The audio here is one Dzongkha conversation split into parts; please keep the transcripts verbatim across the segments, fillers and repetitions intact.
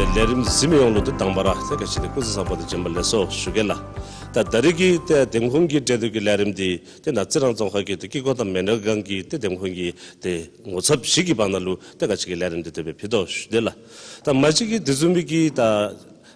ལས་རིམ་གཟིགས་མི་ཡོངས་ལུ་ཏེ་དང་པ་ར་ཏེ་ག་ཅི་ཏེ་སྐུ་གཟུགས་བཟང་པོ་དང་བྱོན་པ་ལེགས་སོ་ཞུ་གེ་ལགས། ད་ད་རིས་ཀྱི་ཏེ་འདེམས་ཁོངས་ཀྱི་འབྲེལ་མཐུད་ཀྱི་ལས་རིམ་འདི་ཏེ་ནཱ་རྩི་རང་རྫོང་ཁག་གི་ཏེ་དཀྱིལ་འཁོར་དང་མི་ནག་སྒང་གི་ཏེ་འདེམས་ཁོངས་ཀྱི་ཏེ་ངོ་ཚབ་བཞི་གི་བར་ན་ལུ་ཏེ་ང་བཅས་ཀྱི་ལས་རིམ་འདི་དེ་སྦེ་ཕུལ་དོ་ཞུ་ནི་ལགས། ད་མ་གཞི་གི་དེ་བཟུམ་མའི་གི་ད་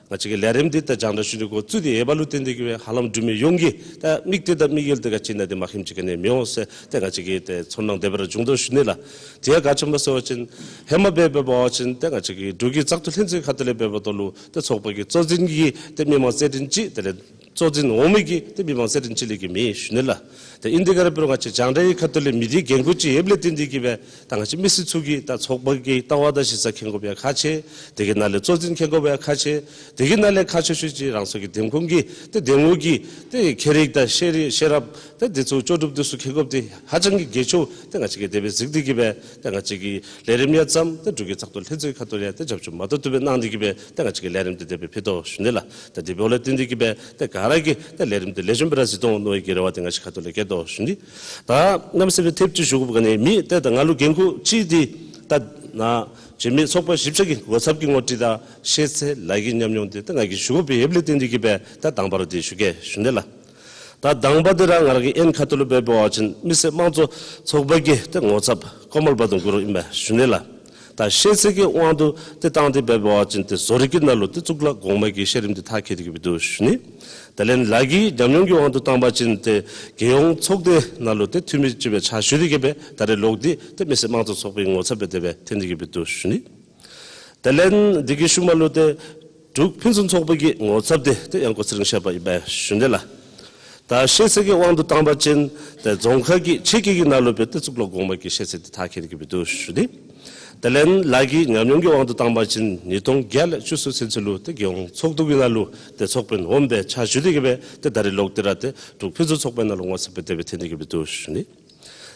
ང་བཅས་ཀྱི་ལས་རིམ་འདི་ད་རྒྱང་བསྒྲགས་ཞུ་ནི་འགོ་བཙུགས་ཏེ་ཡོད་པ་ལུ་བརྟེན་ཏེ་གི་སྦེ་ཧ་ལམ་འབྲུག་མི་ཡོངས་ཀྱི་ད་མིག་ཏོ་དང་དམིགས་ཡུལ་ཏེ་ག་ཅི་ཨིན་ན་འདི་མ་ཤེསཔ་ཅིག་ག་ནི་མི་འོང་ཟེར་ཏེ་ང་བཅས་ཀྱི་ཏེ་ཚོར་སྣང་དེ་སྦེ་ར་བྱུང་དོ་ཞུ་ནི་ལགས། དེ་ཡང་ག་ཅི་སྨོ་ཟེར་བ་ཅིན་ཧེ་མ་འབད་འབད་བ་ཅིན་ཏེ་ང་བཅས་ཀྱི་འབྲུག་གི་བཙག་འཐུ་ལྷན་ཚོགས་ཁ་ཐུག་ལས་འབད་འབདཝ་ད་ལུ་ཏེ་ཚོགས་པ་གི་གཙོ་འཛིན་གྱི་ཏེ་མི་མང་རྩ་འཛིན་ཅིག་དེ་ལས་གཙོ་འཛིན་འོག་མའི་གི་ཏེ་མི་མང་རྩ་འཛིན་ཅིག་ལས་བརྒལ་མེད་ཞུ་ནི་ལགས། ཏེ་ཨིན་དེ་ག་ར་འབད་རུང་ང་བཅས་རྒྱང་བསྒྲགས་ཀྱི་ཁ་ཐུག་ལས་མི་སྡེའི་འགན་ཁུར་ཅིག་ཡོདཔ་ལས་བརྟེན་ཏེ་གི་སྦེ་ད་ང་བཅས་མི་སེར་ཚུ་གིས་ད་ཚོགས་པ་གི་ལྟ་བ་དང་གཞི་རྩ་མཁྱེན་དགོཔ་ཡང་ཁག་ཆེ། དེ་གི་ནང་ལས་གཙོ་འཛིན་མཁྱེན་དགོཔ་ཡང་ཁག་ཆེ། དེ་གི་ནང་ལས་ཁག་ཆེ་ཤོས་ཅིག་རང་སོ་གི་འདེམས་ཁོངས་ཀྱི་ཏེ་འདེམས་ངོ་གི་ཏེ་ཁྱད་རིག་དང་ཤེས་རིག་ཤེས་རབ་ཏེ་དེ་ཚུ་ལྕོགས་གྲུབ་དེ་ཚུ་མཁྱེན་དགོཔ་འདི་ཧ་ཅང་གི་གལ་ཆེཝ་ཏེ་ང་བཅས་ཀྱིས་དེ་སྦེ་གཟིགས་ཏེ་གི་སྦེ་ཏེ་ང་བཅས་ཀྱི་ལས་རིམ་ཡང་བརྩམས། ཏེ་འབྲུག་གི་བཙག་འཐུ་ལྷན་ཚོགས་ཁ་ཐུག་ལས་ཡང་ཏེ་རྒྱབ་སྐྱོར་མ་ཏོག་ཏོ་སྦེ་གནང་སྟེ་གི་སྦེ་ཏེ་ང་བཅས་ཀྱི་ལས་རིམ་འདི་དེ་སྦེ་ཕུལ་དོ་ཞུ་ནི་ལགས། ཏེ་དེ་འབདཝ་ལས་བརྟེན་ཏེ་གི་སྦེ་ཏེ་ག་ར་གིས་ཏེ་ལས་རིམ་འདི་ལེགས་ཤོམ་སྦེ་ར་གཟིགས་དོ་མནོ་བའི་གི་རེ་བ་འདི་ང་བཅས་ཁ་ཐུག་ལས་བསྐྱེད་དོ་ཞུ་ནི། ད་གནམ་མེད་ས་མེད་ཐེབས་ཅིག་ཞུ་དགོཔ་ག་ནི་མེད། ཏེ་ད་ང་ལུ་འགན་ཁུར་ཅིག་འདི་ད་ནཱ་བྱོན་མི་ཚོགས་པ་བཞི་ཆ་གི་ངོ་ཚབ་ཀྱི་ངོ་སྤྲོད་དང་ཤེས་ཚད་ལཱ་གི་ཉམས་མྱོང་འདི་ད་ང་གིས་ཞུ་དགོཔ་ཡོདཔ་ལས་བརྟེན་ཏེ་གི་སྦེ་ད་དང་པ་ར་འདི་ཞུ་གེ་ཞུ་ནི་ལགས། ད་དང་པ་འདི་ར་ང་ར་གི་ཨེན་ཁ་ཐུག་ལུ་འབད་འབད་བ་ཅིན་མི་སེར་དམངས་གཙོ་ཚོགས་པ་གི་ཏེ་ངོ་ཚབ་ཀོ་མལ་བ་དུང་གུ་རུ་ཨིན་པས་ཞུ་ནི་ལགས། ད་ཤེས་ཚད་ཀྱི་དབང་དུ་ཏེ་བཏང་སྟེ་འབད་འབད་བ་ཅིན་ཏེ་བཟོ་རིག་གི་ནང་ལུ་ཏེ་གཙུག་ལག་གོང་མ་གི་བཤད་རིམ་འདི་མཐར་འཁྱོལ་ཏེ་གི་སྦེ་འདུག་ཞུ་ནི། དེ་ལས་ལཱ་གི་ཉམས་མྱོང་གི་དབང་དུ་བཏང་པ་ཅིན་ཏེ་རྒྱལ་ཡོངས་ཚོགས་སྡེ་ནང་ལུ་ཏེ་འཐུས་མི་ཅིག་སྦེ་ཕྱག་ཞུ་སྟེ་གི་སྦེ་ད་རེས་ལོག་སྟེ་ཏེ་མི་སེར་དམངས་གཙོ་ཚོགས་པའི་ངོ་ཚབ་སྦེ་དེ་སྦེ་ཐོན་ཏེ་གི་སྦེ་འདུག་ཞུ་ནི། དེ་ལས་འདི་གི་ཤུལ་མ་ལུ་ཏེ་འབྲུག་ཕུན་སུམ་ཚོགས་པ་གི་ངོ་ཚབ་འདི་ཏེ་གཡང་འགོག་ཚེ་རིང་ཤར་པ་ཨིན་པས་ཞུ་ནི་ལགས། ད་ཤེས་ཚད་ཀྱི་དབང་དུ་བཏང་པ་ཅིན་ཏེ་རྫོང་ཁག་གི་ཆེད་ཀྱི་གི་ནང་ལུ་སྦེ་ཏེ་གཙུག་ལག་གོང་མ་གི་ཤེས་ཚད་འདི་མཐར་འཁྱོལ་ཏེ་གི་སྦེ་འདུག་ཞུ་ནི། དེ་ལས་ལཱ་གི་ཉམས་མྱོང་གི་དབང་དུ་བཏང་པ་ཅིན་ཉིས་སྟོང་བརྒྱད་ལས་བཅུ་གསུམ་ཚུན་ཚོད་ལུ་ཏེ་རྒྱལ་ཡོངས་ཚོགས་འདུ་གི་ནང་ལུ་ཏེ་ཚོགས་དཔོན་འོགམ་སྦེ་ཕྱག་ཞུ་སྟེ་གི་སྦེ་ཏེ་ད་རེས་ལོག་སྟེ་ར་ཏེ་འབྲུག་ཕུན་སུམ་ཚོགས་པའི་ནང་ལུ་ངོ་ཚབ་སྦེ་དེ་སྦེ་ཐོན་ཏེ་གི་སྦེ་འདུག་ཞུ་ནི།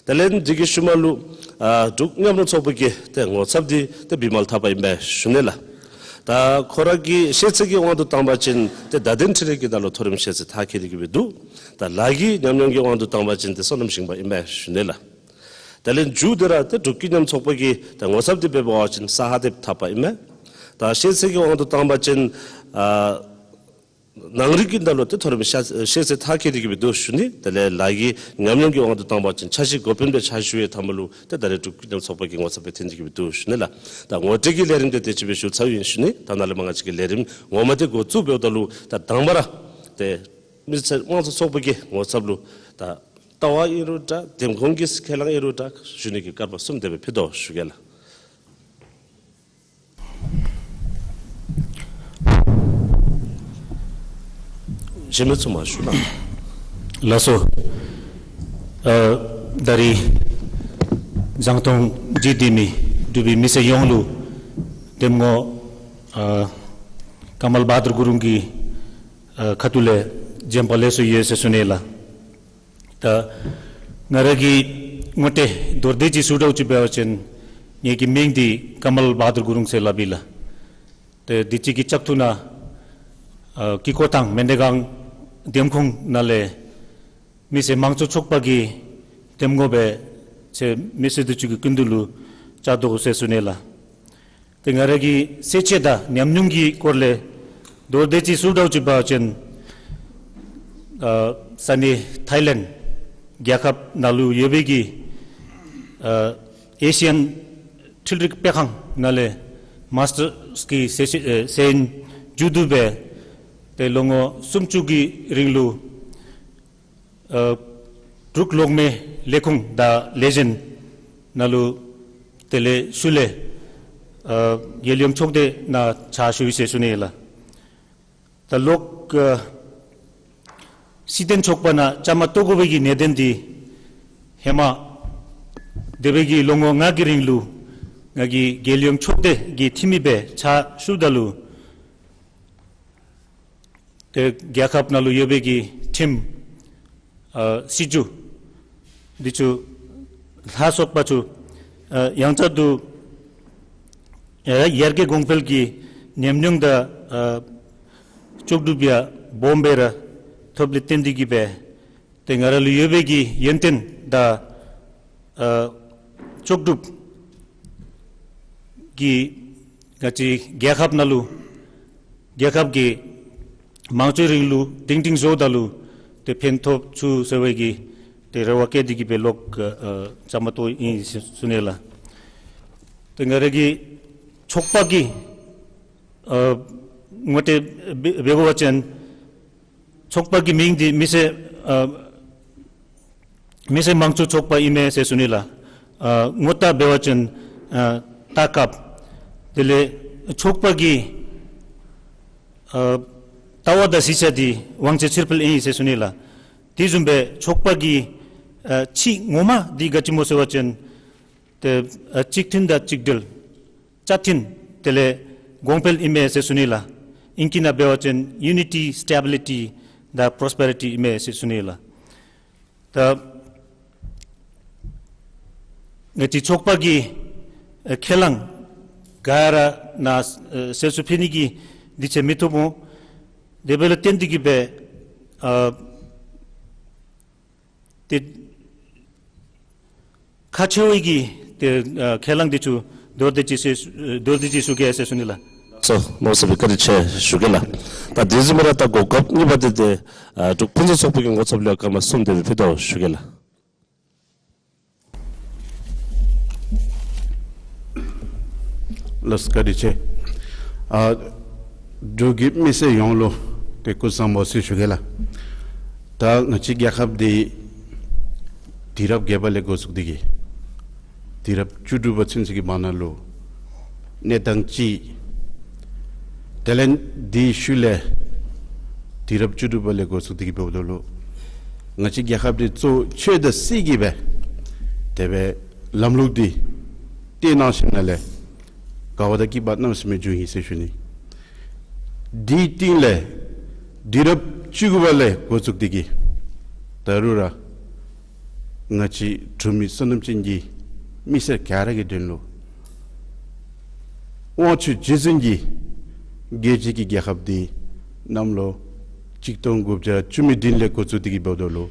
དེ་ལས་འདི་གི་ཤུལ་མ་ལུ་ཨ་འབྲུག་མཉམ་རུབ་ཚོགས་པ་གི་ཏེ་ངོ་ཚབ་འདི་ཏེ་བི་མལ་ཐར་པ་ཨིན་པས་ཞུ་ནི་ལགས། ད་ཁོ་ར་གི་ཤེས་ཚད་ཀྱི་དབང་དུ་བཏང་པ་ཅིན་ཏེ་བརྡ་དོན་འཕྲིན་ལས་ཀྱི་ནང་ལུ་མཐོ་རིམ་ཤེས་ཚད་མཐར་འཁྱོལ་ཏེ་གི་སྦེ་འདུག། ད་ལཱ་གི་ཉམས་མྱོང་གི་དབང་དུ་བཏང་པ་ཅིན་ཏེ་སོ་ནམ་ཞིང་པ་ཨིན་པས་ཞུ་ནི་ལགས། དེ་ལས་མཇུག་འདི་ར་ཏེ་འབྲུག་ཀུན་མཉམ་ཚོགས་པ་གི་ཏེ་ངོ་ཚབ་འདི་འབད་འབད་བ་ཅིན་ས་ཧ་དེབ་ཐར་པ་ཨིན་མས། ད་ཤེས་ཚད་ཀྱི་དབང་དུ་བཏང་པ་ཅིན་ཨ་ནང་རིག་གི་ནང་ལུ་ཏེ་མཐོ་རིམ་ཤེས་ཤེས་ཚད་མཐར་འཁྱོལ་ཏེ་གི་སྦེ་འདུག་ཞུ་ནི། དེ་ལས་ལཱ་གི་ཉམས་མྱོང་གི་དབང་དུ་བཏང་པ་ཅིན་འཆར་གཞི་འགོ་དཔོན་སྦེ་ཕྱག་ཞུ་བའི་མཐའ་མ་ལུ་ཏེ་ད་རེས་འབྲུག་ཀུན་མཉམ་ཚོགས་པ་གི་ངོ་ཚབ་སྦེ་ཐོན་ཏེ་གི་སྦེ་འདུག་ཞུ་ནི་ལགས། ད་ངོ་སྤྲོད་ཀྱི་ལས་རིམ་འདི་དེ་ཅིག་སྦེ་ཞུ་ཚར་ཡི་ཞུ་ནི། ད་ནཱ་ལས་མར་ང་བཅས་ཀྱི་ལས་རིམ་ངོ་མ་འདི་འགོ་བཙུགས་འབདཝ་ད་ལུ་ད་དང་པ་ར་ཏེ་མི་སེར་དམངས་གཙོ་ཚོགས་པ་གི་ངོ་ཚབ་ལུ་ད་ལྟ་བ་ཨིན་རུང་འདྲ་འདེམས་ཁོངས་ཀྱི་ཁས་བླངས་ཨིན་རུང་འདྲ་ཞུ་ནི་གི་སྐར་མ་གསུམ་དེ་སྦེ་ཕུལ་དོ་ཞུ་གེ་ལགས། གཞན་མི་ཚུ་མར་བཞུགས་གནང་། ལགས་སོ། ཨ་ད་རིས་གཟེངས་རྟགས་ཅིག་ལྡན་མི་འབྲུག་པའི་མི་སེར་ཡོངས་ལུ་འདེམས་ངོ་ཨ་ཀ་མལ་བ་དུར་གུ་རུང་གི་ཨ་ཁ་ཐུག་ལས་བྱོན་པ་ལེགས་སོ་ཡོད་ཟེར་ཞུ་ནི་ལགས། ད་ང་ར་གི་ངོ་སྤྲོད་མདོར་བསྡུས་ཅིག་ཞུ་དགོཔ་ཅིག་འབད་བ་ཅིན་ངེ་གི་མིང་འདི་ཀ་མལ་བ་དུར་གུ་རུང་ཟེར་སླབ་ཨིན་ལགས། ཏེ་དུས་ཅི་གི་བཙག་འཐུ་ནང་ཨ་དཀྱིལ་འཁོར་དང་མི་ནག་སྒང་འདེམས་ཁོངས་ནང་ལས་མི་སེར་དམངས་གཙོ་ཚོགས་པ་གི་འདེམས་ངོ་སྦེ་ཏེ་མི་སེར་འདི་ཚུ་གི་སྐུ་མདུན་ལུ་བཅར་དོ་ཟེར་ཞུ་ནི་ལགས། ཏེ་ང་ར་གི་ཤེས་ཚད་དང་ཉམས་མྱོང་གི་སྐོར་ལས་མདོར་བསྡུས་ཅིག་ཞུ་དགོཔ་ཅིག་འབད་བ་ཅིན་ཨ་ས་གནས་ཐཱའི་ལེནཌ་རྒྱལ་ཁབ་ནང་ལུ་ཡོད་པའི་གི་ཨ་ཨེ་ཤི་ཡན་འཕྲུལ་རིག་སྤེལ་ཁང་ནང་ལས་མཱསི་ཊརསི་གི་ཤེས་ཤེས་ཨེ་ཤེས་ཡོན་མཇུག་བསྡུ་སྦེ་ཏེ་ལོ་ངོ་སུམ་ཅུ་གི་རིང་ལུ་ཨ་འབྲུག་གློག་མེ་ལས་ཁུངས་དང་ལས་གཞན་ནང་ལུ་དེ་ལས་ཤུལ་ལས་ཨ་རྒྱལ་ཡོངས་ཚོགས་སྡེ་ནང་ཕྱག་ཞུ་ཡི་ཟེར་ཞུ་ནི་ལགས། ད་ལོག་ཨ་སྲིད་དོན་ཚོགས་པ་ནང་བཅའ་མར་གཏོགས་དགོ་པའི་གི་གནད་དོན་འདི་ཧེ་མ་འདས་པའི་གི་ལོ་ངོ་ལྔ་གི་རིང་ལུ་ང་གིས་རྒྱལ་ཡོངས་ཚོགས་སྡེ་གི་འཐུས་མི་སྦེ་ཕྱག་ཞུཝ་ད་ལུ་ཏེ་རྒྱལ་ཁབ་ནང་ལུ་ཡོད་པའི་གི་ཁྲིམས་ཨ་སྲིད་བྱུས་འདི་ཚུ་ལ་སོགས་པ་ཚུ་ཨ་ཡང་བསྐྱར་དུ་ཨ་ཡར་རྒྱས་གོང་འཕེལ་གྱི་ཉམས་མྱོང་དང་ཨ་ལྕོགས་གྲུབ་ཡང་སྦོམ་སྦེ་ར་ཐོབ་ལས་བརྟེན་ཏེ་གི་སྦེ་ཏེ་ང་ར་ལུ་ཡོད་པའི་གི་ཡོན་ཏན་དང་ཨ་ལྕོགས་གྲུབ་ཀྱི་ ང་བཅས་རྒྱལ་ཁབ་ནང་ལུ་རྒྱལ་ཁབ་ཀྱི་དམངས་གཙོའི་རིང་ལུགས་སྒྲིང་སྒྲིང་བཟོཝ་ད་ལུ་ཏེ་ཕན་ཐོགས་ཚུགས་ཟེར་བའི་གི་ཏེ་རེ་བ་བསྐྱེད་དེ་གི་སྦེ་ལོག་ཨ་ཨ་བཅའ་མར་གཏོགས་ཨིན་ཟེར་ཞུ་ནི་ལགས། ཏེ་ང་རའི་གི་ཚོགས་པ་གི་ཨ་ངོ་སྤྲོད་འབད་འབད་དགོ་པ་ཅིན་ཚོགས་པ་གི་མིང་འདི་མི་སེར་ཨ་མི་སེར་དམངས་གཙོའི་ཚོགས་པ་ཨིན་མས་ཟེར་ཞུ་ནི་ལགས། ཨ་ངོ་རྟགས་འབད་བ་ཅིན་ཨ་རྟ་དཀརཔོ། དེ་ལས་ཚོགས་པ་གི་ཨ་ལྟ་བ་དང་གཞི་ཆ་འདི་དབང་ཆེ་ཕྱིར་འཕུལ་ཨིན་ཟེར་ཞུ་ནི་ལགས། དེ་བཟུམ་སྦེ་ཚོགས་པ་གི་ཨ་ཆེད་ངོ་མ་འདི་ག་ཅི་སྨོ་ཟེར་བ་ཅིན་ཏེ་ཨ་གཅིག་མཐུན་དང་གཅིག་སྒྲིལ། བཅའ་མཐུན་དེ་ལས་གོང་འཕེལ་ཨིན་མས་ཟེར་ཞུ་ནི་ལགས། ཨིང་སྐད་ནང་འབད་བ་ཅིན་unity, stability དང་prosperity ཨིན་མས་ཟེར་ཞུ་ནི་ལགས། ད་ང་བཅས་ཚོགས་པ་གི་ཨ་ཁས་བླངས་ག་ར་ནཱ་ཨ་གསལ་ཞུ་ཕུལ་ནི་གི་དུས་ཚོད་མི་ཐོབ་འོང་། དེ་འབདཝ་ལས་བརྟེན་ཏེ་གི་སྦེ་ཨ་ཏེ་ཁག་ཆེ་བའི་གི་ཏེ་ཨ་ཁས་བླངས་འདི་ཚུ་མདོར་བསྡུས་ཅིག་ཞུ་མདོར་བསྡུས་ཅིག་ཞུ་གེ་ཟེར་ཞུ་ནི་ལགས། སོ་མནོ་བསམ་བཀའ་དྲིན་ཆེ་ཞུ་གེ་ལགས། ད་དེ་བཟུམ་སྦེ་ར་ད་གོ་སྐབས་གཉིས་པ་འདི་ཏེ་ཨ་འབྲུག་ཕུན་སུམ་ཚོགས་པ་གི་ངོ་ཚབ་ལས་སྐར་མ་གསུམ་དེ་སྦེ་ཕུལ་དོ་ཞུ་གེ་ལགས། ལགས་བཀའ་དྲིན་ཆེ། ཨ་འབྲུག་གི་མི་སེར་ཡོངས་ལུ་ཏེ་སྐུ་གཟུགས་བཟང་པོ་ཟེར་ཞུ་གེ་ལགས། ད་ང་བཅས་རྒྱལ་ཁབ་འདི་དུས་རབས་བརྒྱད་པ་ལས་འགོ་བཙུགས་ཏེ་གི་དུས་རབས་བཅུ་དྲུག་པ་ཚུན་ཚོད་ཀྱི་བར་ན་ལུ་གནས་སྟངས་ཅིག། དེ་ལས་དེའི་ཤུལ་ལས་དུས་རབས་བཅུ་དྲུག་པ་ལས་འགོ་བཙུགས་ཏེ་གི་འབདཝ་ད་ལུ་ང་བཅས་རྒྱལ་ཁབ་འདི་གཙོ་བོ་ཆོས་དང་སྲིད་ཀྱི་སྦེ་དེ་སྦེ་ལམ་ལུགས་འདི་བཏིང་གནང་ཞིནམ་ལས་དགའ་བ་དང་སྐྱིད་པ་གནམ་མེད་ས་མེད་བྱུང་ཡི་ཟེར་ཞུ་ནི། དེའི་སྟེང་ལས་དུས་རབས་བཅུ་དགུ་པ་ལས་འགོ་བཙུགས་ཏེ་གི་ད་རུང་ར་ང་བཅས་འབྲུག་མི་བསོད་ནམས་ཅན་གྱི་མི་སེར་ག་ར་གི་དོན་ལུ་དབང་ཕྱུག་རྗེ་བཙུན་གྱི་རྒྱལ་བྱེད་ཀྱི་རྒྱལ་ཁབ་འདི་གནམ་ལོ་གཅིག་སྟོང་དགུ་བརྒྱ་བཅུ་མེད་བདུན་ལས་འགོ་བཙུགས་ཏེ་གི་འབདཝ་ད་ལུ་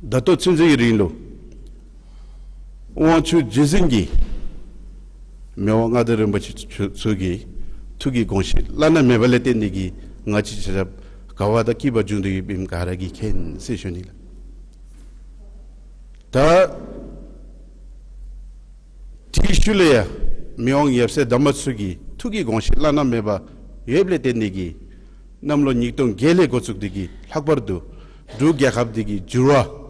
ད་ལྟོ་ཚུན་ཚོད་ཀྱི་རིང་ལུ་དབང་ཕྱུག་རྗེ་བཙུན་གྱིས་མི་དབང་མངའ་བདག་རིན་པོ་ཆེ་ཚུ་གི་ཐུགས་ཀྱི་དགོངས་བཞེད་བླ་ན་མེད་པ་ལས་བརྟེན་ཏེ་གི་ང་བཅས་ཆ་ཁྱབ་དགའ་བ་དང་སྐྱིད་པ་བྱུང་སྟེ་ཡོདཔ་ཨིནམ་ག་ར་གིས་མཁྱེན་ཟེར་ཞུ་ནི་ལགས། ད་དེའི་ཤུལ་ལས་ཡང་མི་དབང་ཡབ་སྲས་དམ་པ་ཚུ་གི་ཐུགས་ཀྱི་དགོངས་བཞེད་བླ་ན་མེད་པ་ཡོདཔ་ལས་བརྟེན་ཏེ་གི་གནམ་ལོ་ཉིས་སྟོང་བརྒྱད་ལས་འགོ་བཙུགས་ཏེ་གི་ལྷག་པར་དུ་འབྲུག་རྒྱལ་ཁབ་འདི་གི་འགྱུར་བ་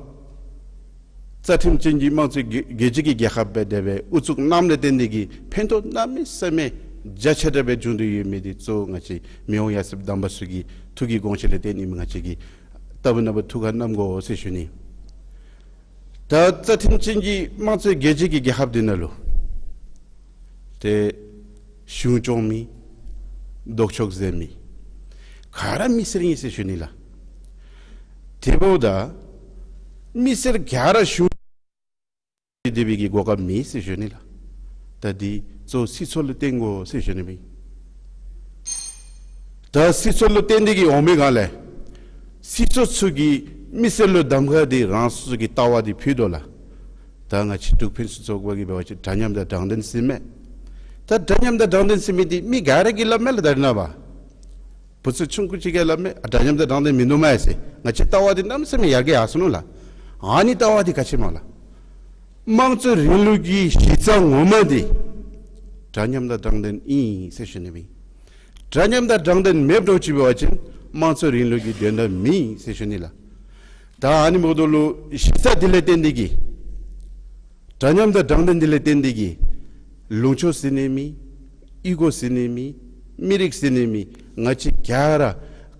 རྩ་ཁྲིམས་ཅན་གྱི་དམངས་གཙོའི་རྒྱལ་རྒྱལ་སྤྱི་གི་རྒྱལ་ཁབ་སྦེ་དེ་སྦེ་དབུ་བཙུགས་གནངམ་ལས་བརྟེན་ཏེ་གི་ཕན་ཐོགས་གནམ་མེད་ས་མེད་རྒྱ་ཆེ་དྲགས་སྦེ་བྱུང་སྟེ་ཡོད་མི་འདི་གཙོ་བོ་ང་བཅས་མི་དབང་ཡབ་སྲས་དམ་པ་ཚུ་གི་ཐུགས་ཀྱི་དགོངས་བཞེད་ལས་བརྟེན་ཨིནམ་ང་བཅས་ཀྱིས་ལྟ་བུ་ན་བུ་ཐུགས་ཁར་བསྣམ་དགོ་ཟེར་ཞུ་ནི། ད་རྩ་ཁྲིམས་ཅན་གྱི་དམངས་གཙོའི་རྒྱལ་སྤྱི་གི་རྒྱལ་ཁབ་འདི་ནང་ལུ་ཏེ་གཞུང་སྐྱོང་མི་ལྡོག་ཕྱོགས་མཛད་མི་ག་ར་མི་སེར་ཨིན་ཟེར་ཞུ་ནི་ལགས། དེ་འབདཝ་ད་མི་སེར་ག་ར་གཞུང་སྡོད་པའི་གི་གོ་སྐབས་མེད་ཟེར་ཞུ་ནི་ལགས། ད་འདི་གཙོ་སྲིད་ཚོགས་ལུ་བརྟེན་དགོ་ཟེར་ཞུ་ནི་མས། ད་སྲིད་ཚོགས་ལུ་བརྟེན་ཏེ་གི་འོང་མི་སྒང་ལས་སྲིད་ཚོགས་ཚུ་གིས་མི་སེར་ལུ་གདམ་ཁ་འདི་རང་སོ་སོ་གི་ལྟ་བ་འདི་ཕུལ་དོ་ལགས། ད་ང་བཅས་འབྲུག་ཕུན་སུམ་ཚོགས་པ་གིས་འབད་བ་ཅིན་འདྲ་མཉམ་དང་དྲང་བདེན་ཟེར་མི་ད་འདྲ་མཉམ་དང་དྲང་བདེན་ཟེར་མི་འདི་མི་ག་ར་གིས་སླབ་མས་ལགས། ད་རེས་ནངས་པ་བུ་ཚ་ཆུང་ཀུ་ཅིག་གིས་སླབ་མས། ཨ་འདྲ་མཉམ་དང་དྲང་བདེན་མིན་འདུག་མས་ཟེར། ང་བཅས་ལྟ་བ་འདི་གནམ་མེད་ས་མེད་ཡར་རྒྱས་ཡར་སོང་ནུག་ལགས། ཨ་ནི་ལྟ་བ་འདི་ག་ཅི་སྨོ་ལགས། དམངས་གཙོའི་རིང་ལུགས་ཀྱི་གཞི་རྩ་ངོ་མ་འདི་འདྲ་མཉམ་དང་དྲང་བདེན་ཨིན་ཟེར་ཞུ་ནི་མས། འདྲ་མཉམ་དང་དྲང་བདེན་མེདཔ་འདྲཝ་ཅིག་འབད་བ་ཅིན་དམངས་གཙོའི་རིང་ལུགས་ཀྱི་དོན་དག་མེད་ཟེར་ཞུ་ནི་ལགས། ད་ཨ་ནི་འབདཝ་ད་ལུ་གཞི་རྩ་འདི་ལས་བརྟེན་ཏེ་གི་འདྲ་མཉམ་དང་དྲང་བདེན་འདི་ལས་བརྟེན་ཏེ་གི་ལུང་ཕྱོགས་ཟེར་ནི་མེད། གཡུས་སྒོ་ཟེར་ནི་མེད། མི་རིགས་ཟེར་ནི་མེད། ང་བཅས་ག་ར་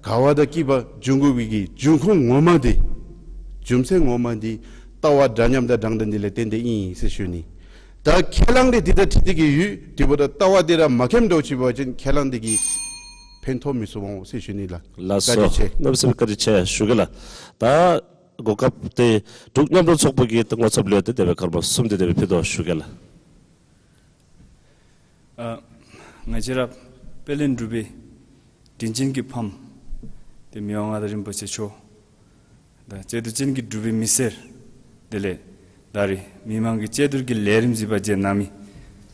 དགའ་བ་དང་སྐྱིད་པ་འབྱུང་དགོ་པའི་གི་འབྱུང་ཁུངས་ངོ་མ་འདི་རྒྱུ་མཚན་ངོ་མ་འདི་ལྟ་བ་འདྲ་མཉམ་དང་དྲང་བདེན་འདི་ལས་བརྟེན་ཏེ་ཨིན་ཟེར་ཞུ་ནི། ད་ཁས་བླངས་འདི་འདི་དང་འཁྲིལ་ཏེ་གི་ཡོད། དེ་འབདཝ་ད་ལྟ་བ་འདི་ར་མ་མཁྱེནམ་འདྲཝ་ཅིག་འབད་བ་ཅིན་ཁས་བླངས་འདི་གིས་ཕན་ཐོགས་མི་ཚུགས་འོང་ཟེར་ཞུ་ནི་ལགས། ལགས་སོ། བཀའ་དྲིན་ཆེ། གནམ་མེད་ས་མེད་བཀའ་དྲིན་ཆེ་ཞུ་གེ་ལགས། ད་གོ་སྐབས་འདི་འབྲུག་མཉམ་རུབ་ཚོགས་པ་གི་ངོ་ཚབ་ལས་ཏེ་དེ་སྦེ་སྐར་མ་གསུམ་དེ་དེ་སྦེ་ཕུལ་དོ་ཞུ་གེ་ལགས། ཨ་ང་བཅས་ར་དཔལ་ལྡན་འབྲུག་པའི་དྲིན་ཅན་གྱི་ཕམ་ཏེ་མི་དབང་མངའ་བདག་རིན་པོ་ཆེ་མཆོག་དང་སྐྱིད་སྡུག་ཅན་གྱི་འབྲུག་པའི་མི་སེར་དེ་ལས་ད་རེས་མི་མང་གི་སྐྱིད་སྡུག་གི་ལས་རིམ་གཟིགས་པར་བྱོན་གནང་མི་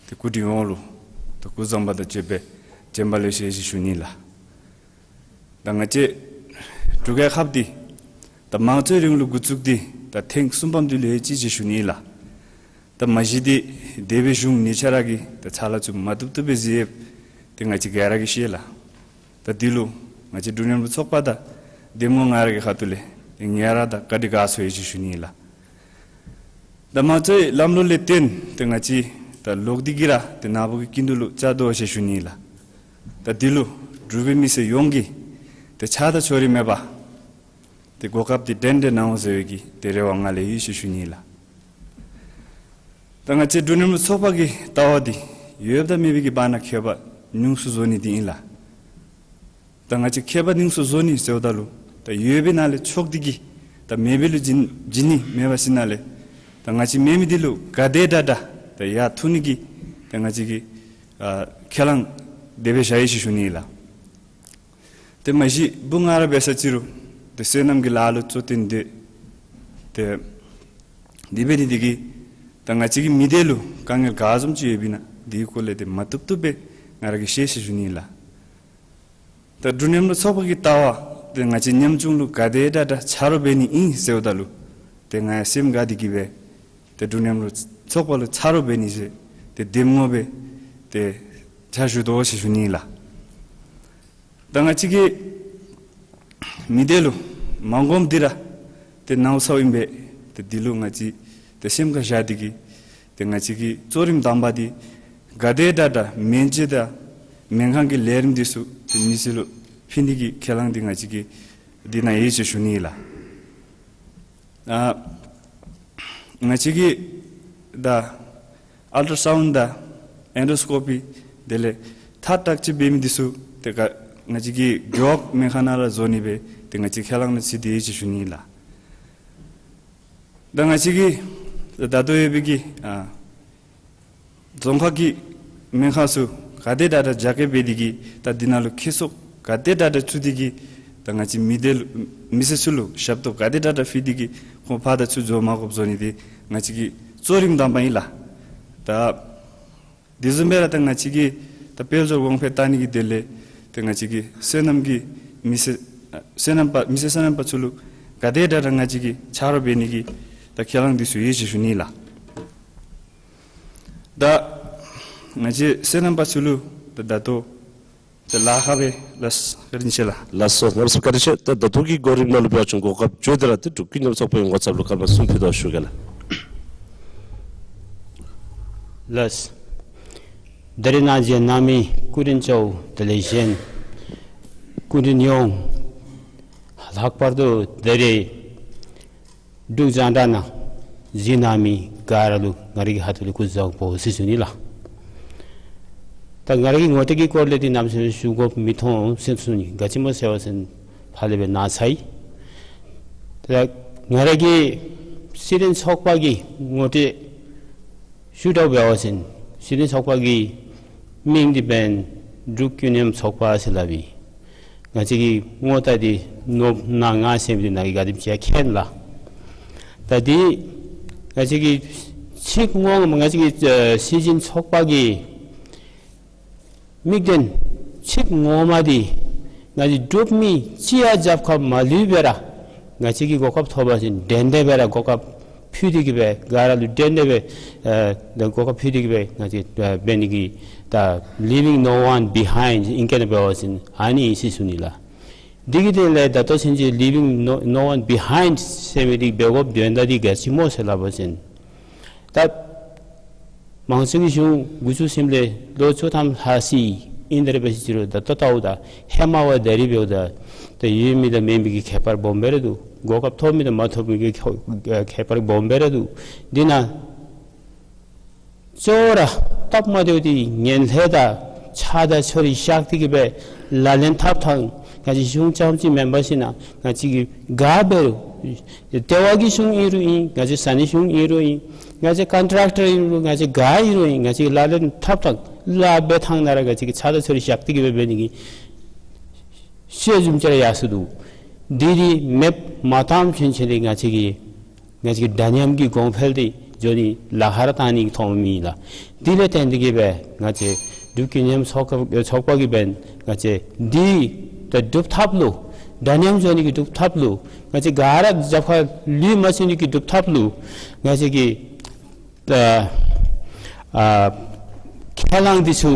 ཏེ་སྐུ་མགྲོན་ཡོངས་ལུ་ ད་སྐུ་གཟུགས་བཟང་པོ་དང་བཅས་པའི་བྱོན་པ་ལེགས་ཤོམ་ཡོད་ཅེས་ཞུ་ནི་ལགས། ད་ང་བཅས་འབྲུག་རྒྱལ་ཁབ་འདི་ད་མང་གཙོའི་རིང་ལུགས་འགོ་བཙུགས་ཏེ་ད་ཐེངས་གསུམ་པམ་འདི་ལུ་ཡོད་ཅེས་ཞུ་ནི་ལགས། ད་མ་གཞི་འདི་འདས་པའི་གཞུང་ངོ་ཆ་ར་གིས་ད་ཕྱག་ལཱ་ཚུ་མ་བཏུབ་བཏུབ་སྦེ་མཛད་ཡོདཔ་འདི་ང་བཅས་ག་ར་གིས་ཤེས་ལགས། ད་འདི་ལུ་ང་བཅས་འབྲུག་མཉམ་རུབ་ཚོགས་པ་དང་འདེམས་ངོ་ང་ར་གི་ཁ་ཐུག་ལས་ཏེ་ངེ་ར་ད་བཀའ་དྲིན་དགའ་ཚོར་ཡོད་ཅེས་ཞུ་ནི་ལགས། ད་མང་གཙོའི་ལམ་ལུགས་ལས་བརྟེན་ཏེ་ང་བཅས་ད་ལོག་སྟེ་གིས་ར་ཏེ་ནཱ་བུ་གི་སྐྱིད་སྡུག་ལུ་བཅར་དོ་ཟེར་ཞུ་ནི་ལགས། ད་འདི་ལུ་འབྲུག་པའི་མི་སེར་ཡོངས་ཀྱིས་ཏེ་ཆགས་སྡང་ཕྱོགས་རིས་མེད་པར་ཏེ་གོ་སྐབས་འདི་འགྲན་འགྲན་གནང་འོང་ཟེར་བའི་གི་ཏེ་རེ་བ་ང་ལས་ཡོད་ཟེར་ཞུ་ནི་ལགས། ད་ང་བཅས་འབྲུག་མཉམ་རུབ་ཚོགས་པ་གི་ལྟ་བ་འདི་ཡོདཔ་དང་མེདཔ་གི་བར་ན་ཁྱད་པར་ཉུང་སུ་བཟོ་ནི་འདི་ཨིན་ལགས། ད་ང་བཅས་ཁྱད་པར་ཉུང་སུ་བཟོ་ནི་ཟེརཝ་ད་ལུ་ད་ཡོད་པའི་ནང་ལས་འཕྱོག་སྟེ་གིས་ད་མེད་པའི་ལུ་བྱིན་བྱིན་ནི་མེད་པ་ཟེར་ནང་ལས་ད་ང་བཅས་མེད་མི་འདི་ལུ་ག་དེ་དྲག་དྲག་ད་ཡར་འཐུ་ནི་གི་ད་ང་བཅས་ཀྱིས་ཨ་ཁས་བླངས་དེ་སྦེ་བཞག་ཡི་ཟེར་ཞུ་ནི་ལགས། ཏེ་མ་གཞི་བུ་ང་ར་འབད་ས་ཅིག་རུང་ཏེ་སོ་ནམ་གྱི་ལཱ་ལུ་གཙོ་བཏོན་ཏེ་ཏེ་དེ་འབད་ནི་འདི་གིས་ད་ང་བཅས་ཀྱི་མི་སྡེ་ལུ་དཀའ་ངལ་ག་བཟུམ་ཅིག་ཡོདཔ་ཨིན་ན་འདི་གི་སྐོར་ལས་ཏེ་མ་བཏུབ་བཏུབ་སྦེ་ང་ར་གིས་ཤེས་ཟེར་ཞུ་ནི་ལགས། ད་འབྲུག་མཉམ་རུབ་ཚོགས་པ་གི་ལྟ་བ་ཏེ་ང་བཅས་ཉམ་ཆུང་ལུ་ག་དེ་དྲག་དྲག་ཆ་རོགས་འབད་ནི་ཨིན་ཟེརཝ་ད་ལུ་ཏེ་ང་ཡང་སེམས་དགའ་སྟེ་གིས་སྦེ་ཏེ་འབྲུག་མཉམ་རུབ་ཚོགས་པ་ལུ་ཆ་རོགས་འབད་ནི་ཟེར་ཏེ་འདེམས་ངོ་སྦེ་ཏེ་ཕྱག་ཞུ་དོ་ཟེར་ཞུ་ནི་ལགས། ད་ང་བཅས་ཀྱི་མི་སྡེ་ལུ་མ་དགོཔ་འདི་ར་ཏེ་ནཝ་ཚཝ་ཨིན་པས། ཏེ་འདི་ལུ་ང་བཅས་ཏེ་སེམས་ཁར་བཞག་སྟེ་གིས་ཏེ་ང་བཅས་ཀྱི་གཙོ་རིམ་དང་པ་འདི་ག་དེ་དྲག་དྲག་སྨན་བཅོས་དང་སྨན་ཁང་གི་ལས་རིམ་འདི་ཚུ་ཏེ་མི་སེར་ལུ་ཕུལ་ནི་གི་ཁས་བླངས་འདི་ང་བཅས་ཀྱི་འདི་ནང་ཡོད་ཟེར་ཞུ་ནི་ལགས། ཨ་ང་བཅས་ཀྱི་ད་ཨལ་ཊ་ར་སའུནཌ་དང་ཨེན་ཌོ་སི་ཀོ་པི་དེ་ལས་ཐད་བརྟག་དཔྱད་འབད་མི་འདི་ཚུ་ཏེ་ག་ང་བཅས་ཀྱི་རྒེད་འོག་སྨན་ཁང་ནང་ར་བཟོ་ནི་སྦེ་ཏེ་ང་བཅས་ཁས་བླངས་ནང་ཚུད་དེ་ཡོད་ཟེར་ཞུ་ནི་ལགས། ད་ང་བཅས་ཀྱི་ད་ལྟོ་ཡོད་པའི་གི་ཨ་རྫོང་ཁག་གི་སྨན་ཁང་ཚུ་ག་དེ་དྲག་དྲག་རྒྱ་སྐྱེད་འབད་དེ་གིས་ད་འདི་ནང་ལུ་ཁྱད་གསོད་ག་དེ་དྲག་དྲག་བཙུགས་ཏེ་གིས་ད་ང་བཅས་མི་སྡེ་ལུ་མི་སེར་ཚུ་ལུ་ཞབས་ཏོག་ག་དེ་དྲག་དྲག་ཕུལ་ཏེ་གིས་ཁོང་ཕར་དང་ཚུར་འགྱོ་མ་དགོཔ་བཟོ་ནི་འདི་ང་བཅས་ཀྱི་གཙོ་རིམ་དང་པ་ཨིན་ལགས། ད་དེ་བཟུམ་སྦེ་ར་ད་ང་བཅས་ཀྱི་ད་དཔལ་འབྱོར་གོང་འཕེལ་གཏང་ནི་གི་དོན་ལས་ཏེ་ང་བཅས་ཀྱི་སོ་ནམ་གྱི་མི་སེར་ཨ་སོ་ནམ་པ་མི་སེར་སོ་ནམ་པ་ཚུ་ལུ་ག་དེ་དྲག་དྲག་ང་བཅས་ཀྱིས་ཆ་རོགས་འབད་ནི་གི་ད་ཁས་བླངས་འདི་ཚུ་ཡོད་ཟེར་ཞུ་ནི་ལགས། ད་ང་བཅས་སོ་ནམ་པ་ཚུ་ལུ་ད་ད་ལྟོ་ད་ལཱ་ཁག་སྦེ་ལགས། བཀའ་དྲིན་ཆེ་ལགས། ལགས་སོ། གནམ་མེད་ས་མེད་བཀའ་དྲིན་ཆེ། ད་ད་ལྟོ་གི་གོ་རིམ་ནང་ལུ་འབད་བ་ཅིན་གོ་སྐབས་འབྱོར་ཏེ་ར་ཏེ་འབྲུག་ཀུན་མཉམ་ཚོགས་པའི་ངོ་ཚབ་ལུ་སྐར་མ་གསུམ་ཕུལ་དོ་ཞུ་གེ་ལགས། ལགས། ད་རེས་ནཱ་བཞུགས་གནང་མི་སྐུ་མགྲོན་གཙོ་བོ་དེ་ལས་གཞན་སྐུ་མགྲོན་ཡོངས། ལྷག་པར་དུ་ད་རེས་འབྲུག་རྒྱང་བསྒྲགས་ནང་གཟིགས་གནང་མི་ག་ར་ལུ་ང་རའི་ཁ་ཐུག་ལས་སྐུ་གཟུགས་བཟང་པོ་ཟེར་ཞུ་ནི་ལགས། ད་ང་རའི་ངོ་སྤྲོད་ཀྱི་སྐོར་ལས་འདི་གནམ་མེད་ས་མེད་ཞུ་དགོཔ་མི་མཐོང་ཟེར་ཞུ་ནི། ག་ཅི་སྨོ་ཟེར་བ་ཅིན་ཕར་ལས་སྦེ་གནང་ཚར་ཡི། ད་ང་རའི་གི་སྲིད་དོན་ཚོགས་པ་གི་ངོ་སྤྲོད་ཞུ་དགོཔ་འབད་བ་ཅིན་སྲིད་དོན་ཚོགས་པ་གི་མིང་འདི་འབདན་འབྲུག་ཀུན་མཉམ་ཚོགས་པ་ཟེར་སླབ་ཨིན། ང་བཅས་ཀྱི་ངོ་རྟགས་འདི་ནོར་བུ་སྣ་ལྔ་ཟེར་མི་འདི་ནཱ་གིས་ག་དེམ་ཅིག་ཡང་མཁྱེན་ལགས། ད་འདི་ང་བཅས་ཀྱི་ཚིག་ངོ་མ་ང་བཅས་ཀྱི་ཨ་སྲིད་དོན་ཚོགས་པ་གི་དམིགས་དོན་ཚིག་ངོ་མ་འདི་ང་བཅས་འབྲུག་མི་གཅིག་ཡང་རྒྱབ་ཁར་མ་ལུས་པར་ང་བཅས་ཀྱིས་གོ་སྐབས་ཐོབ་པ་ཅིན་འགྲན་བསྡུར་འབད་ར་གོ་སྐབས་ཕུལ་ཏེ་གིས་སྦེ་ག་ར་ལུ་འགྲན་བསྡུར་འབད་ཨ་གོ་སྐབས་ཕུལ་ཏེ་གིས་སྦེ་ང་བཅས་ཨ་འབད་ནི་གི་ད་leaving no one behind ཨིང་སྐད་ནང་འབད་བ་ཅིན་ཨ་ནི་ཨིན་ཟེར་ཞུ་ནི་ལགས། འདི་གི་དོན་ལས་ད་ལྟོ་ཚུན་ཚོད་leaving no no one behind ཟེར་མི་འདི་འབད་དགོཔ་དོན་དག་འདི་ག་ཅི་སྨོ་ཟེར་སླབ་པ་ཅིན་ད་མང་གཙོའི་གཞུང་འགོ་བཙུགས་ཞིནམ་ལས་ལོ་བཅུ་ཐམ་ལྷག་ཅི་ཨིན། དེ་འབད་ཞིནམ་ལས་ད་ལྟོ་ལྟཝ་ད་ཧེ་མ་བ་ད་རིས་འབདཝ་ད་ད་ཡོད་མི་དང་མེད་མི་གི་ཁྱད་པར་སྦོམ་སྦེ་ར་འདུག། གོ་སྐབས་ཐོབ་མི་དང་མ་ཐོབ་མི་གི་ཁྱད་ཁྱད་པར་སྦོམ་སྦེ་ར་འདུག། འདི་ནང་གཙོ་བོ་ར་སྟབས་མ་བདེཝ་འདི་ངན་ལྷད་དང་ཆགས་སྡང་ཕྱོགས་རིས་བཤགས་ཏེ་གིས་སྦེ་ལག་ལེན་འཐབ་ཐངས་ང་བཅས་གཞུང་རྐྱངམ་ཅིག་མེན་པར་ཞིན་ན་ང་བཅས་ཀྱི་ག་འབད་རུང་ལྟེ་བ་གི་གཞུང་ཨིན་རུང་ཨིན། ང་བཅས་ས་གནས་གཞུང་ཨིན་རུང་ཨིན། ང་བཅས་ཀོན་ཊེཀ་ཊར་ཨིན་རུང་ང་བཅས་ག་ཨིན་རུང་ཨིན། ང་བཅས་ལག་ལེན་འཐབ་ཐངས་ལཱ་འབད་ཐངས་ནང་ར་ང་བཅས་ཀྱི་ཆགས་སྡང་ཕྱོགས་རིས་བཤགས་ཏེ་གིས་སྦེ་འབད་ནི་གི་ཤེས་བཟུམ་ཅིག་ར་ཡར་སོང་འདུག། འདི་འདི་མེདཔ་མ་བཏངམ་ཚུན་ཚོད་འདི་ང་བཅས་ཀྱི་ང་བཅས་ཀྱི་འདྲ་མཉམ་གྱི་གོང་འཕེལ་འདི་འགྱོ་ནི་ལཱ་ཁག་ར་བཏང་ནི་མཐོངམ་ཨིན་ལགས། འདི་ལས་བརྟེན་ཏེ་གིས་སྦེ་ང་བཅས་ འབྲུག་ཀུན་མཉམ་ཚོགས་ཚོགས་པ་གིས་འབདན་ང་བཅས་འདི་ད་སྒྲུབ་ཐབས་ལུ་འདྲ་མཉམ་བཟོ་ནི་གི་སྒྲུབ་ཐབས་ལུ་ང་བཅས་ག་ར་རྒྱབ་ཁར་ལུས་མ་ཚུད་ནི་གི་སྒྲུབ་ཐབས་ལུ་ང་བཅས་ཀྱིས་ད་ཨ་ཁས་བླངས་འདི་ཚུ་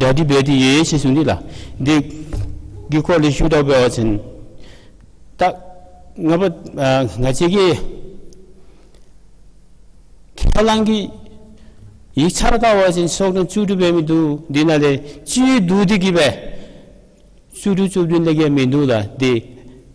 གྲ་སྒྲིག་འབད་དེ་ཡོད་ཟེར་ཞུ་ནི་ལགས། འདི་གི་སྐོར་ལས་ཞུ་དགོ་པ་ཅིན་ད་ང་བཅས་ཨ་ང་བཅས་ཀྱིས་ཁས་བླངས་ཀྱི་ཡིག་ཚང་ལྟ་བ་ཅིན་ཚོགས་དྲུང་བཅུ་དྲུག་འབད་མི་འདུག། འདི་ནང་ལས་བཅུ་བདུན་འདི་གིས་འབད་བཅུ་དྲུག་བཅུ་བདུན་ལས་བརྒལ་མིན་འདུག་ལགས། འདི་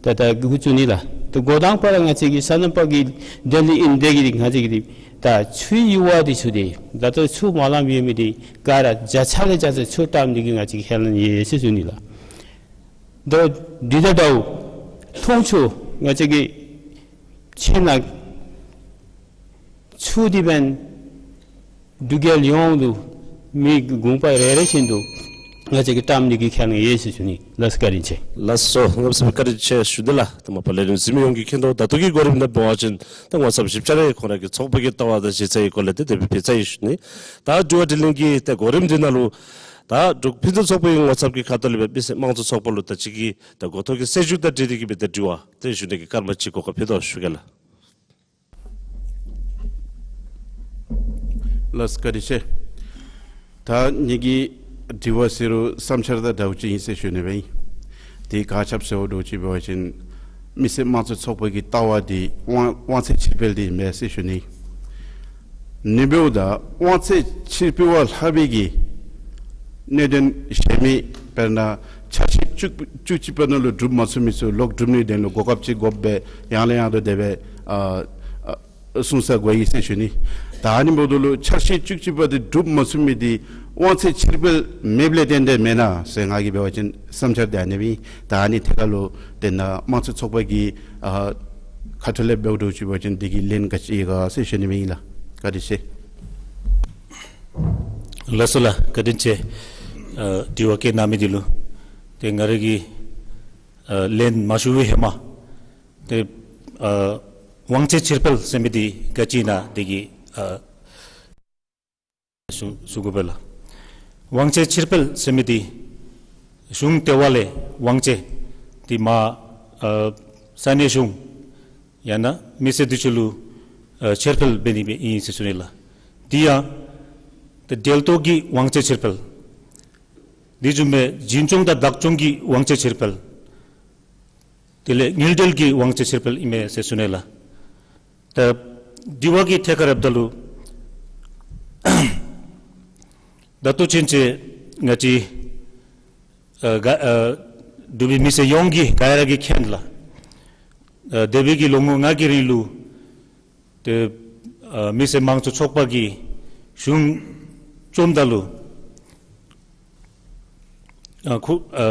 ད་ལྟོ་འགོ་བཙུགས་ནི་ལགས། ད་འགོ་དང་པ་ར་ང་བཅས་ཀྱི་སོ་ནམ་པ་གི་དོན་ལས་ཨིན། དེ་གིས་ང་བཅས་ཀྱིས་ད་ཆུའི་ཡུར་བ་འདི་ཚུ་འདི་ད་ལྟོ་ཆུ་མ་ལངམ་ཡོད་མི་འདི་ག་ར་བརྒྱ་ཆ་ལས་བརྒྱ་ཆ་ཆུ་བཏབ་ནི་གི་ང་བཅས་ཀྱིས་ཁས་བླངས་ཡོད་ཟེར་ཞུ་ནི་ལགས། ད་འདི་ད་ལྟོ་འཐུང་ཆུ་ང་བཅས་ཀྱི་ཆུ་ནང་ཆུ་འདི་འབདན་འབྲུག་རྒྱལ་ཡོངས་ལུ་མི་གུང་པ་རེ་རེ་བཞིན་དུ་ང་བཅས་ཀྱིས་བཏབ་ནི་གི་ཁས་བླངས་ཡོད་ཟེར་ཞུ་ནི། ལགས་སོ། བཀའ་དྲིན་ཆེ། ལགས་སོ། གནམ་མེད་ས་མེད་བཀའ་དྲིན་ཆེ་ཞུ་ནི་ལགས། ད་མ་པ་ལས་རིམ་གཟིགས་མི་ཡོངས་ཀྱིས་མཁྱེན་དོ། ད་ལྟོ་གི་གོ་རིམ་ནང་འབད་བ་ཅིན་ད་ངོ་ཚབ་ཞིབ་ཆ་རེ་ཁོང་ར་གི་ཚོགས་པ་གི་ལྟ་བ་དང་གཞི་རྩ་གི་སྐོར་ལས་ཏེ་དེ་སྦེ་ཕུལ་ཚར་ཡི་ཞུ་ནི། ད་དྲི་བ་དྲིས་ལན་གྱི་ཏེ་གོ་རིམ་འདི་ནང་ལུ་ད་འབྲུག་ཕུན་སུམ་ཚོགས་པའི་ངོ་ཚབ་ཀྱི་ཁ་ཐུག་ལས་འབད་མི་སེར་དམངས་གཙོ་ཚོགས་པ་ལུ་ད་ཅི་གི་ད་འགོ་ཐོག་གི་སྲིད་བྱུས་དང་འབྲེལ་ཏེ་གི་འབད་ཏེ་དྲི་བ་ཏེ་ཞུ་ནི་གི་སྐར་མ་གཅིག་གོ་སྐབས་ཕུལ་དོ་ཞུ་གེ་ལགས། ལགས་སོ། བཀའ་དྲིན་ཆེ། ད་ངེ་གི་དྲི་བ་ཟེར་རུང་བསམ་འཆར་དང་འདྲཝ་ཅིག་ཨིན་ཟེར་ཞུ་ནི་སྦེ་ཨིན། དེ་ག་ཅི་སྦེ་ཟེར་བ་འདྲཝ་ཅིག་འབད་བ་ཅིན་མི་སེར་དམངས་གཙོ་ཚོགས་པ་གི་ལྟ་བ་འདི་དབང་དབང་ཚད་ཕྱིར་སྤེལ་འདི་ཨིན་མས་ཟེར་ཞུ་ནི། ཨིན་པས། ད་དབང་ཚད་ཕྱིར་སྤེལ་བ་ལྷག་པའི་གི་གནད་དོན་གཞན་མི་དཔེར་ན་འཆར་གཞི་བཅུ་བཅུ་གཅིག་པ་ནང་ལུ་སྒྲུབ་མ་ཚུགས་མི་ཚུ་ལོག་སྒྲུབ་ནིའི་དོན་ལུ་གོ་སྐབས་ཅིག་དགོ་པས། ཡང་ལས་ཡང་དུ་དེ་སྦེ་ཨ་ཨ་གསུངས་ས་གོ་ཡི་ཟེར་ཞུ་ནི། ད་ཨ་ནི་འབདཝ་ད་ལུ་འཆར་གཞི་བཅུ་གཅིག་པ་འདི་སྒྲུབ་མ་ཚུགས་མི་འདི་དབང་ཚད་ཕྱིར་སྤེལ་མེདཔ་ལས་བརྟེན་ཏེ་མེན་ན་ཟེར་ང་གིས་འབད་བ་ཅིན་བསམ་འཆར་འདི་ཨ་ནི་སྦེ་ཨིན། ད་ཨ་ནི་ཐད་ཁར་ལུ་དེ་ནང་དམངས་གཙོ་ཚོགས་པ་གི་ཨ་ཁ་ཐུག་ལས་འབདཝ་འདྲཝ་ཅིག་འབད་བ་ཅིན་དེ་གི་ལན་ག་ཅི་ཡོད་ག་ཟེར་ཞུ་ནི་ཨིན་ལགས། བཀའ་དྲིན་ཆེ། ལགས་སོ་ལགས། བཀའ་དྲིན་ཆེ། ཨ་དྲི་བ་བཀོད་གནང་མི་འདི་ལུ་ཏེ་ང་ར་གིས་ཨ་ལན་མ་ཞུ་བའི་ཧེ་མ་ཏེ་ཨ་དབང་ཚད་ཕྱིར་སྤེལ་ཟེར་མི་འདི་ག་ཅི་ཨིན་ན་དེ་གི་ཨ་ཞུ་ཞུ་དགོ་པས་ལགས། དབང་ཚད་ཕྱིར་སྤེལ་ཟེར་མི་འདི་གཞུང་ལྟེ་བ་ལས་དབང་ཚད་འདི་མར་ཨ་ས་གནས་གཞུང་ཡང་ན་མི་སེར་འདི་ཚུ་ལུ་ཨ་ཕྱིར་སྤེལ་འབད་ནི་སྦེ་ཨིན་ཟེར་ཞུ་ནི་ལགས། དེ་ཡང་ཏེ་འབྲེལ་གཏོགས་ཀྱི་དབང་ཚད་ཕྱིར་སྤེལ། དེ་བཟུམ་སྦེ་འཛིན་སྐྱོང་དང་བདག་སྐྱོང་གི་དབང་ཚད་ཕྱིར་སྤེལ། དེ་ལས་དངུལ་འབྲེལ་གྱི་དབང་ཚད་ཕྱིར་སྤེལ་ཨིན་མས་ཟེར་ཞུ་ནི་ལགས། ད་དྲི་བ་གི་ཐད་ཁར་འབདཝ་ད་ལུ་ད་ལྟོ་ཚུན་ཚོད་ང་བཅས་ཨ་ག་ཨ་འབྲུག་པའི་མི་སེར་ཡོངས་ཀྱིས་ག་ར་གིས་མཁྱེན་ལགས། ཨ་འདས་པའི་གི་ལོ་ངོ་ལྔ་གི་རིང་ལུ་ཏེ་ཨ་མི་སེར་དམངས་གཙོ་ཚོགས་པ་གིས་གཞུང་བཙུགསཔ་ད་ལུ་ཨ་ཁོ་ཨ་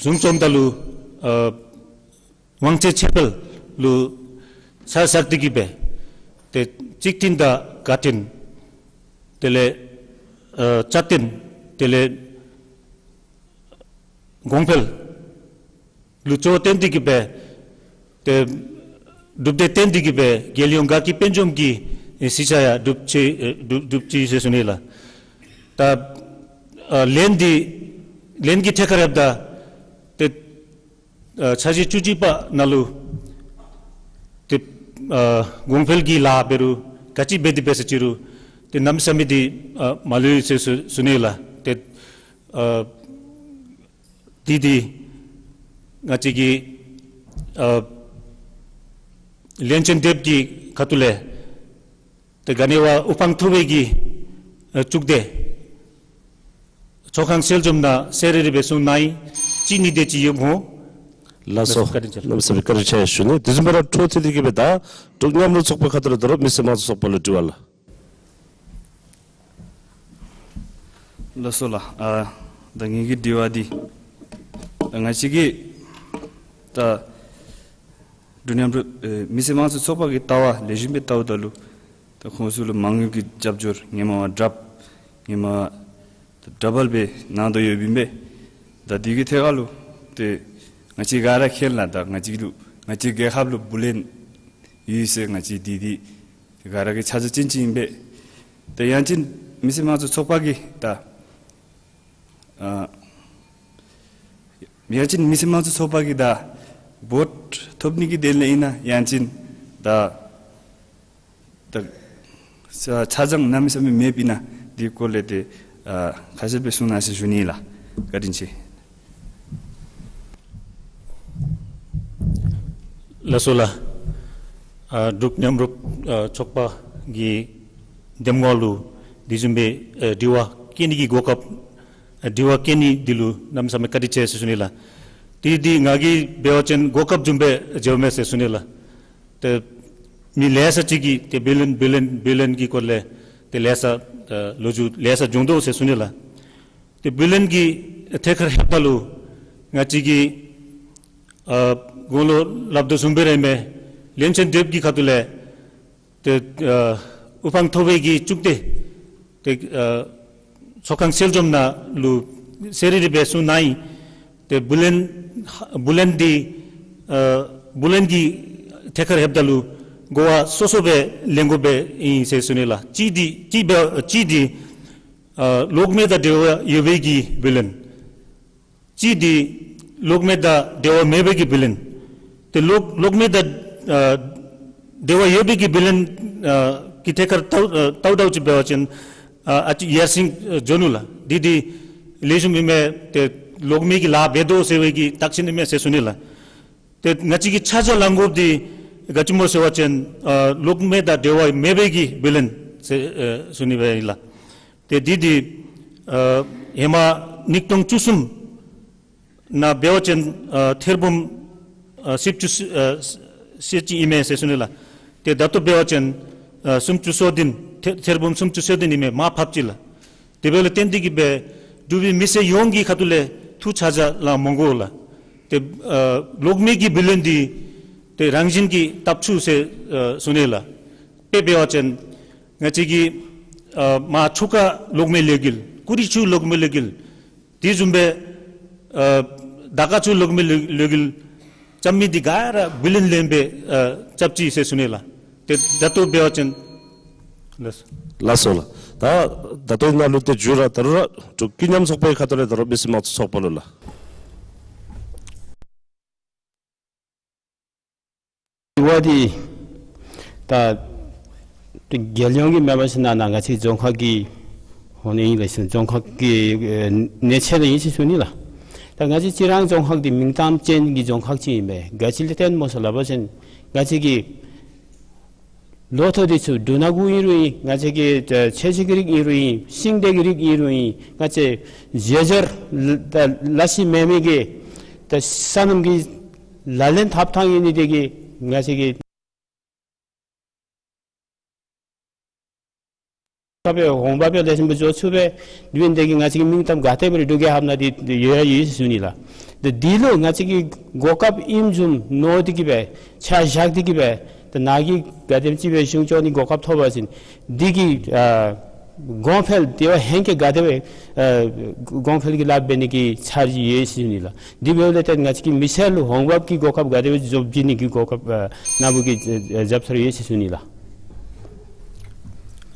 གཞུང་བཙུགསཔ་ད་ལུ་ཨ་དབང་ཚད་ཕྱིར་སྤེལ་ལུ་ས་ས་ཏི་གི་སྦེ་ཏེ་གཅིག་བསྟུན་དང་དགའ་བསྟུན་དེ་ལས་ཨ་རྩ་བསྟུན་དེ་ལས་གོང་འཕེལ་ལུ་གཙོ་བོ་བསྟེན་ཏེ་གི་སྦེ་ཏེ་སྒྲུབ་སྡེ་བསྟེན་ཏེ་གི་སྦེ་རྒྱལ་ཡོངས་དགའ་སྐྱིད་དཔལ་འབྱོར་གྱི་ཨེ་སྲིད་བྱུས་ཡང་སྒྲུབ་ཅི་ཨེ་སྒྲུབ་སྒྲུབ་ཅི་ཟེར་ཞུ་ནི་ལགས། ད་ཨ་ལན་འདི་ལན་གྱི་ཐད་ཁར་འབདཝ་ད་ཏེ་ཨ་འཆར་གཞི་བཅུ་གཅིག་པ་ནང་ལུ་ཏེ་ཨ་གོང་འཕེལ་གྱི་ལཱ་འབད་རུང་ག་ཅི་འབད་དེ་འབད་ཟེར་ཅི་རུང་ཏེ་གནམ་མེད་ས་མེད་འདི་ཨ་མ་ལུས་ཟེར་ཞུ་ཞུ་ནི་ལགས། ཏེ་ཨ་འདི་འདི་ང་བཅས་ཀྱི་ཨ་བློན་ཆེན་སྡེ་པ་གི་ཁ་ཐུག་ལས་ཏེ་ག་ནི་བ་དབུ་འཕང་མཐོ་བའི་གི་ཨ་གཙུག་སྡེ་ཚོགས་ཁང་གསལ་འཛོམས་ནང་གསལ་རི་རི་སྦེ་གསུངས་གནང་ཡི། གཅིག་གཉིས་དེ་ཅིག་ཡོདཔ་འོང་། ལགས་སོ། བཀའ་དྲིན་ཆེ། གནམ་མེད་ས་མེད་བཀའ་དྲིན་ཆེ་ཞུ་ནི། དེ་བཟུམ་སྦེ་ར་འཕྲོ་མཐུད་དེ་གི་སྦེ་ད་འབྲུག་མཉམ་རུབ་ཚོགས་པའི་ཁ་ཐུག་ལས་ད་རུང་མི་སེར་དམངས་གཙོ་ཚོགས་པ་ལུ་དྲི་བ་ལགས། ལགས་སོ་ལགས། ཨ་ད་ངེ་གི་དྲི་བ་འདི་ད་ང་བཅས་ཀྱིས་ད་འབྲུག་མཉམ་རུབ་ཨེ་མི་སེར་དམངས་གཙོ་ཚོགས་པ་གི་ལྟ་བ་ལེགས་ཤོམ་སྦེ་བལྟཝ་ད་ལུ་ད་ཁོང་ཚུ་ལུ་མ་དངུལ་གྱི་རྒྱབ་སྐྱོར་ཧེ་མ་བ་ཌབ་ཧེ་མ་ཌབ་བཱལ་སྦེ་གནང་དོ་ཡོདཔ་ཨིན་པས། ད་འདི་གི་ཐད་ཁར་ལུ་ཏེ་ང་བཅས་ག་ར་མཁྱེན་ལགས། ད་ང་བཅས་ལུ་ང་བཅས་རྒྱལ་ཁབ་ལུ་བུ་ལོན་ཡོད་ཟེར་ང་བཅས་འདི་འདི་ག་ར་གིས་ཆ་འཇོག་ཅན་ཅིག་ཨིན་པས། ཏེ་ཡང་ཅིན་མི་སེར་དམངས་གཙོ་ཚོགས་པ་གིས་ད་ ཨ་ཡང་ཅིན་མི་སེར་དམངས་གཙོ་ཚོགས་པ་གིས་ད་བོཊ་ཐོབ་ནི་གི་དོན་ལས་ཨིན་ན་ཡང་ཅིན་ད་ད་ཆ་ཆ་ཚང་གནམ་མེད་ས་མེད་མེདཔ་ཨིན་ན་འདི་སྐོར་ལས་ཏེ་ཨ་ཁ་གསལ་སྦེ་གསུང་གནང་ཟེར་ཞུ་ནི་ལགས། བཀའ་དྲིན་ཆེ། ལགས་སོ་ལགས། ཨ་འབྲུག་མཉམ་རུབ་ཨ་ཚོགས་པ་གི་འདེམས་ངོ་ལུ་དེ་བཟུམ་སྦེ་ཨ་དྲི་བ་བཀོད་ནི་གི་གོ་སྐབས་ཨ་དྲི་བ་བཀོད་ནི་འདི་ལུ་གནམ་མེད་ས་མེད་བཀའ་དྲིན་ཆེ་ཟེར་ཞུ་ནི་ལགས། ཏེ་འདི་ང་གིས་འབད་བ་ཅིན་གོ་སྐབས་བཟུམ་སྦེ་མཇལཝ་མས་ཟེར་ཞུ་ནི་ལགས། ཏེ་མི་ལེ་ཤ་ཅིག་གིས་ཏེ་བི་ལིན་བི་ལིན་བི་ལིན་གྱི་སྐོར་ལས་ཏེ་ལེ་ཤ་ཨ་ལོ་རྒྱུས་ལེ་ཤ་འབྱུང་དོ་ཟེར་ཞུ་ནི་ལགས། ཏེ་བི་ལིན་གྱི་ཐད་ཁར་ལྷོདཔ་ད་ལུ་ང་བཅས་ཀྱིས་ཨ་གོང་ལུ་སླབ་དོ་བཟུམ་སྦེ་ར་ཨིན་མས། བློན་ཆེན་ཌེབ་ཀྱི་ཁ་ཐུག་ལས་ཏེ་ཨ་དབུ་འཕང་མཐོ་བའི་གི་བཅུག་སྟེ་ཏེ་ཨ་ཚོགས་ཁང་གསལ་འཇོམས་ནང་ལུ་གསལ་རི་རི་སྦེ་གསུངས་གནང་ཡི། ཏེ་བི་ལིན་བི་ལིན་འདི་ཨ་བི་ལིན་གྱི་ཐད་ཁར་ལྷོདཔ་ད་ལུ་གོ་བ་སོ་སོ་སྦེ་ལེན་དགོཔ་སྦེ་ཨིན་ཟེར་ཞུ་ནི་ལགས། གཅིག་འདི་གཅིག་སྦེ་གཅིག་འདི་ཨ་གློག་མེ་དང་འབྲེལ་བ་ཡོད་པའི་གི་བི་ལིན། གཅིག་འདི་གློག་མེ་དང་འབྲེལ་བ་མེད་པའི་གི་བི་ལིན། ཏེ་གློག་གློག་མེ་དང་ཨ་འབྲེལ་བ་ཡོད་པའི་གི་བི་ལིན་ཨ་གི་ཐད་ཁར་ལྟ་ལྟཝ་ལྟཝ་ཅིག་འབད་བ་ཅིན་ཨ་ཨ་ཙི་ཡར་སེང་ཨ་འགྱོ་ནུག་ལགས། འདི་འདི་ལེགས་ཤོམ་ཨིན་མས། ཏེ་གློག་མེ་གིས་ལཱ་འབད་དོ་ཟེར་བའི་གི་རྟགས་མཚན་ཨིན་མས་ཟེར་ཞུ་ནི་ལགས། ཏེ་ང་བཅས་ཀྱིས་ཆ་བཞག་ལང་དགོཔ་འདི་ག་ཅི་སྨོ་ཟེར་བ་ཅིན་ཨ་གློག་མེ་དང་འབྲེལ་བ་མེད་པའི་གི་བི་ལིན་ཟེར་ཨ་ཞུ་ནི་སྦེ་ཨིན་ལགས། ཏེ་འདི་འདི་ཨ་ཧེ་མ་ཉིས་སྟོང་བཅུ་གསུམ་ནང་འབད་བ་ཅིན་ཨ་ཐེར་འབུམ་ཨ་བཞི་བཅུ་ཨ་ཞེ་གཅིག་ཨིན་མས་ཟེར་ཞུ་ནི་ལགས། ཏེ་ད་ལྟོ་འབད་བ་ཅིན་ཨ་སུམ་ཅུ་སོ་བདུན་ཐེར་ཐེར་འབུམ་སུམ་ཅུ་སོ་བདུན་ཨིན་མས། མར་ཕབ་ཅི་ལགས། དེ་འབདཝ་ལས་བརྟེན་ཏེ་གིས་སྦེ་འབྲུག་པའི་མི་སེར་ཡོངས་ཀྱི་ཁ་ཐུག་ལས་ཐུགས་ཆ་བཞག་ལང་མི་དགོ་ལགས། ཏེ་ཨ་གློག་མེ་གི་བི་ལིན་འདི་ཏེ་རང་བཞིན་གྱིས་བཏབ་ཚུགས་ཟེར་ཨ་ཞུ་ནི་ལགས། དཔེ་འབད་བ་ཅིན་ང་བཅས་ཀྱིས་ཨ་མར་ཆུ་ཁ་གློག་མེ་ལས་འགུལ་ཀུ་རི་ཆུ་གློག་མེ་ལས་འགུལ་དེ་བཟུམ་སྦེ་ཨ་དར་དཀར་ཆུ་གློག་མེ་ལས་ལས་འགུལ་རྐྱབ་མི་འདི་ག་ར་བི་ལིན་ལེན་སྦེ་ཨ་རྐྱབ་ཅི་ཟེར་ཞུ་ནི་ལགས། ཏེ་ད་ལྟོ་འབད་བ་ཅིན་ལགས་སོ། ལགས་སོ་ལགས། ད་ད་ལྟོ་ནཱ་ལུ་ཏེ་མཇུག་ར་ད་རུང་ར་འབྲུག་ཀུན་མཉམ་ཚོགས་པའི་ཁ་ཐུག་ལས་ད་རུང་མི་སེར་དམངས་གཙོ་ཚོགས་པ་ལུ་ལགས། དྲི་བ་འདི་ད་རྒྱལ་ཡོངས་ཀྱི་མེན་པར་ཞིན་ན་ང་བཅས་རྫོང་ཁག་གི་ཧོང་ནི་ཨིན་ལགས་ཤིག། རྫོང་ཁག་གི་ཨེ་གནས་ཚད་ལུ་ཨིན་ཟེར་ཞུ་ནི་ལགས། ད་ང་བཅས་རྩི་རང་རྫོང་ཁག་འདི་མིང་གཏམ་ཅན་གྱི་རྫོང་ཁག་ཅིག་ཨིན་པས། ག་ཅི་ལས་བརྟེན་སྨོ་ཟེར་སླབ་པ་ཅིན་ང་བཅས་ཀྱི་ལོ་ཐོག་འདི་ཚུ་འབྲུ་སྣ་དགུ་ཨིན་རུང་ཨིན། ང་བཅས་ཀྱི་ཨེ་ཚལ་ཞིང་གི་རིགས་ཨིན་རུང་ཨིན། ཤིང་འབྲས་ཀྱི་རིགས་ཨིན་རུང་ཨིན། ང་བཅས་བཟོ་སྦྱོར་ལ་ད་ལ་ཤི་མེད་མི་གི་ད་སོ་ནམ་གྱི་ལག་ལེན་ཐབས་ཐངས་ཨིན་ནི་དེ་གིས་ང་བཅས་ཀྱི་ཁ་སྦེ་འོང་འབབ་སྦེ་ལེགས་ཤོམ་སྦེ་འགྱོ་ཚུགས་པས། འདི་འབད་ནི་དེ་གིས་ང་བཅས་ཀྱི་མིང་གཏམ་ག་དེ་སྦེ་ར་འབྲུག་རྒྱལ་ཁབ་ནང་འདི་ཡོད་ཡོད་ཟེར་ཞུ་ནི་ལགས། ད་འདི་ལུ་ང་བཅས་ཀྱི་གོ་སྐབས་ཨིནམ་བཟུམ་མནོ་སྟེ་གིས་སྦེ་ཆ་བཞག་སྟེ་གིས་སྦེ་ད་ནཱ་གིས་ག་དེམ་ཅིག་སྦེ་གཞུང་སྐྱོང་ནི་གོ་སྐབས་ཐོབ་པ་ཅིན་འདི་གིས་ཨ་གོང་འཕེལ་དེ་བ་ཧེང་སྐལ་ག་དེ་སྦེ་ཨ་གོང་འཕེལ་གྱི་ལཱ་འབད་ནི་གི་འཆར་གཞི་ཡོད་ཟེར་ཞུ་ནི་ལགས། འདི་འབདཝ་ལས་བརྟེན་ང་བཅས་ཀྱི་མི་སེར་ལུ་འོང་འབབ་ཀྱི་གོ་སྐབས་ག་དེ་སྦེ་འཛོམས་བྱིན་ནི་གི་གོ་སྐབས་ཨ་ནཱ་བུ་གིས་ཨ་རྒྱབ་སྐྱོར་ཡོད་ཟེར་ཞུ་ནི་ལགས།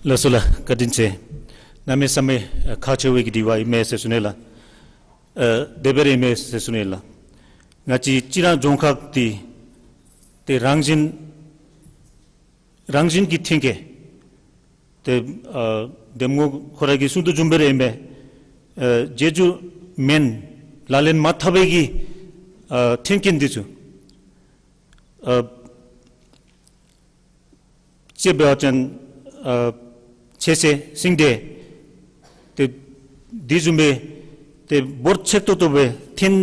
ལགས་སོ་ལགས། བཀའ་དྲིན་ཆེ། གནམ་མེད་ས་མེད་ཨ་ཁག་ཆེ་བའི་གི་དྲི་བ་ཨིན་མས་ཟེར་ཞུ་ནི་ལགས། ཨ་དེ་སྦེ་ར་ཨིན་མས་ཟེར་ཞུ་ནི་ལགས། ང་བཅས་རྩི་རང་རྫོང་ཁག་འདི་ཏེ་རང་བཞིན་རང་བཞིན་གྱི་མཐུན་རྐྱེན་ཏེ་ཨ་འདེམས་ངོ་ཁོ་ར་གིས་གསུང་དོ་བཟུམ་སྦེ་ར་ཨིན་པས། ཨ་བྱེད་རྒྱུ་མེན་ལག་ལེན་མ་འཐབ་པའི་གི་ཨ་མཐུན་རྐྱེན་འདི་ཚུ་ཨ་ཅིག་འབད་བ་ཅིན་ཨ་ཚལ་སེ་ཤིང་འབྲས་ཏེ་དེ་བཟུམ་སྦེ་ཏེ་འབོར་ཆེ་ཏོག་ཏོ་སྦེ་ཐོན་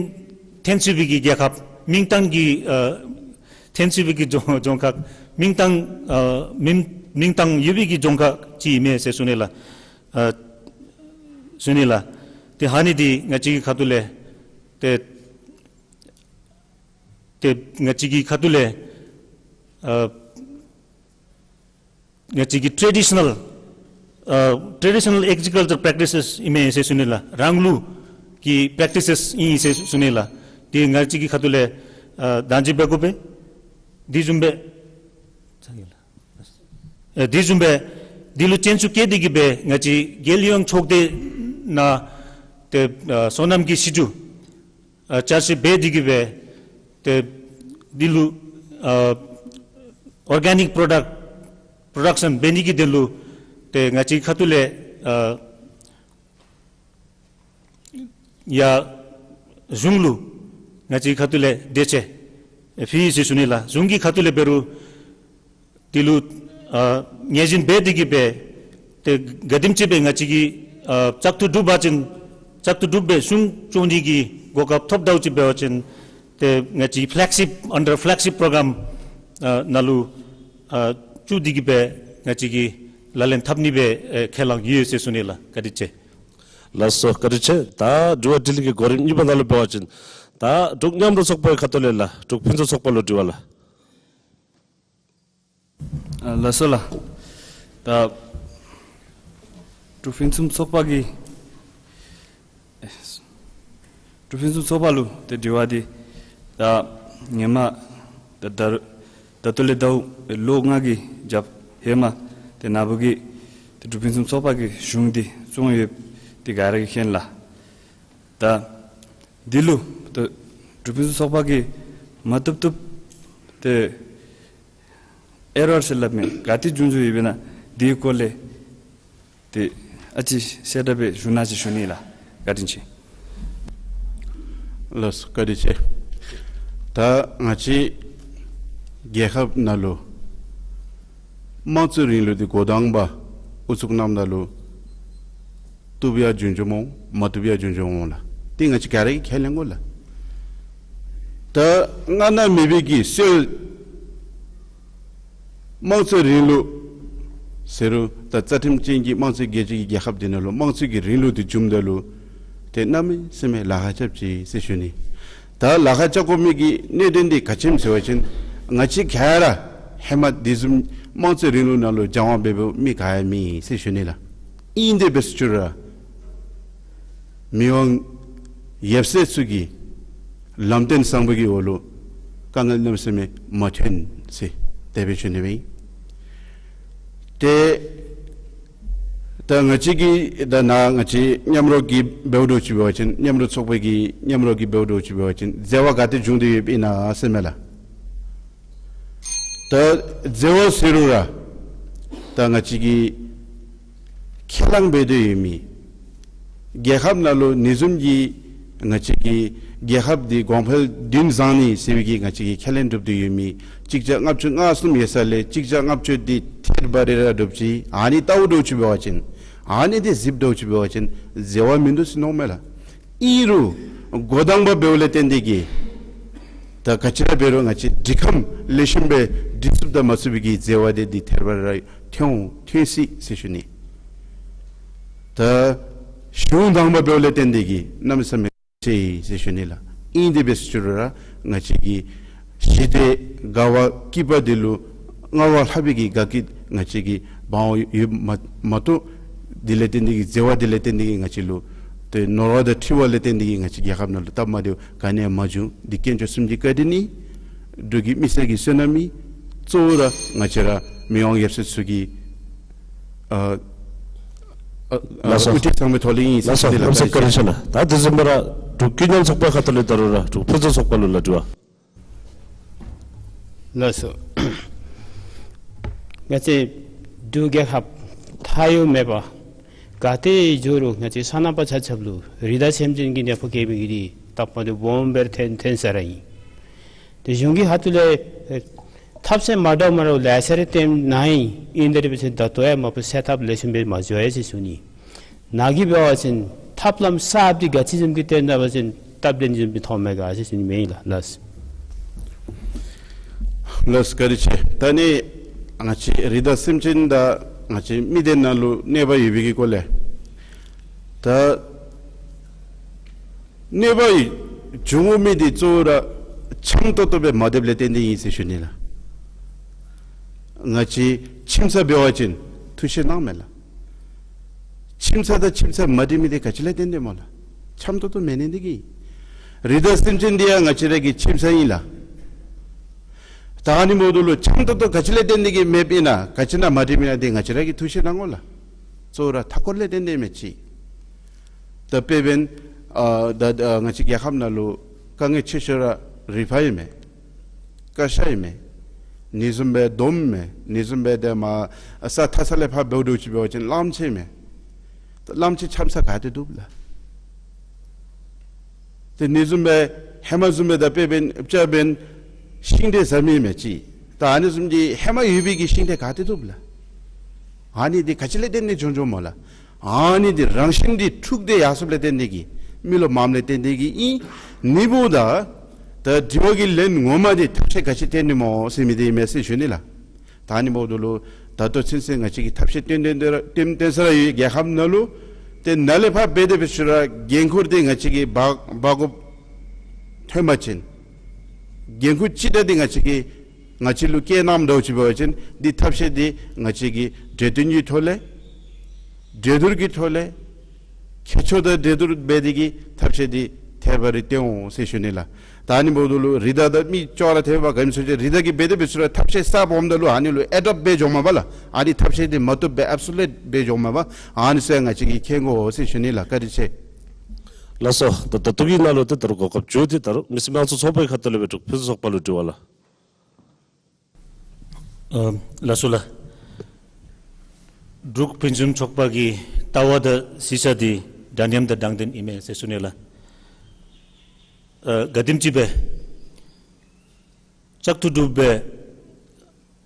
ཐོན་ཚུགས་པའི་གི་རྒྱལ་ཁབ་མིང་གཏམ་གྱི་ཨ་ཐོན་ཚུགས་པའི་གི་རྫོང་རྫོང་ཁག་མིང་གཏམ་ཨ་མིང་མིང་གཏམ་ཡོད་པའི་གི་རྫོང་ཁག་ཅིག་ཨིན་མས་ཟེར་ཞུ་ནི་ལགས། ཨ་ཞུ་ནི་ལགས། ཏེ་ཨ་ནི་འདི་ང་བཅས་ཀྱི་ཁ་ཐུག་ལས་ཏེ་ཏེ་ང་བཅས་ཀྱི་ཁ་ཐུག་ལས་ཨ་ང་བཅས་ཀྱི་ཊེ་ཌི་ཤ་ནཱལ་ཨ་ཊེ་ཌི་ཤ་ནཱལ་ཨེག་རི་ཀལ་ཅར་པེག་ཊི་སེས་ཨིན་མས་ཟེར་ཞུ་ནི་ལགས། རང་ལུགས་ཀྱི་པེག་ཊི་སེས་ཨིན་ཟེར་ཞུ་ནི་ལགས། ཏེ་ང་བཅས་ཀྱི་ཁ་ཐུག་ལས་ཨ་དང་ཅིག་འབད་དགོ་པས། དེ་བཟུམ་སྦེ་ཨ་དེ་བཟུམ་སྦེ་འདི་ལུ་སྤྱན་ཟུར་བཀལ་ཏེ་གིས་སྦེ་ང་བཅས་རྒྱལ་ཡོངས་ཚོགས་སྡེ་ནང་ ཏེ་ཨ་སོ་ནམ་གྱི་སི་ཏུ་ཨ་བསྐྱར་ཞིབ་འབད་དེ་གིས་སྦེ་ཏེ་འདི་ལུ་ཨ་ཨོར་གེ་ནིཀ་པྲོ་ཌཀཊ་པྲོ་ཌཀ་ཤཱན་འབད་ནི་གི་དོན་ལུ་ཏེ་ང་བཅས་ཁ་ཐུག་ལས་ཨ་ཡ་གཞུང་ལུ་ང་བཅས་ཁ་ཐུག་ལས་དེ་ཅིག་ཕུལ་ཡི་ཟེར་ཞུ་ནི་ལགས། གཞུང་གི་ཁ་ཐུག་ལས་འབད་རུང་འདི་ལུ་ཨ་ངོས་འཛིན་འབད་དེ་གིས་སྦེ་ཏེ་ག་དེམ་ཅིག་སྦེ་ང་བཅས་ཀྱིས་ཨ་བཙག་འཐུ་གྲུབ་པ་ཅིན་བཙག་འཐུ་གྲུབ་སྦེ་གཞུང་སྐྱོང་ནི་གི་གོ་སྐབས་ཐོབ་ད་ཅིག་འབད་བ་ཅིན་ཏེ་ང་བཅས་ཀྱི་ཕེ་ལེག་ཤིཔ་ཨན་ཌར་ཕེ་ལེག་ཤིཔ་པྲོ་གྲམ་ཨ་ནང་ལུ་ཨ་བཙུགས་ཏེ་གིས་སྦེ་ང་བཅས་ཀྱིས་ལག་ལེན་འཐབ་ནི་སྦེ་ཨེ་ཁས་བླངས་ཡོད་ཟེར་ཞུ་ནི་ལགས། བཀའ་དྲིན་ཆེ། ལགས་སོ། བཀའ་དྲིན་ཆེ། ད་དྲི་བ་དྲིས་ལན་གྱི་གོ་རིམ་གཉིས་པ་ནང་ལུ་འབད་བ་ཅིན་ད་འབྲུག་མཉམ་རུབ་ཚོགས་པའི་ཁ་ཐུག་ལས་ལགས་འབྲུག་ཕུན་སུམ་ཚོགས་པ་ལུ་དྲི་བ་ལགས། ཨ་ལགས་སོ་ལགས། ད་འབྲུག་ཕུན་སུམ་ཚོགས་པ་གི་འབྲུག་ཕུན་སུམ་ཚོགས་པ་ལུ་ཏེ་དྲི་བ་འདི་ད་ཧེ་མ་ད་ད་ད་ལྟོ་ལས་ཟླཝ་ལོ་ལྔ་གི་རྒྱབ་ཧེ་མ་ཏེ་ན་བུ་གིས་ཏེ་འབྲུག་ཕུན་སུམ་ཚོགས་པ་གི་གཞུང་འདི་བཙུགས་ཡོདཔ་འདི་ག་ར་གིས་མཁྱེན་ལགས། ད་འདི་ལུ་ད་འབྲུག་ཕུན་སུམ་ཚོགས་པ་གིས་མ་བཏུབ་བཏུབ་ཏེ་ཨེ་རར་ཟེར་སླབ་མི་ག་ཏེ་བྱུང་བྱུངམ་ཨིན་པས་ན་འདི་གི་སྐོར་ལས་ཏེ་ཨ་ཙི་གསལ་བསྒྲགས་སྦེ་ཞུ་གནང་ཟེར་ཞུ་ནི་ལགས། བཀའ་དྲིན་ཆེ། ལགས་སོ། བཀའ་དྲིན་ཆེ། ད་ང་བཅས་རྒྱལ་ཁབ་ནང་ལུ་དམངས་གཙོའི་རིང་ལུགས་འདི་འགོ་དང་པ་དབུ་བཙུགས་གནངམ་ད་ལུ་བཏུབ་ཡང་བྱུང་བྱུངམ་འོང་། མ་བཏུབ་ཡང་བྱུང་བྱུངམ་འོང་ལགས། འདི་ང་བཅས་ག་ར་གིས་ཁས་ལེན་དགོ་ལགས། ད་སྔར་ན་མེད་པའི་གི་སྲོལ་དམངས་གཙོའི་རིང་ལུགས་ཟེར་རུང་ད་རྩ་ཁྲིམས་ཅན་གྱི་དམངས་གཙོའི་རྒྱལ་གཅེས་ཀྱི་རྒྱལ་ཁབ་འདི་ནང་ལུ་དམངས་གཙོའི་གི་རིང་ལུགས་འདི་བྱུངམ་ད་ལུ་ཏེ་གནམ་མེད་ས་མེད་ལཱ་ཁག་རྐྱབ་ཅི་ཟེར་ཞུ་ནི། ད་ལཱ་ཁག་རྐྱབ་དགོ་མི་གི་གནད་དོན་འདི་ག་ཅི་སྨོ་ཟེར་བ་ཅིན་ང་བཅས་ག་ར་ཧེ་མ་འདི་བཟུམ་དམངས་གཙོའི་རིང་ལུགས་ནང་ལུ་སྦྱང་བ་འབད་འབདཝ་མི་ག་ཡང་མེད་ཟེར་ཞུ་ནི་ལགས། ཨིན་དེ་འབད་ཟེར་ཞུ་རུང་མི་དབང་ཡབ་སྲས་ཚུ་གི་ལམ་སྟོན་བཟང་པོ་གི་འོག་ལུ་དཀའ་ངལ་གནམ་མེད་ས་མེད་མ་ཐོན་ཟེར་དེ་སྦེ་ཞུ་ནི་ཨིན། ཏེ་ད་ང་བཅས་ཀྱི་ད་ནཱ་ང་བཅས་མཉམ་རོགས་ཀྱིས་འབདཝ་འདྲཝ་ཅིག་འབད་བ་ཅིན་མཉམ་རོགས་ཚོགས་པའི་གི་མཉམ་རོགས་ཀྱིས་འབདཝ་འདྲཝ་ཅིག་འབད་བ་ཅིན་འཛོལ་བ་ག་ཏེ་བྱུང་སྟེ་ཡོདཔ་ཨིན་ན་ཟེར་མས་ལགས། ད་འཛོལ་བ་ཟེར་རུང་ར་ད་ང་བཅས་ཀྱིས་ཁས་བླངས་འབད་དེ་ཡོད་མི་རྒྱལ་ཁབ་ནང་ལུ་ཨ་ནི་བཟུམ་གྱི་ང་བཅས་ཀྱི་རྒྱལ་ཁབ་འདི་གོང་འཕེལ་བདུན་བཟང་ནི་ཟེར་བའི་གི་ང་བཅས་ཀྱིས་ཁས་ལེན་གྲུབ་སྟེ་ཡོད་མི་གཅིག་བརྒྱ་ལྔ་བཅུ་ང་གསུམ་ཡོད་ས་ལས་གཅིག་བརྒྱ་ལྔ་བཅུ་འདི་ཐེར་འབའ་རེ་ར་གྲུབ་ཅི། ཨ་ནི་ལྟཝ་འདྲཝ་ཅིག་འབད་བ་ཅིན་ཨ་ནི་འདི་གཟིགསཔ་འདྲཝ་ཅིག་འབད་བ་ཅིན་འཛོལ་བ་མིན་འདུག་ཟེར་མནོཝ་མས་ལགས། ཨིན་རུང་འགོ་དང་པ་འབདཝ་ལས་བརྟེན་ཏེ་གིས་ད་ག་ཅི་ར་འབད་རུང་ང་བཅས་སྒྲིག་ཁམས་ལེགས་ཤོམ་སྦེ་སྒྲིག་ཚུགསཔ་དང་མ་ཚུགས་པའི་གི་འཛོལ་བ་འདི་འདི་ཐེར་འབའ་རེ་ར་ཐོན་འོང་ཐོན་སྲིད་ཟེར་ཞུ་ནི། ད་གཞུང་དང་པ་འབདཝ་ལས་བརྟེན་ཏེ་གིས་གནམ་མེད་ས་མེད་ཆེ་ཟེར་ཞུ་ནི་ལགས། ཨིན་དེ་འབད་ཟེར་ཞུ་རུང་ར་ང་བཅས་ཀྱི་ཞི་བདེ་དགའ་བ་སྐྱིད་པ་འདི་ལུ་སྔར་བ་ལྷག་པའི་གི་དགའ་སྐྱིད་ང་བཅས་ཀྱིས་འབག་འོང་ཡོདཔ་མ་མ་གཏོགས་འདི་ལས་བརྟེན་ཏེ་གིས་འཛོལ་བ་འདི་ལས་བརྟེན་ཏེ་གིས་ང་བཅས་ལུ་ཏེ་ནོར་བ་དང་འཁྲི་བ་ལས་བརྟེན་ཏེ་གིས་ང་བཅས་རྒྱལ་ཁབ་ནང་ལུ་སྟབས་མ་བདེཝ་ག་ནི་ཡང་མ་བྱུང་། འདི་དཀོན་མཆོག་གསུམ་གྱི་བཀའ་དྲིན་ཨིན། འབྲུག་གི་མི་སེར་གྱི་བསོད་ནམས་ཨིན། གཙོ་བོ་ར་ང་བཅས་ར་མི་དབང་ཡབ་སྲས་ཚུ་གི་ཨ་ཨ་ཨ་ལགས་སོ། དབུ་ཁྲིད་ཚང་མའི་ཐོག་ལས་ཨིན་ཟེར་ཞུ་ནི་ལགས། ལགས་སོ། བཀའ་དྲིན་ཆེ་ལགས། ད་དེ་བཟུམ་སྦེ་ར་འབྲུག་ཀུན་མཉམ་ཚོགས་པའི་ཁ་ཐུག་ལས་ད་རུང་ར་འབྲུག་ཕུན་སུམ་ཚོགས་པ་ལུ་ལགས་དྲི་བ། ལགས་སོ། ང་བཅས་འབྲུག་རྒྱལ་ཁབ་མཐའ་ཡས་མེད་པ་ག་ཏེ་འགྱོ་རུང་ང་བཅས་སོ་ནམ་པ་ཆ་ཁྱབ་ལུ་རི་དྭགས་སེམས་ཅན་གྱི་ནད་ཕོག་གེ་མི་གི་རིགས་སྟབས་མ་བདེཝ་སྦོམ་སྦེ་ར་ཐོན་ཐོན་ས་ར་ཨིན། ཏེ་གཞུང་གི་ཁ་ཐུག་ལས་ཐབས་ཤེས་མ་འདྲཝ་མ་འདྲཝ་ལེ་ཤ་ར་སྟོནམ་ཨིན། ཨིན་དེ་ར་འབད་ཞིནམ་ད་ལྟོ་ཡང་མ་པ་སེལ་ཐབས་ལེགས་ཤོམ་སྦེ་མ་འགྱོ་ཡི་ཟེར་ཞུ་ནི། ནཱ་གིས་འབད་བ་ཅིན་ཐབས་ལམ་གསརཔ་འདི་ག་ཅི་བཟུམ་གྱིས་སྟོན་ད་པ་ཅིན་སྟབས་བདེ་ནི་བཟུམ་སྦེ་མཐོངམ་མས་ག་ཟེར་ཞུ་ནི་མས་ལགས། ལགས། ལགས་སོ། བཀའ་དྲིན་ཆེ། ད་ནི་ང་བཅས་རི་དྭགས་སེམས་ཅན་དང་ང་བཅས་མི་སྡེ་ནང་ལུ་གནོད་པ་ཡོད་པའི་གི་སྐོར་ལས་ད་གནོད་པ་ཡི་འབྱུང་མི་འདི་གཙོ་བོ་ར་འཆམ་ཏོག་ཏོ་སྦེ་མ་སྡོདཔ་ལས་བརྟེན་ཏེ་ཨིན་ཟེར་ཞུ་ནི་ལགས། ང་བཅས་ཁྱིམ་ཚང་འབད་བ་ཅིན་ཐུགས་བཞེད་གནང་མས་ལགས། ཁྱིམ་ཚང་དང་ཁྱིམ་ཚང་མ་འགྲིག་མི་འདི་ག་ཅི་ལས་བརྟེན་ཏེ་སྨོ་ལགས། འཆམ་ཏོག་ཏོ་མེད་ནི་འདི་གིས། རི་དྭགས་སེམས་ཅན་འདི་ཡང་ང་བཅས་ར་གི་ཁྱིམ་ཚང་ཨིན་ལགས། ད་ཨ་ནི་འབདཝ་ད་ལུ་འཆམ་ཏོག་ཏོ་ག་ཅི་ལས་བརྟེན་ཏེ་གིས་མེདཔ་ཨིན་ན་ག་ཅི་ནང་མ་འགྲིག་མི་ཨིན་ན་འདི་ང་བཅས་ར་གིས་ཐུགས་བཞེད་གནང་དགོ་ལགས། གཙོ་བོ་ར་མཐའ་འཁོར་ལས་བརྟེན་ཏེ་མས་ཅིག། ད་དཔེ་འབདན་ཨ་ད་ཨ་ང་བཅས་རྒྱལ་ཁབ་ནང་ལུ་དཀའ་ངལ་ཆེ་ཤོས་ར་རི་ཕར་ཨིན་མས། ཀ་ཤ་ཨིན་མས། ཨ་ནི་བཟུམ་སྦེ་དོམ་ཨིན་མས། ཨ་ནི་བཟུམ་སྦེ་ཏེ་མར་ས་མཐའ་ས་ལས་ཕར་འབདཝ་འདྲཝ་ཅིག་འབད་བ་ཅིན་གླངམོ་ཆེ་ཨིན་མས། ད་གླངམོ་ཆེ་འཁྱམ་ས་ག་ཏེ་འདུག་ལགས། ཏེ་ཨ་ནི་བཟུམ་སྦེ་ཧེ་མ་བཟུམ་སྦེ་ད་དཔེ་འབདན་ཨ་ཅ་འབདན་ཤིང་འབྲས་ཟ་མི་ཨིན་མས་ཅིག། ད་ཨ་ནི་བཟུམ་གྱི་ཧེ་མ་ཡོད་པའི་གི་ཤིང་འབྲས་ག་ཏེ་འདུག་ལགས། ཨ་ནི་འདི་ག་ཅི་ལས་བརྟེན་ཏེ་བྱུང་བྱུངམ་སྨོ་ལགས། ཨ་ནི་འདི་རང་བཞིན་འདི་འཁྲུགས་ཏེ་ཡར་སོངམ་ལས་བརྟེན་ཏེ་གིས་མི་ལོ་མངམ་ལས་བརྟེན་ཏེ་གིས་ཨིན། ཨ་ནི་འབདཝ་ད་ད་དྲི་བ་གི་ལན་ངོ་མ་འདི་ཐབས་ཤེས་ག་ཅི་བཏོན་ནི་སྨོ་ཟེར་མི་འདི་ཨིན་མས་ཟེར་ཞུ་ནི་ལགས། ད་ཨ་ནི་འབདཝ་ད་ལུ་ད་ལྟོ་ཚུན་ཚོད་ང་བཅས་ཀྱིས་ཐབས་ཤེས་བཏོན་བཏོན་བཏོན་བཏོན་ས་ར་ཡོད། རྒྱལ་ཁབ་ནང་ལུ་ཏེ་ནཱ་ལས་ཕར་འབད་དེ་འབད་ཞུ་ར་འགན་ཁུར་འདི་ང་བཅས་ཀྱིས་འབག་འབག་དགོཔ་ཐོན་པ་ཅིན་འགན་ཁུར་ཅིག་ད་འདི་ང་བཅས་ཀྱིས་ང་བཅས་ལུ་བཀལ་གནངམ་འདྲཝ་ཅིག་འབད་བ་ཅིན་འདི་ཐབས་ཤེས་འདི་ང་བཅས་ཀྱིས་གྲོས་བསྟུན་གྱི་ཐོག་ལས་གྲོས་བསྡུར་གྱི་ཐོག་ལས་ཁྱད་ཆོས་དང་གྲོས་བསྡུར་འབད་དེ་གིས་ཐབས་ཤེས་འདི་ཐད་པ་རེ་བཏོན་འོང་ཟེར་ཞུ་ནི་ལགས། ད་ཨ་ནི་འབདཝ་ད་ལུ་རི་དྭགས་དང་མི་ཅོག་ར་འཐདཔ་ག་ཨིནམ་ཚུན་ཚོད་རི་དྭགས་ཀྱིས་འབད་དེ་འབད་ཞུ་ར་ཐབས་ཤེས་གསརཔ་འོངམ་ད་ལུ་ཨ་ནི་ལུ་ཨེ་ཌོབ་འབད་འགྱོཝ་མས་པ་ལགས། ཨ་ནི་ཐབས་ཤེས་འདི་མ་བཏུབ་སྦེ་ཨེབ་སོ་ལུཊ་འབད་འགྱོཝ་མས་པ། ཨ་ནི་ཚུ་ཡང་ང་བཅས་ཀྱིས་མཁྱེན་དགོ་ཟེར་ཞུ་ནི་ལགས། བཀའ་དྲིན་ཆེ། ལགས་སོ། ད་ད་ལྟོ་གི་ནང་ལུ་ཏེ་ད་རུང་གོ་སྐབས་བྱུང་སྟེ་ད་རུང་མི་སེར་དམངས་གཙོ་ཚོགས་པའི་ཁ་ཐུག་ལས་སྦེ་འབྲུག་ཕུན་སུམ་ཚོགས་པ་ལུ་དྲི་བ་ལགས། ཨ་ལགས་སོ་ལགས། འབྲུག་ཕུན་སུམ་ཚོགས་པ་གི་ལྟ་བ་དང་གཟིགས་ས་འདི་འདྲ་མཉམ་དང་དྲང་བདེན་ཨིན་མས་ཟེར་ཞུ་ནི་ལགས། ཨ་ག་དེམ་ཅིག་སྦེ་ལྕགས་ཐུ་གྲུབ་སྦེ་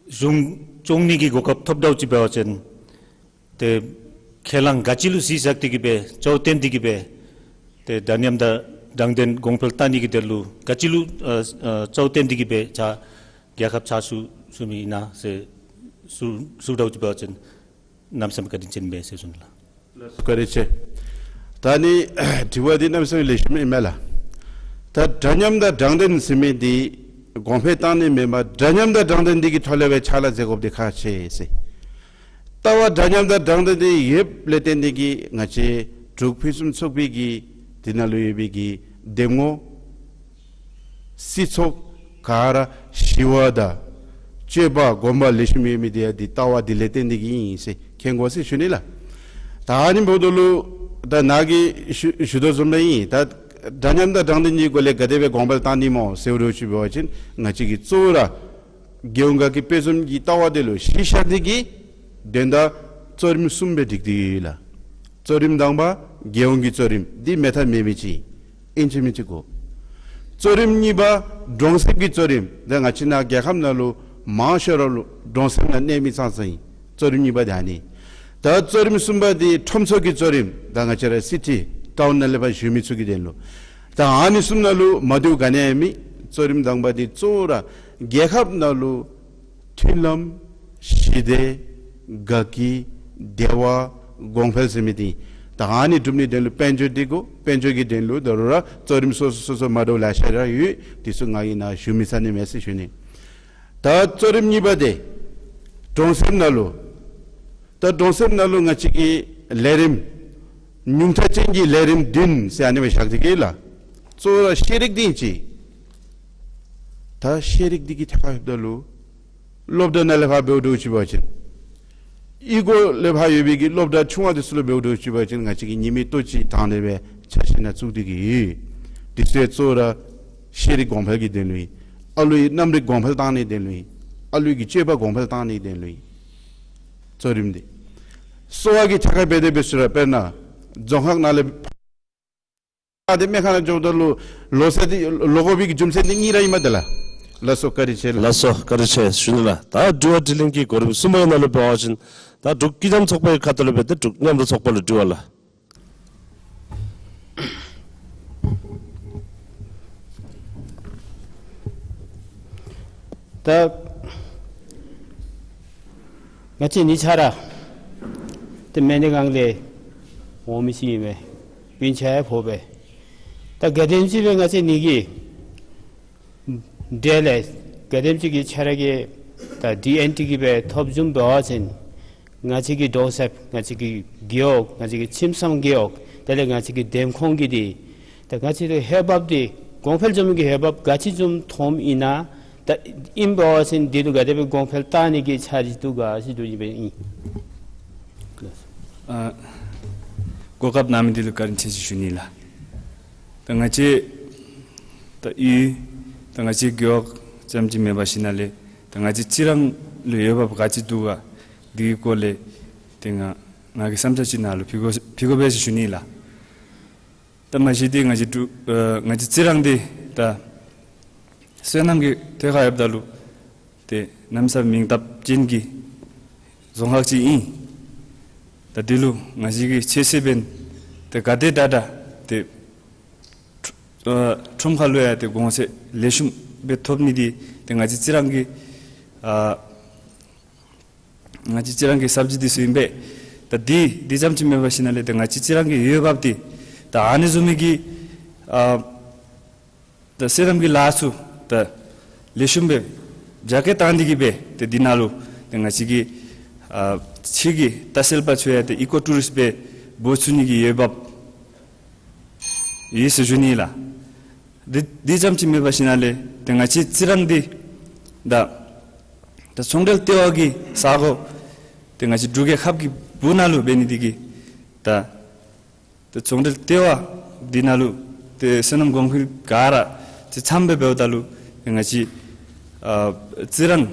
གཞུང་སྐྱོང་ནི་གི་གོ་སྐབས་ཐོབ་འདྲཝ་ཅིག་འབད་བ་ཅིན་ཏེ་ཁས་བླངས་ག་ཅི་ལུ་གཞི་བཞག་སྟེ་གིས་སྦེ་གཙོ་བོ་བཏོན་ཏེ་གིས་སྦེ་ཏེ་འདྲ་མཉམ་དང་དྲང་བདེན་གོང་འཕེལ་བཏང་ནི་གི་དོན་ལུ་ག་ཅི་ལུ་ཨ་ཨ་གཙོ་བོ་བཏོན་ཏེ་གིས་སྦེ་ཕྱག་རྒྱལ་ཁབ་ཕྱག་ཞུ་ཞུ་མི་ཨིན་ན་ཟེར་ཞུ་ཞུ་འདྲཝ་ཅིག་འབད་བ་ཅིན་གནམ་མེད་ས་མེད་བཀའ་དྲིན་ཆེ་ཨིན་པས་ཟེར་ཞུ་ནི་ལགས། ལགས་སོ་བཀའ་དྲིན་ཆེ། ད་ཨ་ནི་དྲི་བ་འདི་གནམ་མེད་ས་མེད་ལེགས་ཤོམ་ཨིན་མས་ལགས། ད་འདྲ་མཉམ་དང་དྲང་བདེན་ཟེར་མི་འདི་གོང་འཕེལ་བཏང་ནི་མེན་པར་འདྲ་མཉམ་དང་དྲང་བདེན་འདི་གི་ཐོག་ལས་སྦེ་ཕྱག་ལཱ་མཛད་དགོཔ་འདི་ཁག་ཆེ་ཟེར། ལྟ་བ་འདྲ་མཉམ་དང་དྲང་བདེན་འདི་ཡོདཔ་ལས་བརྟེན་ཏེ་གིས་ང་བཅས་འབྲུག་ཕུན་སུམ་ཚོགས་པའི་གི་འདི་ནང་ལུ་ཡོད་པའི་གི་འདེམས་ངོ་སྲིད་ཚོགས་ག་ར་ཞི་བ་དང་སྤྱོད་པ་སྒོམ་པ་ལེགས་ཤོམ་ཡོད་མི་འདི་ཡང་འདི་ལྟ་བ་འདི་ལས་བརྟེན་ཏེ་གིས་ཨིན་ཟེར་མཁྱེན་དགོ་ཟེར་ཞུ་ནི་ལགས། ད་ཨ་ནི་འབདཝ་ད་ལུ་ད་ནཱ་གིས་ཞུ་ཞུ་དོ་བཟུམ་སྦེ་ཨིན། ད་འདྲ་མཉམ་དང་དྲང་བདེན་གྱི་སྒོ་ལས་ག་དེ་སྦེ་གོང་འཕེལ་བཏང་ནི་སྨོ་ཟེར་འདྲཝ་ཅིག་འབད་བ་ཅིན་ང་བཅས་ཀྱིས་གཙོ་བོ་ར་རྒྱལ་ཡོངས་དགའ་སྐྱིད་དཔལ་འཛོམས་ཀྱི་ལྟ་བ་འདི་ལུ་གཞི་བཞག་སྟེ་གིས་དོན་དག་གཙོ་རིམ་གསུམ་སྦེ་སྒྲིག་སྟེ་ཡོད་ལགས། གཙོ་རིམ་དང་པ་རྒྱལ་ཡོངས་ཀྱི་གཙོ་རིམ་འདི་མེད་ཐབས་མེད་མི་ཅིག་ཨིན་ཅི་མིན་ཅི་གོ། གཙོ་རིམ་གཉིས་པ་གྲོང་གསེབ་ཀྱི་གཙོ་རིམ་ད་ང་བཅས་ནཱ་རྒྱལ་ཁབ་ནང་ལུ་མང་ཤོས་ར་ལུ་གྲོང་གསེབ་ནང་གནས་མི་ཙང་ཙང་ཨིན། གཙོ་རིམ་གཉིས་པ་འདི་ཨ་ནི། ད་གཙོ་རིམ་གསུམ་པ་འདི་ཁྲོམ་ཚོགས་ཀྱི་གཙོ་རིམ་ད་ང་བཅས་ར་སི་ཊི་ཊའུན་ནང་ལས་ཕར་བཞུགས་མི་ཚུ་གི་དོན་ལུ། ད་ཨ་ནི་གསུམ་ནང་ལུ་མ་འདྲཝ་ག་ནི་ཡང་མེད། གཙོ་རིམ་དང་པ་འདི་གཙོ་བོ་ར་རྒྱལ་ཁབ་ནང་ལུ་མཐུན་ལམ་ཞི་བདེ་དགའ་སྐྱིད་བདེ་བ་གོང་འཕེལ་ཟེར་མི་འདི་ད་ཨ་ནི་སྒྲུབ་ནིའི་དོན་ལུ་དཔལ་འབྱོར་འདི་དགོ། དཔལ་འབྱོར་གྱི་དོན་ལུ་ད་རུང་ར་གཙོ་རིམ་སོ་སོ་སོ་སོ་མ་འདྲཝ་ལེ་ཤ་ར་ཡོད། འདི་ཚུ་ང་གིས་ནཱ་ཞུ་མི་ཚར་ནི་མས་ཟེར་ཞུ་ནི། ད་གཙོ་རིམ་གཉིས་པ་འདི་གྲོང་གསེབ་ནང་ལུ་ད་གྲོང་གསེབ་ནང་ལུ་ང་བཅས་ཀྱི་ལས་རིམ་ཉུང་མཐའ་ཅན་གྱི་ལས་རིམ་བདུན་ཟེར་ཨ་ནི་སྦེ་བཞག་སྟེ་གིས་ལགས། གཙོ་བོ་ར་ཤེས་རིག་འདི་ཨིན་ཅི། ད་ཤེས་རིག་འདི་གི་ཐད་ཁར་ལྷོདཔ་ད་ལུ་སློབ་གྲྭ་ནང་ལས་ཕར་འབདཝ་འདྲཝ་ཅིག་འབད་བ་ཅིན་གཡུས་སྒོ་ལས་ཕར་ཡོད་པའི་གི་སློབ་གྲྭ་ཆུང་བ་འདི་ཚུ་ལུ་འབདཝ་འདྲཝ་ཅིག་འབད་བ་ཅིན་ང་བཅས་ཀྱིས་ཉི་མའི་ལྟོ་ཅིག་དང་ལས་སྦེ་ཆ་ཤས་ནང་བཙུགས་ཏེ་གིས་ཡོད། འདི་ཚུ་ཡང་གཙོ་བོ་ར་ཤེས་རིག་གོང་འཕེལ་གྱི་དོན་ལུ་ཨིན། ཨ་ལུའི་རྣམ་རིག་གོང་འཕེལ་བཏང་ནིའི་དོན་ལུ་ཨིན། ཨ་ལུའི་གི་སྤྱོད་པ་གོང་འཕེལ་བཏང་ནིའི་དོན་ལུ་ཨིན། གཙོ་རིམ་འདི། གསོ་བ་གི་ཐད་ཁར་འབད་དེ་འབད་ཞུ་ར་དཔེར་ན་རྫོང་ཁག་ནང་ལས་ཕར་ཏེ་སྨན་ཁང་ནང་འགྱོཝ་ད་ལུ་ལོ་ཚད་འདི་ལོ་དགོ་པའི་གི་རྒྱུ་མཚན་འདི་གཉིས་ར་ཨིན་མས་ད་ལགས། ལགས་སོ་བཀའ་དྲིན་ཆེ་ལགས། ལགས་སོ་བཀའ་དྲིན་ཆེ་ཞུ་ནི་ལགས། ད་དྲི་བ་དྲིས་ལན་གྱི་གོ་རིམ་གསུམ་པའི་ནང་ལུ་འབད་བ་ཅིན་ད་འབྲུག་སྐྱིད་ལྡན་ཚོགས་པའི་ཁ་ཐུག་ལས་འབད་དེ་འབྲུག་མཉམ་རུབ་ཚོགས་པ་ལུ་དྲི་བ་ལགས། ད་ང་བཅས་གཉིས་ཆ་ར་ཏེ་སྨན་སྡེ་སྒང་ལས་འོང་མི་ཅིག་ཨིན་པས། སྤུན་ཆ་ཡང་ཕོག་པས། ད་ག་དེམ་ཅིག་སྦེ་ང་བཅས་གཉིས་ཀྱི་འབྲེལ་ལས་ག་དེམ་ཅིག་གི་ཆ་ར་གི་ད་ཌི་ཨེན་ཊི་གི་སྦེ་ཐོབ་བྱུངམ་འབད་བ་ཅིན་ང་བཅས་ཀྱི་གྲོང་གསེབ་ང་བཅས་ཀྱི་རྒེད་འོག་ང་བཅས་ཀྱི་ཁྱིམ་ཚང་རྒེད་འོག་དེ་ལས་ང་བཅས་ཀྱི་འདེམས་ཁོངས་ཀྱི་འདི་ད་ང་བཅས་ཀྱི་འོས་འབབ་འདི་གོང་འཕེལ་འགྱོ་མི་གི་འོས་འབབ་ག་ཅི་བྱུངམ་ཐོབ་ཨིན་ན། ད་ཨིན་འབད་བ་ཅིན་འདི་ལུ་ག་དེ་སྦེ་གོང་འཕེལ་བཏང་ནི་གི་འཆར་གཞི་འདུག་ག་ཟེར་དྲི་ནི་སྦེ་ཨིན། ཨ་ གོ་སྐབས་གནང་མི་འདི་ལུ་བཀའ་དྲིན་ཆེ་ཞུ་ཞུ་ནི་ལགས། ད་ང་བཅས་ད་ཨུ་ད་ང་བཅས་རྒེད་འོག་ཙམ་ཅིག་མེན་པར་ཞིནམ་ལས་ད་ང་བཅས་རྩི་རང་ལུ་འོས་འབབ་ག་ཅི་འདུག་ག་འདི་གི་སྐོར་ལས་ཏེ་ང་ང་གི་བསམ་འཆར་ཅིག་ནཱ་ལུ་ཕུལ་དགོ་ཕུལ་དགོ་པས་ཟེར་ཞུ་ནི་ལགས། ད་མ་གཞི་འདི་ང་བཅས་འབྲུག་ཨ་ང་བཅས་རྩི་རང་འདི་ད་སོ་ནམ་གྱི་ཐད་ཁར་ཡོདཔ་ད་ལུ་ཏེ་གནམ་མེད་ས་མེད་མིང་གཏམ་ཅན་གྱི་རྫོང་ཁག་ཅིག་ཨིན། ད་འདི་ལུ་ང་བཅས་ཀྱི་ཆོས་སྲིད་འབདན་ཏེ་ག་དེ་དྲག་དྲག་ཏེ་ཨ་ཁྲོམ་ཁ་ལུ་ཡང་ཏེ་གོང་ཚད་ལེགས་ཤོམ་སྦེ་ཐོབ་ནི་འདི་ཏེ་ང་བཅས་རྩི་རང་གི་ཨ་ང་བཅས་རྩི་རང་གི་ས་གཞི་འདི་ཚུ་ཨིན་པས། ད་འདི་འདི་ཙམ་ཅིག་མེན་པར་ཞིནམ་ལས་ཏེ་ང་བཅས་རྩི་རང་གི་འོས་འབབ་འདི་ད་ཨ་ནི་བཟུམ་མའི་གི་ཨ་ད་སོ་ནམ་གྱི་ལཱ་ཚུ་ད་ལེགས་ཤོམ་སྦེ་རྒྱ་སྐྱེད་བཏང་ནི་གི་སྦེ་ཏེ་འདི་ནང་ལུ་ཏེ་ང་བཅས་ཀྱི་ཨ་ཕྱི་གི་ལྟ་བཤལ་པ་ཚུ་ཡང་ཏེ་ཨི་ཀོ་ཊུ་རིསཊ་སྦེ་འབོ་ཚུགས་ནི་གི་འོས་འབབ་ཡོད་ཟེར་ཞུ་ནི་ལགས། འདི་འདི་ཙམ་ཅིག་མེན་པར་ཞིནམ་ལས་ཏེ་ང་བཅས་རྩི་རང་འདི་ད་ད་ཚོང་འབྲེལ་ལྟེ་བ་གི་ས་གོ་ཏེ་ང་བཅས་འབྲུག་རྒྱལ་ཁབ་ཀྱི་སྦུག་ན་ལུ་འབད་ནི་འདི་གིས་ད་ད་ཚོང་འབྲེལ་ལྟེ་བ་འདི་ནང་ལུ་ཏེ་སོ་ནམ་གོང་འཕེལ་ག་ར་ཏེ་ཚངམ་སྦེ་འབདཝ་ད་ལུ་ཏེ་ང་བཅས་ཨ་རྩི་རང་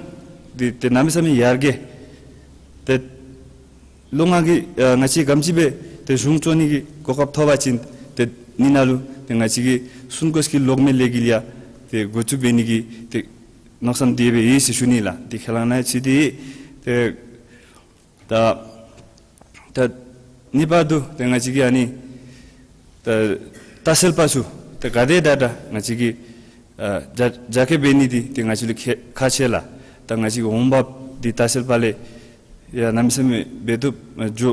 འདི་ཏེ་གནམ་མེད་ས་མེད་ཡར་རྒྱས་ཏེ་ལོ་ལྔ་གི་ཨ་ང་བཅས་ག་དེམ་ཅིག་སྦེ་ཏེ་གཞུང་བཙུགས་ནི་གི་གོ་སྐབས་ཐོབ་པ་ཅིན་ཏེ་འདི་ནང་ལུ་ཏེ་ང་བཅས་ཀྱི་སུན་ཀོས་ཀྱི་ལོག་མེད་ལས་འགུལ་ཡང་ཏེ་འགོ་བཙུགས་འབད་ནི་གི་ཏེ་མནོ་བསམ་འདི་སྦེ་ཡོད་ཟེར་ཞུ་ནི་ལགས། ཏེ་ཁས་བླངས་གནང་ཚུལ་འདི་ཏེ་ད་ད་ངེས་པར་དུ་ཏེ་ང་བཅས་ཀྱི་ཨ་ནི་ད་ལྟ་བཤལ་པ་ཚུ་ཏེ་ག་དེ་དྲག་དྲག་ང་བཅས་ཀྱིས་ཨ་རྒྱ་རྒྱ་སྐྱེད་འབད་ནི་འདི་ཏེ་ང་བཅས་ལུ་ཁག་ཁག་ཆེ་ལགས། ད་ང་བཅས་ཀྱི་འོང་འབབ་འདི་ལྟ་བཤལ་པ་ལས་ཡང་གནམ་མེད་ས་མེད་འབད་བཏུབ་འགྱོ་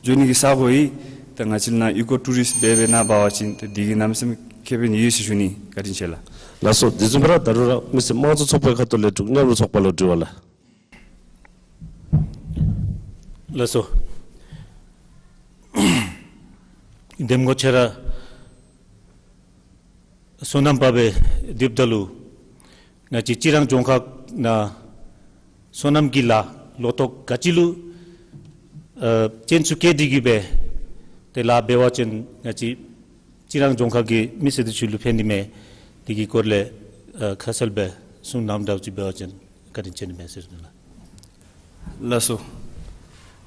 འགྱོ་ནི་གི་ས་གོ་ཨིན། ད་ང་བཅས་ལུ་ནཱ་ཨི་ཀོ་ཊུ་རིསཊ་སྦེ་འབད་ནཱ་འབད་བ་ཅིན་ཏེ་འདི་གིས་གནམ་མེད་ས་མེད་ཁེ་ཕན་ཡོད་ཟེར་ཞུ་ནི། བཀའ་དྲིན་ཆེ་ལགས། ལགས་སོ། དེ་བཟུམ་སྦེ་ར་ད་རུང་ར་མི་སེར་དམངས་གཙོ་ཚོགས་པའི་ཁ་ཐུག་ལས་འབྲུག་མཉམ་རུབ་ཚོགས་པ་ལུ་དྲི་བ་ལགས། ལགས་སོ། འདེམས་ངོ་ཆེ་ར་སོ་ནམ་པ་སྦེ་སྡོདཔ་ད་ལུ་ང་བཅས་རྩི་རང་ལྗོངས་མཁར་ནང་སོ་ནམ་གྱི་ལཱ་ལོ་ཐོག་ག་ཅི་ལུ་ཨ་ཅན་ཚུ་བཀལ་ཏེ་གི་སྦེ་ཏེ་ལཱ་འབད་བ་ཅིན་ང་བཅས་རྩི་རང་ལྗོངས་མཁར་གྱི་མི་སེར་འདི་ཚུ་ལུ་ཕན་ནི་མས། དེ་གི་སྐོར་ལས་ཨ་ཁ་གསལ་སྦེ་གསུང་གནངམ་འདྲཝ་ཅིག་འབད་བ་ཅིན་བཀའ་དྲིན་ཆེ་ནི་མས་ཟེར་ཞུ་ནི་ལགས། ལགས་སོ།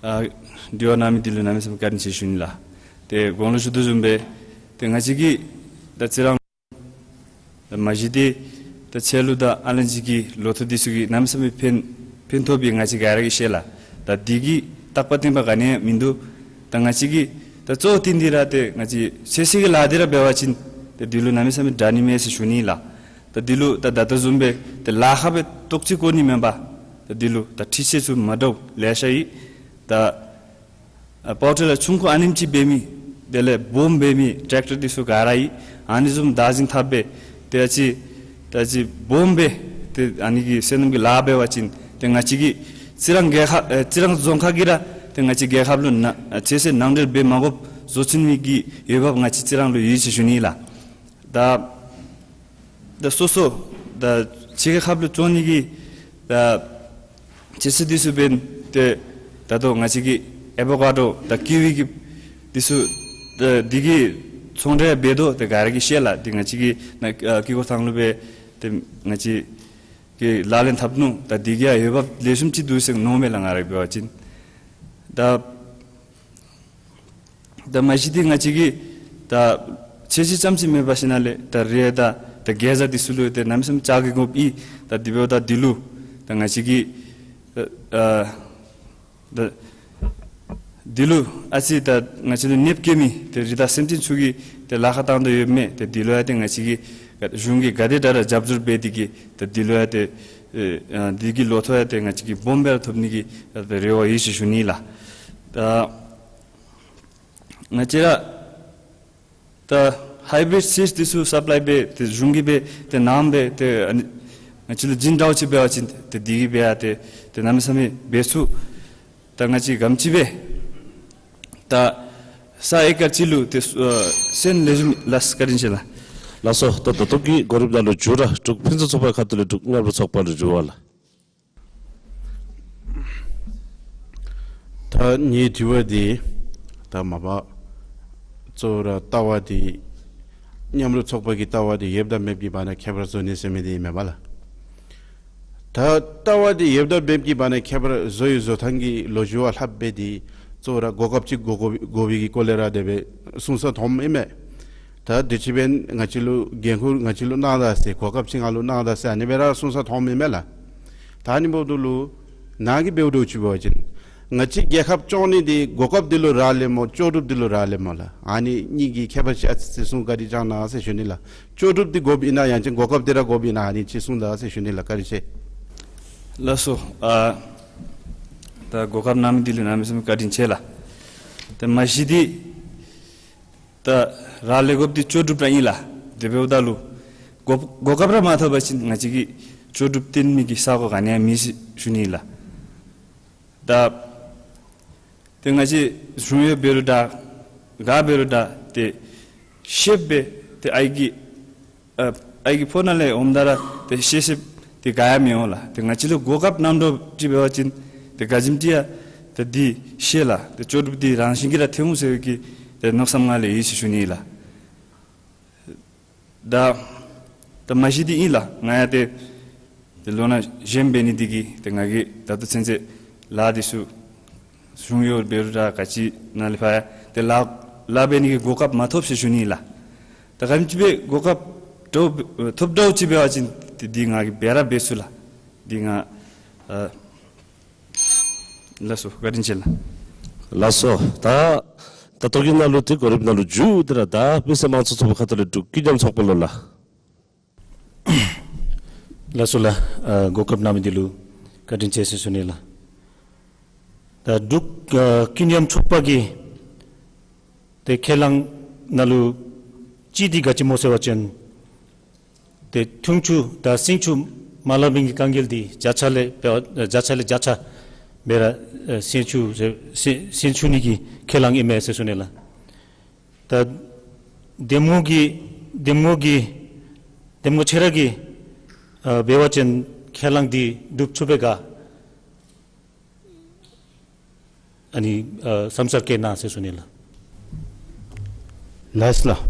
ཨ་དྲི་བ་གནང་མི་འདི་ལུ་གནམ་མེད་ས་མེད་བཀའ་དྲིན་ཆེ་ཞུ་ནི་ལགས། ཏེ་གོང་ལུ་ཞུ་དོ་བཟུམ་སྦེ་ཏེ་ང་བཅས་ཀྱིས་ད་རྩི་རང་ད་མ་གཞི་འདི་ད་ཆེ་ལུ་ད་ཨ་ལན་ཅི་གི་ལོ་ཐོག་འདི་ཚུ་གིས་གནམ་མེད་ས་མེད་ཕན་ཕན་ཐོགས་པའི་ང་བཅས་ག་ར་གིས་ཤེས་ལགས། ད་འདི་གིས་རྟག་པ་བརྟན་པ་ག་ནི་ཡང་མིན་འདུག། ད་ང་བཅས་ཀྱིས་ད་གཙོ་བོ་བཏོན་ཏེ་ར་ཏེ་ང་བཅས་ཆོས་སྲིད་ཀྱི་ལཱ་འདི་ར་འབད་བ་ཅིན་ཏེ་འདི་ལུ་གནམ་མེད་ས་མེད་དྲག་ནི་མས་ཟེར་ཞུ་ནི་ལགས། ད་འདི་ལུ་ད་ད་ལྟོ་བཟུམ་སྦེ་ཏེ་ལཱ་ཁག་སྦེ་ཏོག་ཙི་བཀོ་ནི་མེན་པར་ད་འདི་ལུ་ད་འཕྲུལ་ཆས་ཚུ་མ་འདྲཝ་ལེ་ཤ་ཡོད། ད་ཨ་པ་ཝར་ཊི་ལར་ཆུང་ཀུ་ཨ་ནེམ་ཅིག་འབད་མི་དེ་ལས་སྦོམ་འབད་མི་ཊེག་ཊར་འདི་ཚུ་ག་ར་ཡོད། ཨ་ནི་བཟུམ་བདག་འཛིན་འཐབ་སྦེ་ཏེ་ཨ་ཙི་ད་ཨ་ཙི་སྦོམ་སྦེ་ཏེ་ཨ་ནི་གི་སོ་ནམ་གྱི་ལཱ་འབད་བ་ཅིན་ཏེ་ང་བཅས་ཀྱི་རྩི་རང་རྒྱལ་ཁབ་ཨེ་རྩི་རང་རྫོང་ཁག་གིས་ར་ཏེ་ང་བཅས་རྒྱལ་ཁབ་ལུ་ན་ཨ་ཆོས་སྲིད་ནང་འབྲེལ་འབད་མ་དགོཔ་བཟོ་ཚུགས་ནི་གི་འོས་འབབ་ང་བཅས་རྩི་རང་ལུ་ཡོད་ཟེར་ཞུ་ནི་ལགས། ད་ད་སོ་སོ་ད་ཕྱི་རྒྱལ་ཁབ་ལུ་བཙོང་ནི་གི་ད་ཆོས་སྲིད་འདི་ཚུ་འབདན་ཏེ་ད་ལྟོ་ང་བཅས་ཀྱི་ཨེ་བོ་ཀ་ཌོ་ད་ཀི་ཝི་གི་འདི་ཚུ་ད་འདི་གི་ཚོང་འབྲེལ་འབད་དོ་ཏེ་ག་ར་གིས་ཤེས་ལགས། ཏེ་ང་བཅས་ཀྱི་ནཱ་ཨ་ཀི་ཀོ་ཐང་ལུ་སྦེ་ཏེ་ང་བཅས་ཀྱིས་ལག་ལེན་འཐབ་ནུག། ད་འདི་གིས་ཡང་འོས་འབབ་ལེགས་ཤོམ་ཅིག་འདུག་ཟེར་མནོཝ་མས་ལགས། ང་ར་འབད་བ་ཅིན་ད་ད་མ་གཞི་འདི་ང་བཅས་ཀྱིས་ད་ཆོས་སྲིད་ཙམ་ཅིག་མེན་པར་ཞིནམ་ལས་ད་རེད་ད་ད་དགེ་རྩ་འདི་ཚུ་ལུ་ཏེ་གནམ་མེད་ས་མེད་བཅའ་གི་དགོཔ་ཨིན། ད་འདི་འབདཝ་ད་འདི་ལུ་ད་ང་བཅས་ཀྱིས་ད་ཨ་ད་འདི་ལུ་ཨ་ཙི་ད་ང་བཅས་ལུ་གནོདཔ་བཀལ་མི་ཏེ་རི་དྭགས་སེམས་ཅན་ཚུ་གིས་ཏེ་ལཱ་ཁག་བཏང་དོ་ཡོདཔ་མས། ཏེ་འདི་ལུ་ཡང་ཏེ་ང་བཅས་ཀྱིས་གཞུང་གིས་ག་དེ་དྲག་ར་རྒྱབ་སྐྱོར་འབད་དེ་གིས་ཏེ་འདི་ལུ་ཡང་ཏེ་ཨེ་ཨ་འདི་གི་ལོ་ཐོག་ཡང་ཏེ་ང་བཅས་ཀྱིས་སྦོམ་སྦེ་ར་ཐོབ་ནི་གི་ད་རེ་བ་ཡོད་ཟེར་ཞུ་ནི་ལགས། ད་ང་བཅས་ར་ད་ཧའི་བི་རིཌ་སིཌ་འདི་ཚུ་སབ་ལའི་འབད་ཏེ་གཞུང་གིས་འབད་ཏེ་གནངམ་འབད་ཏེ་ཨ་ནི་ང་བཅས་ལུ་བྱིན་འདྲཝ་ཅིག་འབད་བ་ཅིན་ཏེ་འདི་གིས་འབད་ཡང་ཏེ་ཏེ་གནམ་མེད་ས་མེད་འབད་ཚུགས། ད་ང་བཅས་ག་དེམ་ཅིག་སྦེ་ད་ས་ཨེ་ཀར་གཅིག་ལུ་ཏེ་ཨ་སོན་ལེགས་ཤོམ་ལགས། བཀའ་དྲིན་ཆེ་ལགས། ལགས་སོ། ད་ད་ལྟོ་གི་གོ་རིམ་ནང་ལུ་མཇུག་ར་འབྲུག་ཕུན་སུམ་ཚོགས་པའི་ཁ་ཐུག་ལས་འབྲུག་མཉམ་རུབ་ཚོགས་པ་ལུ་དྲི་བ་ལགས། ད་ངེའི་དྲི་བ་འདི་ད་མ་པ་ གཙོ་བོ་ར་ལྟ་བ་འདི་མཉམ་རུབ་ཚོགས་པ་གི་ལྟ་བ་འདི་ཡོདཔ་དང་མེདཔ་གི་བར་ན་ཁྱད་པར་བཟོ་ནི་ཟེར་མི་འདི་ཨིན་མས་པ་ལགས། ད་ལྟ་བ་འདི་ཡོདཔ་དང་མེདཔ་གི་བར་ན་ཁྱད་པར་བཟོ་བའི་བཟོ་ཐངས་ཀྱི་ལོ་རྒྱུས་བ་ལྷག་པའི་འདི་གཙོ་བོ་ར་གོ་སྐབས་ཅིག་དགོ་དགོ་དགོ་པའི་གི་སྐོར་ལས་ར་དེ་སྦེ་གསུང་ས་མཐོངམ་ཨིན་མས། ད་དུས་ཅི་འབདན་ང་བཅས་ལུ་འགན་ཁུར་ང་བཅས་ལུ་གནང་ད་ཟེར་གོ་སྐབས་ཅིག་ང་ལུ་གནང་ད་ཟེར་ཨ་ནི་སྦེ་ར་གསུང་ས་མཐོངམ་ཨིན་མས་ལགས། ད་ཨ་ནི་འབདཝ་ད་ལུ་ནཱ་གིས་འབདཝ་ད་ཅིག་འབད་བ་ཅིན་ང་བཅས་རྒྱལ་ཁབ་སྐྱོང་ནི་འདི་གོ་སྐབས་འདི་ལུ་རག་ལས་སྨོ་ལྕོགས་གྲུབ་འདི་ལུ་རག་ལས་སྨོ་ལགས། ཨ་ནི་གཉིས་ཀྱི་ཁྱད་པར་ཅིག་ཨ་ཙི་ཅིག་གསུང་བཀའ་དྲིན་བསྐྱང་གནང་ཟེར་ཞུ་ནི་ལགས། ལྕོགས་གྲུབ་འདི་དགོཔ་ཨིན་ན་ཡང་ཅིན་གོ་སྐབས་འདི་ར་དགོཔ་ཨིན་ན་ཨ་ནི་ཅིག་གསུང་ད་ཟེར་ཞུ་ནི་ལགས། བཀའ་དྲིན་ཆེ། ལགས་སོ། ཨ་ད་གོ་སྐབས་གནང་མི་འདི་ལུ་གནམ་མེད་ས་མེད་བཀའ་དྲིན་ཆེ་ལགས། ཏེ་མ་གཞི་འདི་ད་རག་ལས་དགོཔ་འདི་ལྕོགས་གྲུབ་ར་ཨིན་ལགས། དེ་འབདཝ་ད་ལུ་གོ་གོ་སྐབས་ར་མ་ཐོབ་པ་ཅིན་ང་བཅས་ཀྱིས་ལྕོགས་གྲུབ་སྟོན་མི་གི་ས་གོ་ག་ནི་ཡང་མེད་ཟེར་ཞུ་ནི་ལགས། ད་ཏེ་ང་བཅས་གཞུང་གཡོག་འབད་རུང་འདྲ་ག་འབད་རུང་འདྲ་ཏེ་ཤེསཔ་སྦེ་ཏེ་ཨའི་གི་ཨ་ཨའི་གི་ཕོཝ་ནང་ལས་འོངམ་ད་ར་ཏེ་ཤེས་ཤེསཔ་འདི་ག་ཡང་མི་འོང་ལགས། ཏེ་ང་བཅས་ལུ་གོ་སྐབས་གནང་དོ་ཅིག་འབད་བ་ཅིན་ཏེ་ག་ཅི་འདི་ཡང་ཏེ་འདི་ཤེས་ལགས། ཏེ་ལྕོགས་གྲུབ་འདི་རང་བཞིན་གྱིས་ར་ཐོན་འོང་ཟེར་བའི་གི་ཏེ་མནོ་བསམ་ང་ལས་ཡོད་ཟེར་ཞུ་ནི་ལགས། ད་ད་མ་གཞི་འདི་ཨིན་ལགས། ང་ཡང་ཏེ་ཏེ་ལོ་ན་གཞོནམ་འབད་ནི་འདི་གིས་ཏེ་ང་གིས་ད་ལྟོ་ཚུན་ཚོད་ལཱ་འདི་ཚུ་གཞུང་གཡོག་འབད་རུང་འདྲ་ག་ཅི་ནང་ལས་ཕར་ཡང་ཏེ་ལཱ་ལཱ་འབད་ནི་གི་གོ་སྐབས་མ་ཐོབ་ཟེར་ཞུ་ནི་ལགས། ད་ག་ཅི་འབད་གོ་སྐབས་ཐོབ་ཐོབ་དོ་ཅིག་འབད་བ་ཅིན་ཏེ་འདི་ང་གིས་འབད་ར་འབད་ཚུགས་ལགས། འདི་ང་ཨ་ལགས་སོ། བཀའ་དྲིན་ཆེ་ལགས། ལགས་སོ། ད་ད་ལྟོ་གི་ནང་ལུ་ཏེ་གོ་རིམ་ནང་ལུ་མཇུག་ཏེ་ར་ད་མི་སེར་དམངས་གཙོ་ཚོགས་པ་ཁ་ཐུག་ལས་འབྲུག་ཀུན་མཉམ་ཚོགས་པ་ལུ་ལགས། ལགས་སོ་ལགས། ཨ་གོ་སྐབས་གནང་མི་འདི་ལུ་བཀའ་དྲིན་ཆེ་ཟེར་ཞུ་ནི་ལགས། ད་འབྲུག་ཨ་ཀུན་མཉམ་ཚོགས་པ་གི་ཏེ་ཁས་བླངས་ནང་ལུ་གཅིག་འདི་ག་ཅི་སྨོ་ཟེར་བ་ཅིན་ཏེ་འཐུང་ཆུ་དང་སེམས་ཤུགས་མ་ལང་པའི་གི་དཀའ་ངལ་འདི་བརྒྱ་ཆ་ལས་བརྒྱ་ཆ་ལས་བརྒྱ་ཆ་སྦེ་ར་ཨ་སེམས་ཤུགས་སེམས་སེམས་ཤུགས་ནི་གི་ཁས་བླངས་ཨིན་མས་ཟེར་ཞུ་ནི་ལགས། ད་འདེམས་ངོ་གི་འདེམས་ངོ་གི་འདེམས་ངོ་ཁྱེད་ར་གིས་ཨ་འབད་བ་ཅིན་ཁས་བླངས་འདི་འགྲུབ་ཚུགས་པས་ག། ཨ་ནི་ཨ་བསམ་འཆར་བཀོད་གནང་ཟེར་ཞུ་ནི་ལགས། ལགས་སོ་ལགས།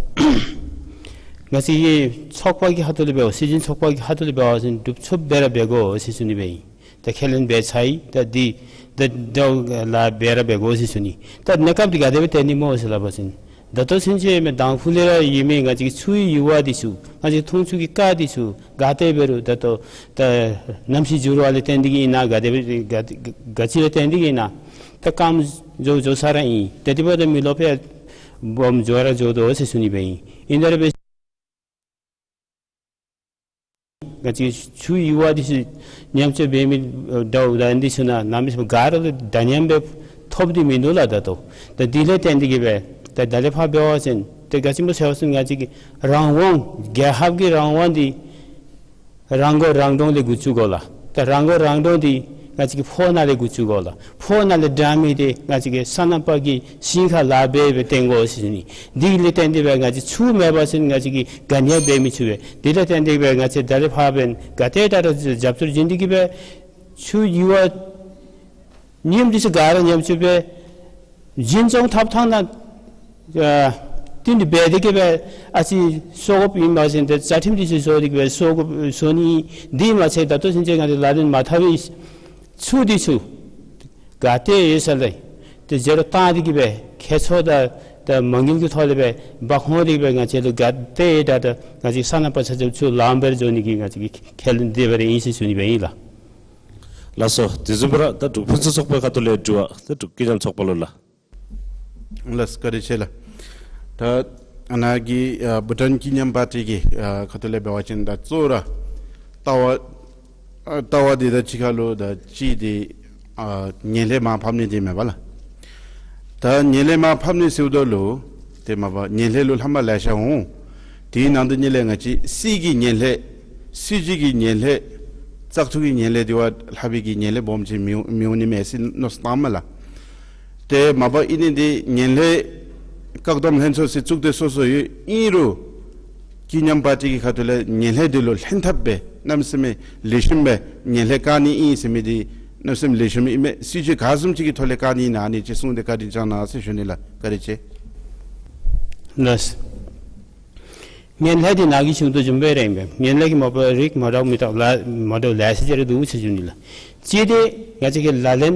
ང་བཅས་ཀྱི་ཚོགས་པ་གི་ཁ་ཐུག་ལས་འབད་བ་སྲིད་སྐྱོང་ཚོགས་པ་གི་ཁ་ཐུག་ལས་འབད་བ་ཅིན་འགྲུབ་ཚུགསཔ་སྦེ་ར་འབད་དགོ་ཟེར་ཞུ་ནི་སྦེ་ཨིན། ད་ཁས་ལེན་འབད་ཚར་ཡི། ད་འདི་ད་ད་ལཱ་འབད་ར་འབད་དགོ་ཟེར་ཞུ་ནི། ད་གནས་སྐབས་འདི་ག་དེ་སྦེ་བཏོན་ནི་སྨོ་ཟེར་སླབ་པ་ཅིན་ད་ལྟོ་ཚུན་ཚོད་མི་དང་ཕུ་ལས་ར་ཡོད་མི་ང་བཅས་ཀྱི་ཆུའི་ཡུར་བ་འདི་ཚུ་ང་བཅས་འཐུང་ཆུ་གི་རྐ་འདི་ཚུ་ག་ཏེ་འབད་རུང་ད་ལྟོ་ད་གནམ་གཤིས་འགྱུར་བ་ལས་བརྟེན་ཏེ་གིས་ཨིན་ན་ག་དེ་སྦེ་ག་ག་ཅི་ལས་བརྟེན་ཏེ་གིས་ཨིན་ན་ད་སྐམ་འགྱོ་འགྱོ་ས་ར་ཨིན། ད་དེ་འབདཝ་ད་མི་ལོ་ཕར་སྦོམ་འགྱོ་ར་འགྱོ་དོ་ཟེར་ཞུ་ནི་སྦེ་ཨིན། ཨིན་ད་ར་སྦེ་ང་བཅས་ཆུའི་ཡུར་བ་འདི་ཚུ་ཉམས་བཅོས་འབད་མི་འདྲཝ་ད་འདི་ཚུ་ནང་གནམ་མེད་ས་མེད་ག་ར་འདྲ་མཉམ་སྦེ་ཐོབ་སྟེ་མིན་འདུག་ལགས། ད་ལྟོ་ད་འདི་ལས་བརྟེན་ཏེ་གིས་སྦེ་ད་ད་ལས་ཕར་འབད་བ་ཅིན་ཏེ་ག་ཅི་སྨོ་ཟེར་བ་ཅིན་ང་བཅས་ཀྱི་རང་དབང་རྒྱལ་ཁབ་ཀྱི་རང་དབང་འདི་རང་མགོ་རང་འདྲོངས་ལས་འགོ་བཙུགས་དགོ་ལགས། ད་རང་མགོ་རང་འདྲོངས་འདི་ང་བཅས་ཀྱི་ཕོཝ་ནང་ལས་འགོ་བཙུགས་དགོ་ལགས། ཕོཝ་ནང་ལས་དྲག་མི་འདི་ང་བཅས་ཀྱི་སོ་ནམ་པ་གི་ཞིང་ཁར་ལཱ་འབད་འབད་བརྟེན་དགོ་ཟེར་ཞུ་ནི། འདི་ལས་བརྟེན་ཏེ་སྦེ་ང་བཅས་ཆུ་མེད་པ་ཅིན་ང་བཅས་ཀྱིས་ག་ནི་ཡང་འབད་མི་ཚུགས་པས། འདི་ལས་བརྟེན་ཏེ་སྦེ་ང་བཅས་ད་ལས་ཕར་འབདན་ག་ཏེ་ད་ར་རྒྱབ་སྐྱོར་བྱིན་ཏེ་གིས་སྦེ་ཆུ་ཡུར་བ་ཉིནམ་འདི་ཚུ་ག་ར་ཉམས་བཅོས་འབད་འཛིན་སྐྱོང་འཐབ་ཐངས་ནང་ཨ་བསྟུན་ཏེ་འབད་དེ་གིས་སྦེ་ཨ་ཙི་གསོ་དགོཔ་ཨིན་པ་ཅིན་ཏེ་རྩ་ཁྲིམས་འདི་ཚུ་བཟོ་སྟེ་གིས་སྦེ་གསོ་དགོཔ་བཟོ་ནི། འདི་མ་ཚད་ད་ལྟོ་ཚུན་ཚོད་ང་བཅས་ལག་ལེན་མ་འཐབ་པའི་ཆུ་འདི་ཚུ་ག་ཏེ་ཡོད་ས་ལས་ཏེ་བརྗེ་རུ་བཏང་སྟེ་གིས་སྦེ་ཁྱད་ཚོར་དང་ད་མ་དངུལ་གྱི་ཐོག་ལས་སྦེ་འབག་འོང་སྟེ་གིས་སྦེ་ང་བཅས་ལུ་ག་ཏེ་ད་ད་ང་བཅས་སོ་ནམ་པ་ཆ་ཁྱབ་ཚུ་ལངམ་སྦེ་འགྱོ་ནི་གི་ང་བཅས་ཀྱི་ཁས་ལེན་འདི་སྦེ་ར་ཨིན་ཟེར་ཞུ་ནི་སྦེ་ཨིན་ལགས། ལགས་སོ། དེ་བཟུམ་སྦེ་ར་ད་འབྲུག་ཕུན་སུམ་ཚོགས་པའི་ཁ་ཐུག་ལས་འབྲུག་ཨ་ད་འབྲུག་ཀུན་མཉམ་ཚོགས་པ་ལུ་ལགས། ལགས་སོ། བཀའ་དྲིན་ཆེ་ལགས། ད་ཨ་ནཱ་གི་ཨ་བྷུ་ཊཱན་ཀུན་མཉམ་པར་ཊི་གི་ཨ་ཁ་ཐུག་ལས་འབད་བ་ཅིན་ད་གཙོ་བོ་ར་ལྟ་བ་ཨ་ལྟ་བ་འདི་དང་གཅིག་ཁར་ལུ་ད་གཅིག་འདི་ཨ་ངན་ལྷད་མར་ཕབ་ནི་འདི་མས་པ་ལགས། ད་ངན་ལྷད་མར་ཕབ་ནི་ཟེརཝ་ད་ལུ་ཏེ་མ་པ་ངན་ལྷད་ལུ་ལྷག་མ་ལེ་ཤ་འོང་། དེའི་ནང་དུ་ཉིད་ལས་ང་བཅས་སྲིད་ཀྱི་ངན་ལྷད་སྲིད་བྱུས་ཀྱི་ངན་ལྷད་བཙག་འཐུ་གི་ངན་ལྷད་འདི་བ་ལྷག་པའི་གི་ངན་ལྷད་སྦོམ་ཅིག་མི་མི་འོང་ནི་མས་ཟེར་མནོ་བསམ་བཏངམ་མས་ལགས། ཏེ་མ་པ་ཨིན་ནི་འདི་ངན་ལྷད་བཀག་སྡོམ་ལྷན་ཚོགས་ཟེར་བཙུགས་ཏེ་སོ་སོ་ཡོད། ཨིན་རུང་ཀུན་མཉམ་པར་ཊི་གི་ཁ་ཐུག་ལས་ངན་ལྷད་འདི་ལུ་ལྷན་ཐབས་སྦེ་གནམ་མེད་ས་མེད་ལེགས་ཤོམ་སྦེ་ངན་ལྷད་བཀག་ནི་ཨིན་ཟེར་མི་འདི་གནམ་མེད་ས་མེད་ལེགས་ཤོམ་ཨིན་མས། སྲིད་བྱུས་ག་བཟུམ་ཅིག་གི་ཐོག་ལས་བཀག་ནི་ཨིན་ན་ཨ་ནི་ཅིག་གསུངས་ཏེ་བཀའ་དྲིན་བསྐྱང་གནང་ཟེར་ཞུ་ནི་ལགས། བཀའ་དྲིན་ཆེ། ལགས། ངན་ལྷད་འདི་ནཱ་གིས་ཞུ་དོ་བཟུམ་སྦེ་ར་ཨིན་པས། ངན་ལྷད་ཀྱི་མ་པ་རིགས་མ་འདྲཝ་མི་དག་ལ་མ་འདྲཝ་ལེ་ཤ་ཅིག་ར་འདུག་ཟེར་ཞུ་ནི་ལགས། གཅིག་འདི་ང་བཅས་ཀྱི་ལག་ལེན་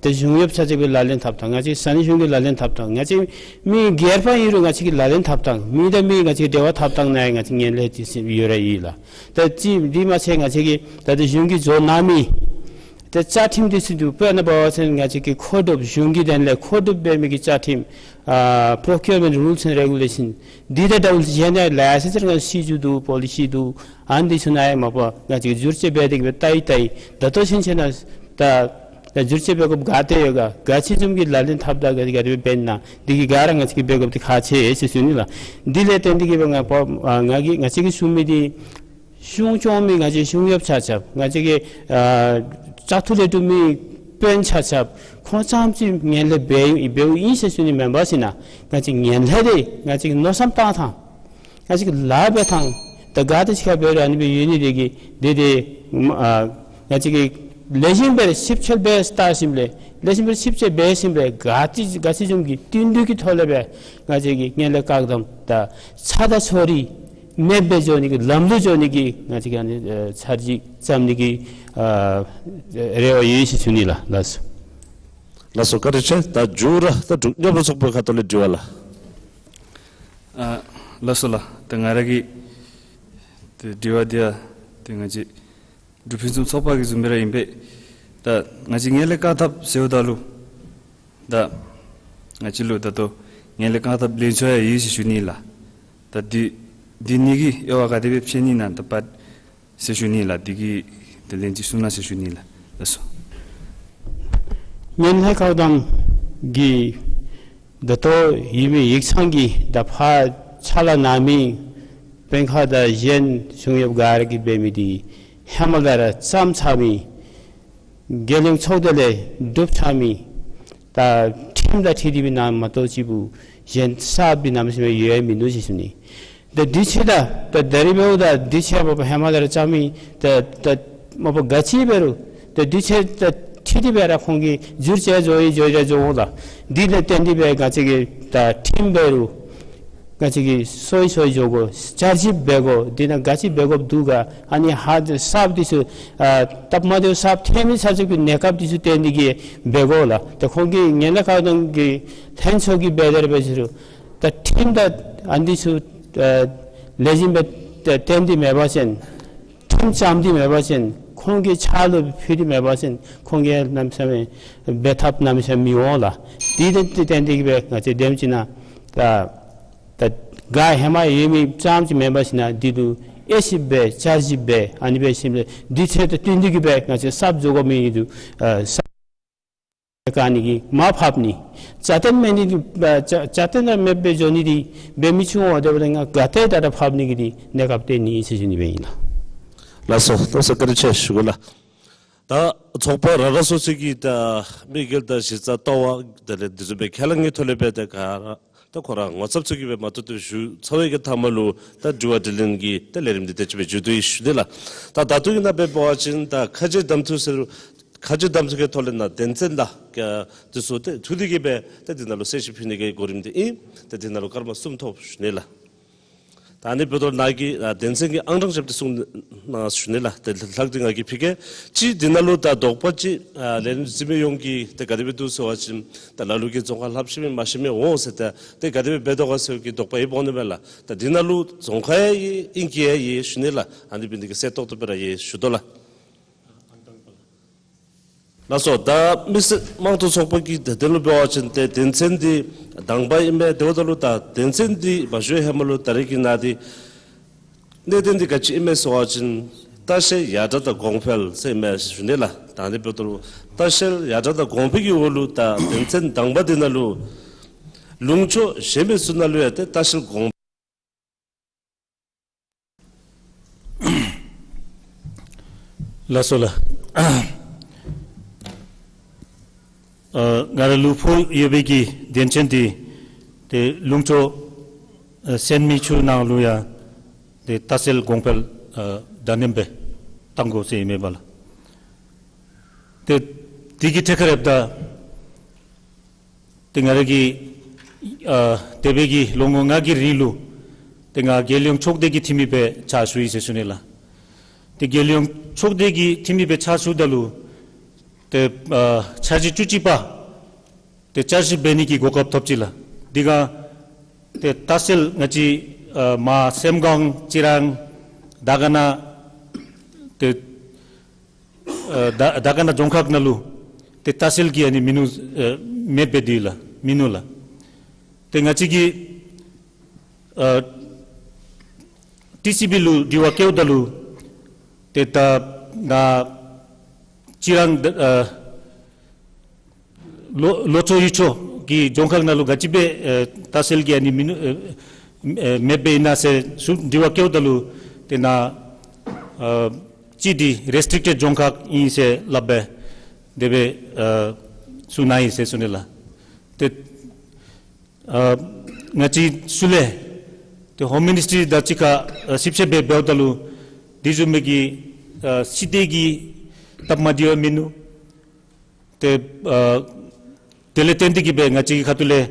ཏེ་གཞུང་གཡོགཔ་ཆ་ཁྱབ་ཀྱི་ལག་ལེན་འཐབ་ཐངས། ང་བཅས་ས་གནས་གཞུང་གི་ལག་ལེན་འཐབ་ཐངས། ང་བཅས་མི་སྒེར་པ་ཨིན་རུང་ང་བཅས་ཀྱི་ལག་ལེན་འཐབ་ཐངས། མི་དང་མི་ང་བཅས་ཀྱི་འབྲེལ་བ་འཐབ་ཐངས་ནང་ཡང་ང་བཅས་ངན་ལྷད་འདི་ཡོད་ར་ཡོད་ལགས། ད་ཅི་འདི་མ་ཚད་ང་བཅས་ཀྱི་ད་ལྟོ་གཞུང་གིས་བཟོ་གནང་མི་ཏེ་བཅའ་ཁྲིམས་འདི་ཚུ་འདུག། དཔེར་ན་འབད་བ་ཅིན་ང་བཅས་ཀྱི་ཁོ་ཌི་ཨོཕ་གཞུང་གི་དོན་ལས་ཁོ་ཌི་ཨོཕ་འབད་མི་གི་བཅའ་ཁྲིམས་ཨ་Procurement Rules and Regulation འདི་དང་འདྲཝ་གཞན་ཡང་ལེ་ཤ་ཅིག་ང་བཅས་སྲིད་བྱུས་འདུག། པོ་ལི་སི་འདུག། ཨ་ནི་འདི་ཚུ་ནང་ཡང་མ་པ་ང་བཅས་ཀྱིས་བསྒྱུར་བཅོས་འབད་དེ་གི་སྦེ་ལྟ་ཡི་ལྟ་ཡི། ད་ལྟོ་ཕྱིན་ཆད་ནང་ད་ད་བསྒྱུར་བཅོས་འབད་དགོཔ་ག་ཏེ་ཡོད་ག། ག་ཅི་བཟུམ་གྱི་ལག་ལེན་འཐབ་ད་ག་ག་དེ་སྦེ་འབད་ན་འདི་གི་ག་ར་ང་བཅས་ཀྱིས་འབད་དགོཔ་འདི་ཁག་ཆེ་ཟེར་ཞུ་ནི་ལགས། འདི་ལས་བརྟེན་ཏེ་གི་སྦེ་ང་པ་ཨ་ང་གིས་ང་བཅས་ཀྱིས་ཞུ་མི་འདི་གཞུང་སྐྱོང་མི་ང་བཅས་གཞུང་གཡོགཔ་ཆ་ཁྱབ། ང་བཅས་ཀྱི་ཨ་བཙག་འཐུ་ལས་གྲུབ་མི་དཔོན་ཆ་ཁྱབ། ཁོང་ཙམ་ཅིག་ངན་ལྷད་འབད་འབདཝ་ཨིན་ཟེར་ཞུ་ནི་མེན་པར་ཞིན་ན་ང་བཅས་ངན་ལྷད་འདི་ང་བཅས་ཀྱིས་མནོ་བསམ་བཏང་ཐངས། ང་བཅས་ཀྱིས་ལཱ་འབད་ཐངས། ད་ག་དེ་ཅིག་ཁར་འབད་རུང་ཨ་ནི་སྦེ་ཡོད་ནི་དེ་གིས་དེ་དེ་ཨ་ང་བཅས་ཀྱིས་ལེགས་ཤོམ་སྦེ་ཞིབ་འཚོལ་འབད་བལྟ་ཞིནམ་ལས་ལེགས་ཤོམ་སྦེ་ཞིབ་འཚོལ་འབད་ཞིནམ་ལས་ག་ཅི་ག་ཅི་བཟུམ་གྱི་བསྟུན་གྲོས་ཀྱི་ཐོག་ལས་སྦེ་ང་བཅས་ཀྱིས་ངན་ལྷད་བཀག་སྡོམ་དང་ཚ་དང་ཚོར་རིག་མེདཔ་སྦེ་འགྱོ་ནི་གི་ལམ་ལུགས་འགྱོ་ནི་གི་ང་བཅས་ཀྱིས་ཨ་ནི་ཨ་འཆར་གཞི་བརྩམ་ནི་གི་ཨ་རེ་བ་ཡོད་ཟེར་ཞུ་ནི་ལགས། ལགས་སོ། ལགས་སོ། བཀའ་དྲིན་ཆེ། ད་མཇུག་ར་ད་འབྲུག་མཉམ་རུབ་ཚོགས་པའི་ཁ་ཐུག་ལས་དྲི་བ་ལགས། ཨ་ལགས་སོ་ལགས། ད་ང་ར་གི་ཏེ་དྲི་བ་འདི་ཡང་ཏེ་ང་བཅས་འབྲུག་ཕུན་སུམ་ཚོགས་པ་གི་བཟུམ་སྦེ་ར་ཨིན་པས། ད་ང་བཅས་ངན་ལྷད་བཀག་ཐབས་ཟེརཝ་ད་ལུ་ད་ང་བཅས་ལུ་ད་ལྟོ་ངན་ལྷད་བཀག་ཐབས་ལྷན་ཚོགས་ཡང་ཡོད་ཟེར་ཞུ་ནི་ལགས། ད་འདི་འདི་ནི་གི་དབྱེ་བ་ག་དེ་སྦེ་ཕྱེ་ནི་ན་ད་པ་ཟེར་ཞུ་ནི་ལགས། འདི་གི་དེ་ལན་ཅིག་གསུང་གནང་ཟེར་ཞུ་ནི་ལགས། ལགས་སོ། ངན་ལྷད་བཀག་སྡོམ་གྱི་ད་ལྟོ་ཡོད་མི་ཡིག་ཚང་གི་ད་ཕར་ཕྱག་ལཱ་གནང་མི་དཔོན་ཁག་དང་གཞན་གཞུང་གཡོགཔ་ག་ར་གིས་འབད་མི་འདི་ཧེ་མ་ལས་ར་བརྩམས་ཚར་མི་རྒྱལ་ཡོངས་ཚོགས་སྡེ་ལས་གྲུབ་ཚར་མི་ད་ཁྲིམས་དང་འཁྲིལ་ཏེ་སྦེ་ནང་མ་གཏོགས་ཅིག་པུ་གཞན་གསརཔ་འདི་གནམ་མེད་ས་མེད་ཡོད་མིན་འདུག་ཟེར་ཞུ་ནི། ད་འདི་ཕྱེ་ད་ད་ད་རིས་འབདཝ་ད་འདི་ཕྱེ་མ་པ་ཧེ་མ་ལས་ར་བརྩམས་མི་ད་ད་མ་པ་ག་ཅི་འབད་རུང་ད་འདི་ཕྱེ་ད་འཁྲིལ་ཏེ་སྦེ་ར་ཁོང་གིས་བསྒྱུར་བཅོས་འགྱོ་ཡི་འགྱོ་ཡི་ར་འགྱོ་འོང་ལགས། འདི་ལས་བརྟེན་ཏེ་སྦེ་ང་བཅས་ཀྱིས་ད་ཁྲིམས་འབད་རུང་ང་བཅས་ཀྱིས་སོ་སོ་འགྱོ་དགོ། བསྐྱར་ཞིབ་འབད་དགོ། འདི་ནང་ག་ཅི་འབད་དགོཔ་འདུག་ག། ཨ་ནི་ཧ་གསརཔ་འདི་ཚུ་ཨ་སྟབས་མ་བདེཝ་གསརཔ་ཐོན་མི་ཚར་ཚུ་གི་གནས་སྐབས་འདི་ཚུ་བརྟེན་ཏེ་གི་འབད་དགོ་ལགས། ཏེ་ཁོང་གིས་ངན་ལྷད་བཀག་སྡོམ་གྱི་ལྷན་ཚོགས་ཀྱིས་འབད་དེ་ར་འབད་ཟེར་རུང་ད་ཁྲིམས་དང་ཨ་ནི་འདི་ཚུ་ཨ་ལེགས་ཤོམ་སྦེ་ཏེ་བསྟུན་ཏེ་མེད་པ་ཅིན་ཁྲིམས་བརྩམས་ཏེ་མེད་པ་ཅིན་ཁོང་གི་ཕྱག་ལུ་ཕུལ་ཏེ་མེད་པ་ཅིན་ཁོང་གིས་གནམ་མེད་ས་མེད་འབད་ཐབས་གནམ་མེད་ས་མེད་མི་འོང་ལགས། འདི་ལས་བརྟེན་ཏེ་གི་སྦེ་ང་བཅས་དེམ་ཅིག་ནང་ད་ད་ག་ཧེ་མ་ཡོད་མི་ཙམ་ཅིག་མེན་པར་ཞིན་ན་འདི་ལུ་དབྱེ་ཞིབ་འབད་བསྐྱར་ཞིབ་འབད་ཨ་ནི་འབད་ཞིནམ་ལས་འདི་ཚུ་དང་བསྟུན་ཏེ་གི་སྦེ་ང་བཅས་གསརཔ་བཟོ་དགོ་མི་འདི་ཨ་གསརཔ་བཀག་ནི་གི་མར་ཕབ་ནི་རྩ་བརྟན་མེད་ནི་འདི་ཨ་རྩ་རྩ་བརྟན་ར་མེདཔ་སྦེ་འགྱོ་ནི་འདི་འབད་མི་ཚུ་འོང་། དེ་འབདཝ་ད་ང་ག་ཏེ་ད་ར་ཕབ་ནི་གི་འདི་གནས་སྐབས་སྟོན་ནི་ཨིན་ཟེར་ཞུ་ནི་སྦེ་ཨིན་ལགས། ལགས་སོ། ལགས་སོ། བཀའ་དྲིན་ཆེ་ཞུ་དགོ་ལགས། ད་ཚོགས་པ་ར་ར་སོ་སོ་གི་ད་དམིགས་ཡུལ་དང་གཞི་རྩ་ལྟ་བ་དེ་ལས་འདི་ཚུ་སྦེ་ཁས་བླངས་ཀྱི་ཐོག་ལས་སྦེ་ད་ག་ར་ད་ཁོ་ར་ངོ་ཚབ་ཚུ་གིས་སྦེ་མ་ཐུབ་ཐུབ་ཞུ་ཚར་བའི་གི་མཐའ་མ་ལུ་ད་དྲི་བ་དྲིས་ལན་གྱི་ད་ལས་རིམ་འདི་དེ་ཅིག་སྦེ་མཇུག་བསྡུ་ཡི་ཞུ་ནི་ལགས། ད་ད་ལྟོ་གི་ནང་འབད་བ་ཅིན་ད་ཁ་རྗེ་གདམ་འཐུ་ཟེར་ཁ་རྗེ་གདམ་འཐུ་གི་ཐོག་ལས་ནཱ་དོན་ཚན་ལ་ཀ་འདི་ཚུ་ཏེ་འཐུ་སྟེ་གི་སྦེ་ཏེ་འདི་ནང་ལུ་གསལ་བཤད་ཕུལ་ནི་གི་གོ་རིམ་འདི་ཨིན། ཏེ་འདི་ནང་ལུ་སྐར་མ་གསུམ་ཐོབ་ཞུ་ནི་ལགས། ད་ཨ་ནི་འབདཝ་ད་ནཱ་གི་ཨ་དོན་ཚན་གྱི་ཨང་གྲངས་རྐྱབ་སྟེ་གསུང་གནང་ཞུ་ནི་ལགས། ཏེ་ལྷག་སྟེ་ང་གིས་ཕུལ་གེ། གཅིག་འདི་ནང་ལུ་ད་དོགས་པ་ཅིག་ཨ་ལས་རིམ་གཟིགས་མི་ཡོངས་ཀྱིས་ཏེ་ག་དེ་སྦེ་འདུག་ཟེར་བ་ཅིན་ད་ལ་ལུ་གིས་རྫོང་ཁ་ལྷབ་ཤེས་མི་མ་ཤེས་མི་འོང་ཟེར་ཏེ་ཏེ་ག་དེ་སྦེ་འབད་དོ་ག་ཟེར་གྱི་དོགས་པ་ཡོདཔ་འོང་ནི་མས་ལགས། ད་འདི་ནང་ལུ་རྫོང་ཁ་ཡང་ཨིན་ཨིང་སྐད་ཡང་ཡོད་ཞུ་ནི་ལགས། ཨ་ནི་འབད་ནི་དེ་གིས་གསལ་ཏོག་ཏོ་སྦེ་ར་ཡོད་ཞུ་དོ་ལགས། ལགས་སོ། ད་མི་སེར་དམངས་གཙོ་ཚོགས་པ་གི་དོན་ལུ་འབད་བ་ཅིན་ཏེ་དོན་ཚན་འདི་དང་པ་ཨིན་མས། དེ་འབདཝ་ད་ལུ་ད་དོན་ཚན་འདི་མ་ཞུ་བའི་ཧེ་མ་ལུ་ད་རེས་ཀྱི་ནང་འདི་གནད་དོན་འདི་ག་ཅི་ཨིན་མས་ཟེར་བ་ཅིན་ལྟ་བཤལ་ཡར་དྲག་དང་གོང་འཕེལ་ཟེར་ཨིན་མས་ཞུ་ནི་ལགས། ད་ཨ་ནི་འབདཝ་ད་ལུ་ལྟ་བཤལ་ཡར་དྲག་དང་གོང་འཕེལ་གྱི་འོག་ལུ་ད་དོན་ཚན་དང་པ་འདི་ནང་ལུ་ལུང་ཕྱོགས་གཞན་མི་ཚུ་ནང་ལུ་ཡང་ཏེ་ལྟ་བཤལ་གོང་ལགས་སོ་ལགས། ཨ་ང་ར་ལུ་ཕོག་ཡོད་པའི་གི་དོན་ཚན་འདི་ཏེ་ལུང་ཕྱོགས་ཨ་གཞན་མི་ཚུ་ནང་ལུ་ཡང་ཏེ་ལྟ་བཤལ་གོང་འཕེལ་ཨ་འདྲ་མཉམ་སྦེ་གཏང་དགོ་ཟེར་ཨིན་མས་པ་ལགས། ཏེ་འདི་གི་ཐད་ཁར་ཡང་ད་ཏེ་ང་ར་གི་ ཨ་འདས་པའི་གི་ལོ་ངོ་ལྔ་གི་རིང་ལུ་ཏེ་ང་རྒྱལ་ཡོངས་ཚོགས་སྡེ་གི་འཐུས་མི་སྦེ་ཕྱག་ཞུ་ཡི་ཟེར་ཞུ་ནི་ལགས། ཏེ་རྒྱལ་ཡོངས་ཚོགས་སྡེ་གི་འཐུས་མི་སྦེ་ཕྱག་ཞུཝ་ད་ལུ་ཏེ་ཨ་འཆར་གཞི་བཅུ་གཅིག་པ་ཏེ་བསྐྱར་ཞིབ་འབད་ནི་གི་གོ་སྐབས་ཐོབ་ཅི་ལགས། དེ་སྒང་ཏེ་ལྟ་བཤལ་ང་བཅས་ཨ་མར་སེམས་ཀོང་རྩི་རང་དར་དཀར་ན་ཏེ་ཨ་དར་དར་དཀར་ན་རྫོང་ཁག་ནང་ལུ་ཏེ་ལྟ་བཤལ་གྱི་ཨ་ནི་མིན་ནུ་ཨ་མེདཔ་སྦེ་འདི་ལགས་མིན་ནུ་ལགས། ཏེ་ང་བཅས་ཀྱིས་ཨ་ཊི་སི་བི་ལུ་དྲི་བ་བཀོདཔ་ད་ལུ་ཏེ་ད་ནཱ་རྩི་རང་ཨ་ལོ་ལོ་ཚོ་ཡུལ་ཚོ་གི་རྫོང་ཁག་ནང་ལུ་ག་ཅི་སྦེ་ཨེ་ལྟ་བཤལ་གྱི་ཨ་ནི་མིན་ནུ་ཨེ་ཨེ་མེདཔ་སྦེ་ཨིན་ན་ཟེར་ཚུ་དྲི་བ་བཀོདཔ་ད་ལུ་ཏེ་ནཱ་ཨ་གཅིག་འདི་རེས་ཊིག་ཊེཌ་རྫོང་ཁག་ཨིན་ཟེར་སླབ་སྦེ་དེ་སྦེ་ཨ་ཚུ་ནཱ་ཨིན་ཟེར་ཞུ་ནི་ལགས། ཏེ་ཨ་ང་བཅས་ཚུ་ལས་ཏེ་ཧོམ་མི་ནིས་ཊི་རི་དང་གཅིག་ཁར་ཨ་ཞིབ་དཔྱད་འབད་འབདཝ་ད་ལུ་དེ་བཟུམ་མའི་གི་ཨ་སྲིད་སྡེ་གི་སྟབས་མ་བདེཝ་མིན་ནུ། ཏེ་ཨ་དེ་ལས་བརྟེན་ཏེ་གིས་སྦེ་ང་བཅས་ཀྱི་ཁ་ཐུག་ལས་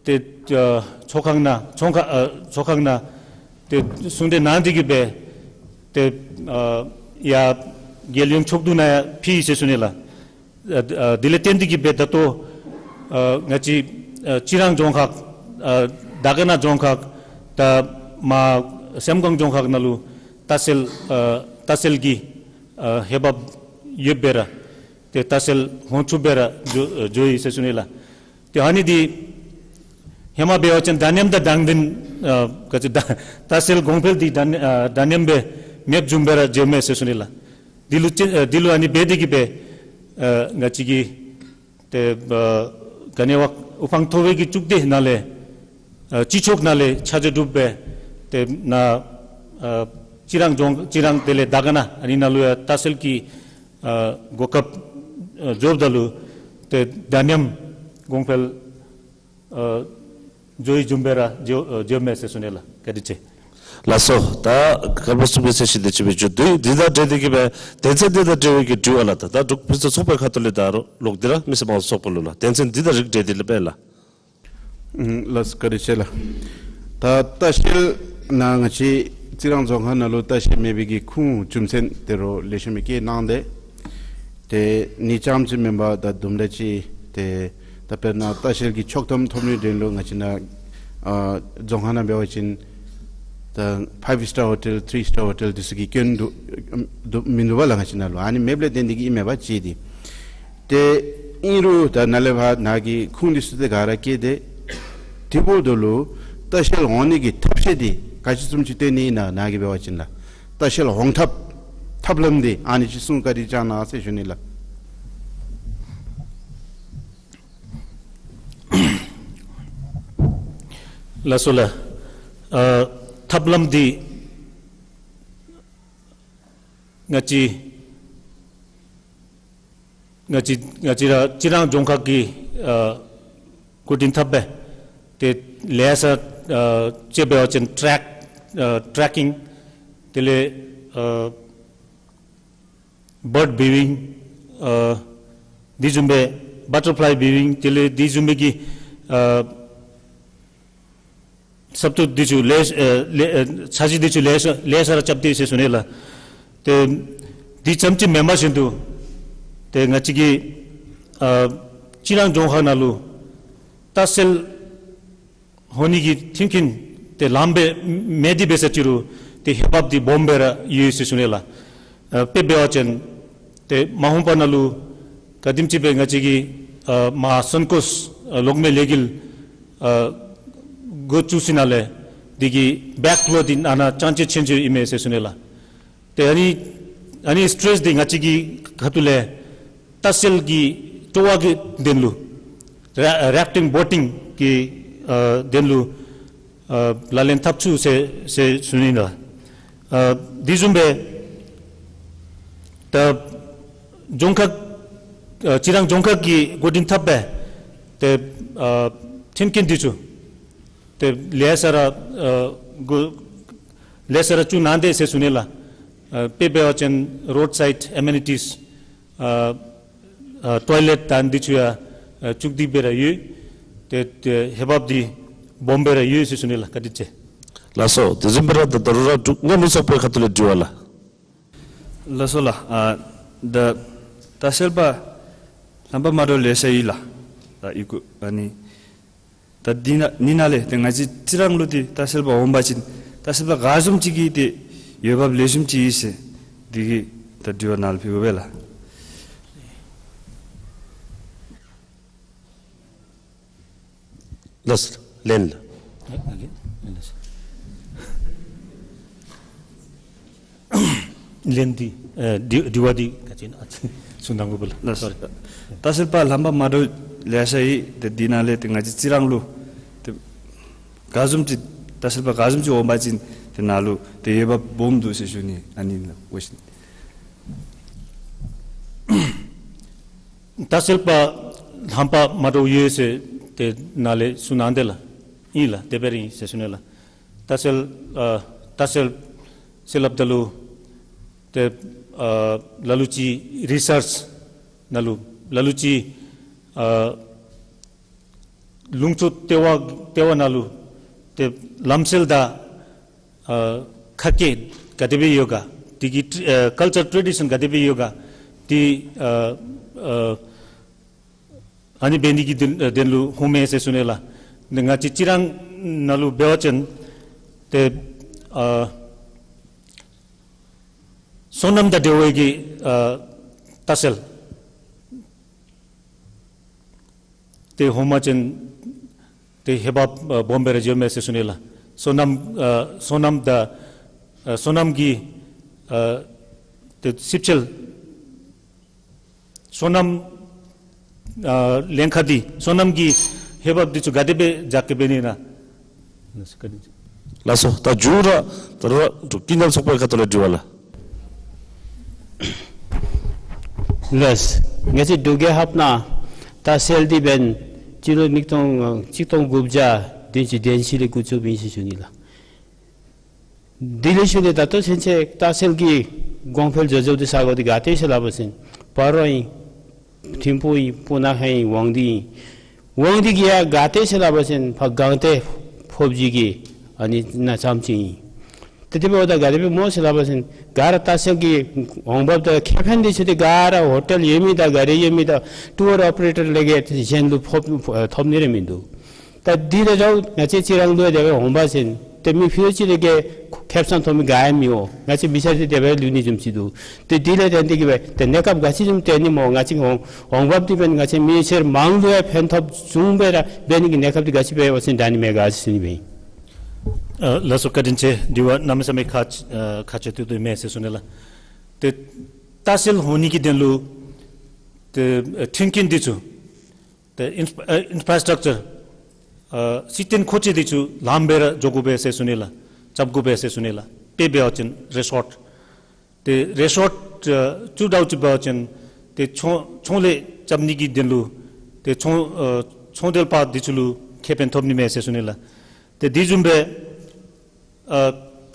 ཏེ་ཨ་ཚོགས་ཁང་ནང་ཚོགས་ཁང་ཨ་ཚོགས་ཁང་ནང་ཏེ་གསུང་གྲོས་གནང་སྟེ་གིས་སྦེ་ཏེ་ཨ་ཡར་རྒྱལ་ཡོངས་ཚོགས་འདུ་ནང་ཡང་ཕུལ་ཡི་ཟེར་ཞུ་ནི་ལགས། ཨ་ཨ་དེ་ལས་བརྟེན་ཏེ་གིས་སྦེ་ད་ལྟོ་ཨ་ང་བཅས་ཨ་རྩི་རང་རྫོང་ཁག་ཨ་དར་དཀར་ན་རྫོང་ཁག་དང་མར་སེམས་ཀོང་རྫོང་ཁག་ནང་ལུ་ལྟ་བཤལ་ཨ་ལྟ་བཤལ་གྱི་ཨ་འོས་འབབ་ཡོདཔ་སྦེ་ར་ཏེ་ལྟ་བཤལ་འོང་ཚུགསཔ་སྦེ་ར་འགྱོ་ཨ་འགྱོ་ཡི་ཟེར་ཞུ་ནི་ལགས། ཏེ་ཨ་ནི་འདི་ཧེ་མ་འབད་བ་ཅིན་འདྲ་མཉམ་དང་དྲང་བདེན་ཨ་ག་ཅི་ད་ལྟ་བཤལ་གོང་འཕེལ་འདི་འདྲ་ཨ་འདྲ་མཉམ་སྦེ་མེདཔ་བཟུམ་སྦེ་ར་འགྱོཝ་མས་ཟེར་ཞུ་ནི་ལགས། འདི་ལུ་ཅི་ཨ་འདི་ལུ་ཨ་ནི་འབད་དེ་གིས་སྦེ་ཨ་ང་བཅས་ཀྱི་ཏེ་ཨ་ག་ནི་བ་དབུ་འཕང་མཐོ་བའི་གི་བཅུག་སྡེ་ནང་ལས་ཨ་སྤྱི་ཚོགས་ནང་ལས་ཆ་འཇོག་གྲུབ་སྦེ་ཏེ་ནཱ་ཨ་རྩི་རང་རྫོང་རྩི་རང་དེ་ལས་དར་དཀར་ན་ཨ་ནི་ནང་ལུ་ཡང་ལྟ་བཤལ་གྱི་ཨ་གོ་སྐབས་ཨ་འབྱོརཝ་ད་ལུ་ཏེ་འདྲ་མཉམ་གོང་འཕེལ་ཨ་འགྱོ་བའི་བཟུམ་སྦེ་ར་འགྱོ་ཨ་འགྱོཝ་མས་ཟེར་ཞུ་ནི་ལགས། བཀའ་དྲིན་ཆེ། ལགས་སོ། ད་དཀར་པོ་གསུམ་པའི་ཚེ་ཤི་དེ་ཅིག་སྦེ་མཇུག་བསྡུ་ཡི། འདི་དང་འབྲེལ་ཏེ་གིས་སྦེ་དོན་ཚན་འདི་དང་འབྲེལ་བའི་གི་དྲི་བ་ལགས། ད་ད་འབྲུག་བུ་བཟང་ཚོགས་པའི་ཁ་ཐུག་ལས་ད་རུང་ལོག་སྟེ་ར་མི་སེར་མང་གཙོ་ཚོགས་པ་ལུ་ལགས་དོན་ཚན་འདི་དང་རིགས་འབྲེལ་ཏེ་ལགས་སྦེ་ལགས། ཨུམ་ལགས་བཀའ་དྲིན་ཆེ་ལགས། ད་ལྟ་བཤལ་ནང་ང་བཅས་རྩི་རང་རྫོང་ཁག་ནང་ལུ་ལྟ་བཤལ་མེད་པའི་གི་ཁུངས་རྒྱུ་མཚན་དེ་རུང་ལེགས་ཤོམ་སྦེ་བཀོད་གནང་སྟེ། ཏེ་ཨ་ནི་རྐྱངམ་ཅིག་མེན་པར་ད་དུམ་གྲ་ཅིག་ཏེ་ད་དཔེར་ན་ལྟ་བཤལ་གྱི་ཆོག་ཐམ་ཐོབ་ནིའི་དོན་ལུ་ང་བཅས་ནཱ་ཨ་རྫོང་ཁག་ནང་འབད་བ་ཅིན་ད་ཕའིབ་སི་ཊར་ཧོ་ཊེལ་ཐི་རི་སི་ཊར་ཧོ་ཊེལ་འདི་ཚུ་གི་སྐྱོན་འདུག་འདུག་མིན་འདུག་པ་ལགས། ང་བཅས་ནཱ་ལུ་ཨ་ནི་མེདཔ་ལས་བརྟེན་ཏེ་གིས་ཨིན་མས་པ་གཅིག་འདི། ཏེ་ཨིན་རུང་ད་ནཱ་ལས་ཕར་ནཱ་གི་ཁུངས་འདི་ཚུ་ཏེ་ག་ར་བཀོད་དེ་དེ་འབདཝ་ད་ལུ་ལྟ་བཤལ་འོང་ནི་གི་ཐབས་ཤེས་འདི་ག་ཅི་བཟུམ་ཅིག་སྟོན་ནི་ཨིན་ན། ནཱ་གིས་འབད་བ་ཅིན་ལགས་ལྟ་བཤལ་འོང་ཐབས་ཐབས་ལམ་འདི་ཨ་ནི་ཅིག་གསུང་བཀའ་དྲིན་བསྐྱང་གནང་ཟེར་ཞུ་ནི་ལགས། ལགས་སོ་ལགས། ཨ་ཐབས་ལམ་འདི་ང་བཅས་ང་བཅས་ང་བཅས་ར་རྩི་རང་རྫོང་ཁག་གིས་ཨ་འགོ་འདྲེན་འཐབ་སྦེ་ཏེ་ལེ་ཤ་ཨ་ཅིག་འབད་བ་ཅིན་ཊེརེཀ་ཨ་ཊེརེ་ཀིང་དེ་ལས་ཨ་བརཌ་བིའུ་ཝིང་ཨ་དེ་བཟུམ་སྦེ་བ་ཊར་ཕ་ལའི་བིའུ་ཝིང་དེ་ལས་དེ་བཟུམ་སྦེ་གི་ཨ་ཟབ་ཏོག་འདི་ཚུ་ལེ་ཨ་ལེ་ཨ་འཆར་གཞི་འདི་ཚུ་ལེ་ཤ་ལེ་ཤ་ར་རྐྱབ་སྟེ་ཟེར་ཞུ་ནི་ལགས། ཏེ་དེ་ཙམ་ཅིག་མེན་པར་བཞིན་དུ་ཏེ་ང་བཅས་ཀྱི་ཨ་རྩི་རང་རྫོང་ཁག་ནང་ལུ་ལྟ་བཤལ་འོང་ནི་གི་མཐུན་རྐྱེན་དེ་ལངམ་སྦེ་མེད་དེ་འབད་ས་ཅིག་རུང་ཏེ་འོས་འབབ་འདི་སྦོམ་སྦེ་ར་ཡོད་ཟེར་ཞུ་ནི་ལགས། ཨ་དཔེ་འབད་བ་ཅིན་ཏེ་མ་འོངས་པ་ནང་ལུ་ག་དེམ་ཅིག་སྦེ་ང་བཅས་ཀྱི་ཨ་མར་སན་ཀོས་ཨ་གློག་མེ་ལས་འགུལ་ཨ་འགོ་བཙུགས་ཞིནམ་ལས་དེ་གི་བེཀ་ཕོ་ལོ་འདི་ནང་ན་ཅང་ཅེ་ཆེན་ཅེ་ཨིན་མས་ཟེར་ཞུ་ནི་ལགས། ཏེ་ཨ་ནི་ཨ་ནི་སི་ཊེ་རེས་འདི་ང་བཅས་ཀྱི་ཁ་ཐུག་ལས་ལྟ་བཤལ་གྱི་སྤྲོ་བ་གི་དོན་ལུ་ར་རཱཕ་ཊིང་བོ་ཊིང་གི་ཨ་དོན་ལུ་ཨ་ལག་ལེན་འཐབ་ཚུགས་ཟེར་ཟེར་ཞུ་ནི་ལགས། ཨ་དེ་བཟུམ་སྦེ་ད་རྫོང་ཁག་ཨ་རྩི་རང་རྫོང་ཁག་གིས་འགོ་འདྲེན་འཐབ་སྦེ་ཏེ་ཨ་མཐུན་རྐྱེན་འདི་ཚུ་ཏེ་ལེ་ཤ་ར་ཨ་འགོ་ལེ་ཤ་ར་བཙུགས་གནང་སྟེ་ཟེར་ཞུ་ནི་ལགས། ཨ་དཔེ་འབད་བ་ཅིན་རོཌ་སའིཌ་ཨེ་མེ་ནི་ཊིས་ཨ་ཨ་ཊོའི་ལེཊ་དང་འདི་ཚུ་ཡང་ཨ་བཙུགས་ཏེ་སྦེ་ར་ཡོད། ཏེ་ཏེ་འོས་འབབ་འདི་ སྦོམ་སྦེ་ར་ཡོད་ཟེར་ཞུ་ནི་ལགས། བཀའ་དྲིན་ཆེ། ལགས་སོ། དེ་བཟུམ་སྦེ་ར་ད་ད་རུང་ར་འབྲུག་མཉམ་མི་ཚོགས་པའི་ཁ་ཐུག་ལས་དྲི་བ་ལགས། ལགས་སོ་ལགས། ཨ་ད་ལྟ་སེལ་པ་ལྷམ་པ་མ་འདྲཝ་ལེ་ཤ་ཡོད་ལགས། ད་ཡི་གུ་ཨ་ནི་ད་འདི་ནང་ནི་ནང་ལས་ཏེ་ང་བཅས་རྩི་རང་ལུ་ཏེ་ལྟ་བཤལ་པ་འོང་པ་ཅིན་ལྟ་བཤལ་པ་ག་བཟུམ་ཅིག་གི་ཏེ་འོས་འབབ་ལེགས་ཤོམ་ཅིག་ཡོད་ཟེར་འདི་གི་ད་དྲི་བ་ནཱ་ལུ་ཕུལ་དགོ་པས་ལགས། ལགས་སོ། ལན་ལགས། ལན་འདི་ཨེ་དྲི་དྲི་བ་འདི་ག་ཅི་ཨིན་ན་གསུང་གནང་དགོ་པས་ལགས། ལགས་སོ། སོ་རི། ལྟ་བཤལ་པ་ལྷམ་པ་མ་འདྲཝ་ལེ་ཤ་ཡོད། ཏེ་འདི་ནང་ལས་ཏེ་ང་བཅས་རྩི་རང་ལུ་ཏེ་ག་བཟུམ་ཅིག་ལྟ་བཤལ་པ་ག་བཟུམ་ཅིག་འོང་པ་ཅིན་ཏེ་ནཱ་ལུ་ཏེ་འོས་འབབ་སྦོམ་འདུག་ཟེར་ཞུ་ནི་ཨ་ནི་ལགས། འོ་ཤིག། ལྟ་བཤལ་པ་ལྷམ་པ་མ་འདྲཝ་ཡོད་ཟེར་ཏེ་ནཱ་ལས་གསུང་གནང་དེས་ལགས། ཨིན་ལགས། དེ་སྦེ་ར་ཨིན་ཟེར་ཞུ་ནི་ལགས། ལྟ་བཤལ་ཨ་ལྟ་བཤལ་ཟེར་སླབ་ད་ལུ་ཏེ་ཨ་ལ་ལུ་ཅིག་རི་སརཆ་ནང་ལུ་ལ་ལུ་ཅིག་ཨ་ལུང་ཕྱོགས་ལྟེ་བ་ལྟེ་བ་ནང་ལུ་ཏེ་ལམ་སྲོལ་དང་ཨ་ཁ་སྐད་ག་དེ་སྦེ་ཡོད་ག། དེ་གི་ཨ་ཀལ་ཅར་ཊེ་ཌི་ཤཱན་ག་དེ་སྦེ་ཡོད་ག། དེ་ཨ་ཨ་ཨ་ནི་འབད་ནི་གི་དོན་ཨ་དོན་ལུ་འོངམ་མས་ཟེར་ཞུ་ནི་ལགས། ཏེ་ང་བཅས་རྩི་རང་ནང་ལུ་འབད་བ་ཅིན་ཏེ་ཨ་སོ་ནམ་དང་འབྲེལ་བའི་གི་ཨ་ལྟ་བཤལ་ཏེ་འོང་པ་ཅིན་ཏེ་འོས་འབབ་ཨ་སྦོམ་སྦེ་ར་འགྱོཝ་མས་ཟེར་ཞུ་ནི་ལགས། སོ་ནམ་ཨ་སོ་ནམ་དང་ཨ་སོ་ནམ་གྱི་ཨ་ཏེ་ཞིབ་འཚོལ་སོ་ནམ་ཨ་ལྷན་ཁག་འདི་སོ་ནམ་གྱི་འོས་འབབ་འདི་ཚུ་ག་དེ་སྦེ་རྒྱ་སྐྱེད་འབད་ནི་ཨིན་ན། ལགས་སོ། ད་མཇུག་ར་ད་རུང་ར་འབྲུག་མཉམ་མི་ཚོགས་པའི་ཁ་ཐུག་ལས་དྲི་བ་ལགས། ལགས། ང་བཅས་འབྲུག་རྒྱལ་ཁབ་ནང་ལྟ་བཤལ་འདི་འབདན་སྤྱི་ལོ་ཉིས་སྟོང་ཨ་གཅིག་སྟོང་དགུ་བརྒྱ་བདུན་ཅུ་དོན་གཅིག་ལས་འགོ་བཙུགསཔ་ཨིན་ཟེར་ཞུ་ནི་ལགས། དེ་ལས་ཞུ་ནི་ད་ལྟོ་ཚུན་ཚོད་ལྟ་བཤལ་གྱི་གོང་འཕེལ་འགྱོ་འགྱོཝ་འདི་ས་གོ་འདི་ག་ཏེ་ཟེར་སླབ་པ་ཅིན་སྤ་རོ་ཨིན། ཐིམ་ཕུ་ཨིན། སྤུ་ན་ཁ་ཨིན། དབང་འདུས་ཨིན། དབང་འདུས་ཀྱི་ཡང་ག་ཏེ་ཟེར་སླབ་པ་ཅིན་ཕར་སྒང་སྟེང་ཕོབ་ཅིག་གི་ཨ་ནི་ནང་ཙམ་ཅིག་ཨིན། ཏེ་དེ་འབདཝ་ད་ག་དེ་སྦེ་སྨོ་ཟེར་སླབ་པ་ཅིན་ག་ར་ལྟ་བཤལ་གྱི་འོང་འབབ་དང་ཁེ་ཕན་འདི་ཚུ་འདི་ག་ར་ཧོ་ཊེལ་ཡོད་མི་དང་ག་ར་ཡོད་མི་དང་ཊུར་ཨོ་པ་རེ་ཊར་ལས་ག་གཞན་ལུ་ཕོག་ཐོབ་ནི་ར་མིན་འདུག། ད་འདི་ལས་ད་ང་བཅས་རྩི་རང་ལུ་དེ་སྦེ་འོང་པ་ཅིན་ཏེ་མི་ཕྱི་རོལ་ཅིག་ལས་ག་ཁེ་བཟང་ཐོབ་མི་ག་ཡང་མི་འོང་། ང་བཅས་མི་སེར་འདི་དེ་སྦེ་ལུས་ནི་བཟུམ་ཅིག་འདུག། ཏེ་འདི་ལས་ཏེ་འདི་གིས་སྦེ་ཏེ་གནས་སྐབས་ག་ཅི་བཟུམ་སྟོན་ནི་སྨོ། ང་བཅས་འོང་འོང་འབབ་འདི་འབདན་ང་བཅས་མི་སེར་མང་ལུ་ཡང་ཕན་ཐོགས་བཟུམ་སྦེ་ར་འབད་ནི་གི་གནས་སྐབས་འདི་ག་ཅི་སྦེ་འོང་ཟེར་ད་ནི་མེད་ག་ཟེར་ཞུ་ནི་སྦེ་ཨིན། ཨ་ལགས་སོ། བཀའ་དྲིན་ཆེ། དྲི་བ་གནམ་མེད་ས་མེད་ཁག་ཨ་ཁག་ཆེ་ཏོག་ཏོ་མས་ཟེར་ཞུ་ནི་ལགས། ཏེ་ལྟ་བཤལ་འོང་ནི་གི་དོན་ལུ་ཏེ་ཨ་མཐུན་རྐྱེན་འདི་ཚུ་ཏེ་ཨིན་ཨ་ཨིན་ཕྲ་སི་ཊག་ཅར་ཨ་སྲིད་དོན་མཁོ་ཆས་འདི་ཚུ་ལངམ་སྦེ་ར་འགྱོ་དགོ་པས་ཟེར་ཞུ་ནི་ལགས། རྐྱབ་དགོ་པས་ཟེར་ཞུ་ནི་ལགས། དཔེ་འབད་བ་ཅིན་རི་སོརཊ། ཏེ་རི་སོརཊ་ཨ་བཙུགས་དོ་བཟུམ་འབད་བ་ཅིན་ཏེ་ཚོང་ཚོང་ལས་རྐྱབ་ནི་གི་དོན་ལུ་ཏེ་ཚོང་ཨ་ཚོང་འབྲེལ་པ་འདི་ཚུ་ལུ་ཁེ་ཕན་ཐོབ་ནི་མས་ཟེར་ཞུ་ནི་ལགས། ཏེ་དེ་བཟུམ་སྦེ་ཨ་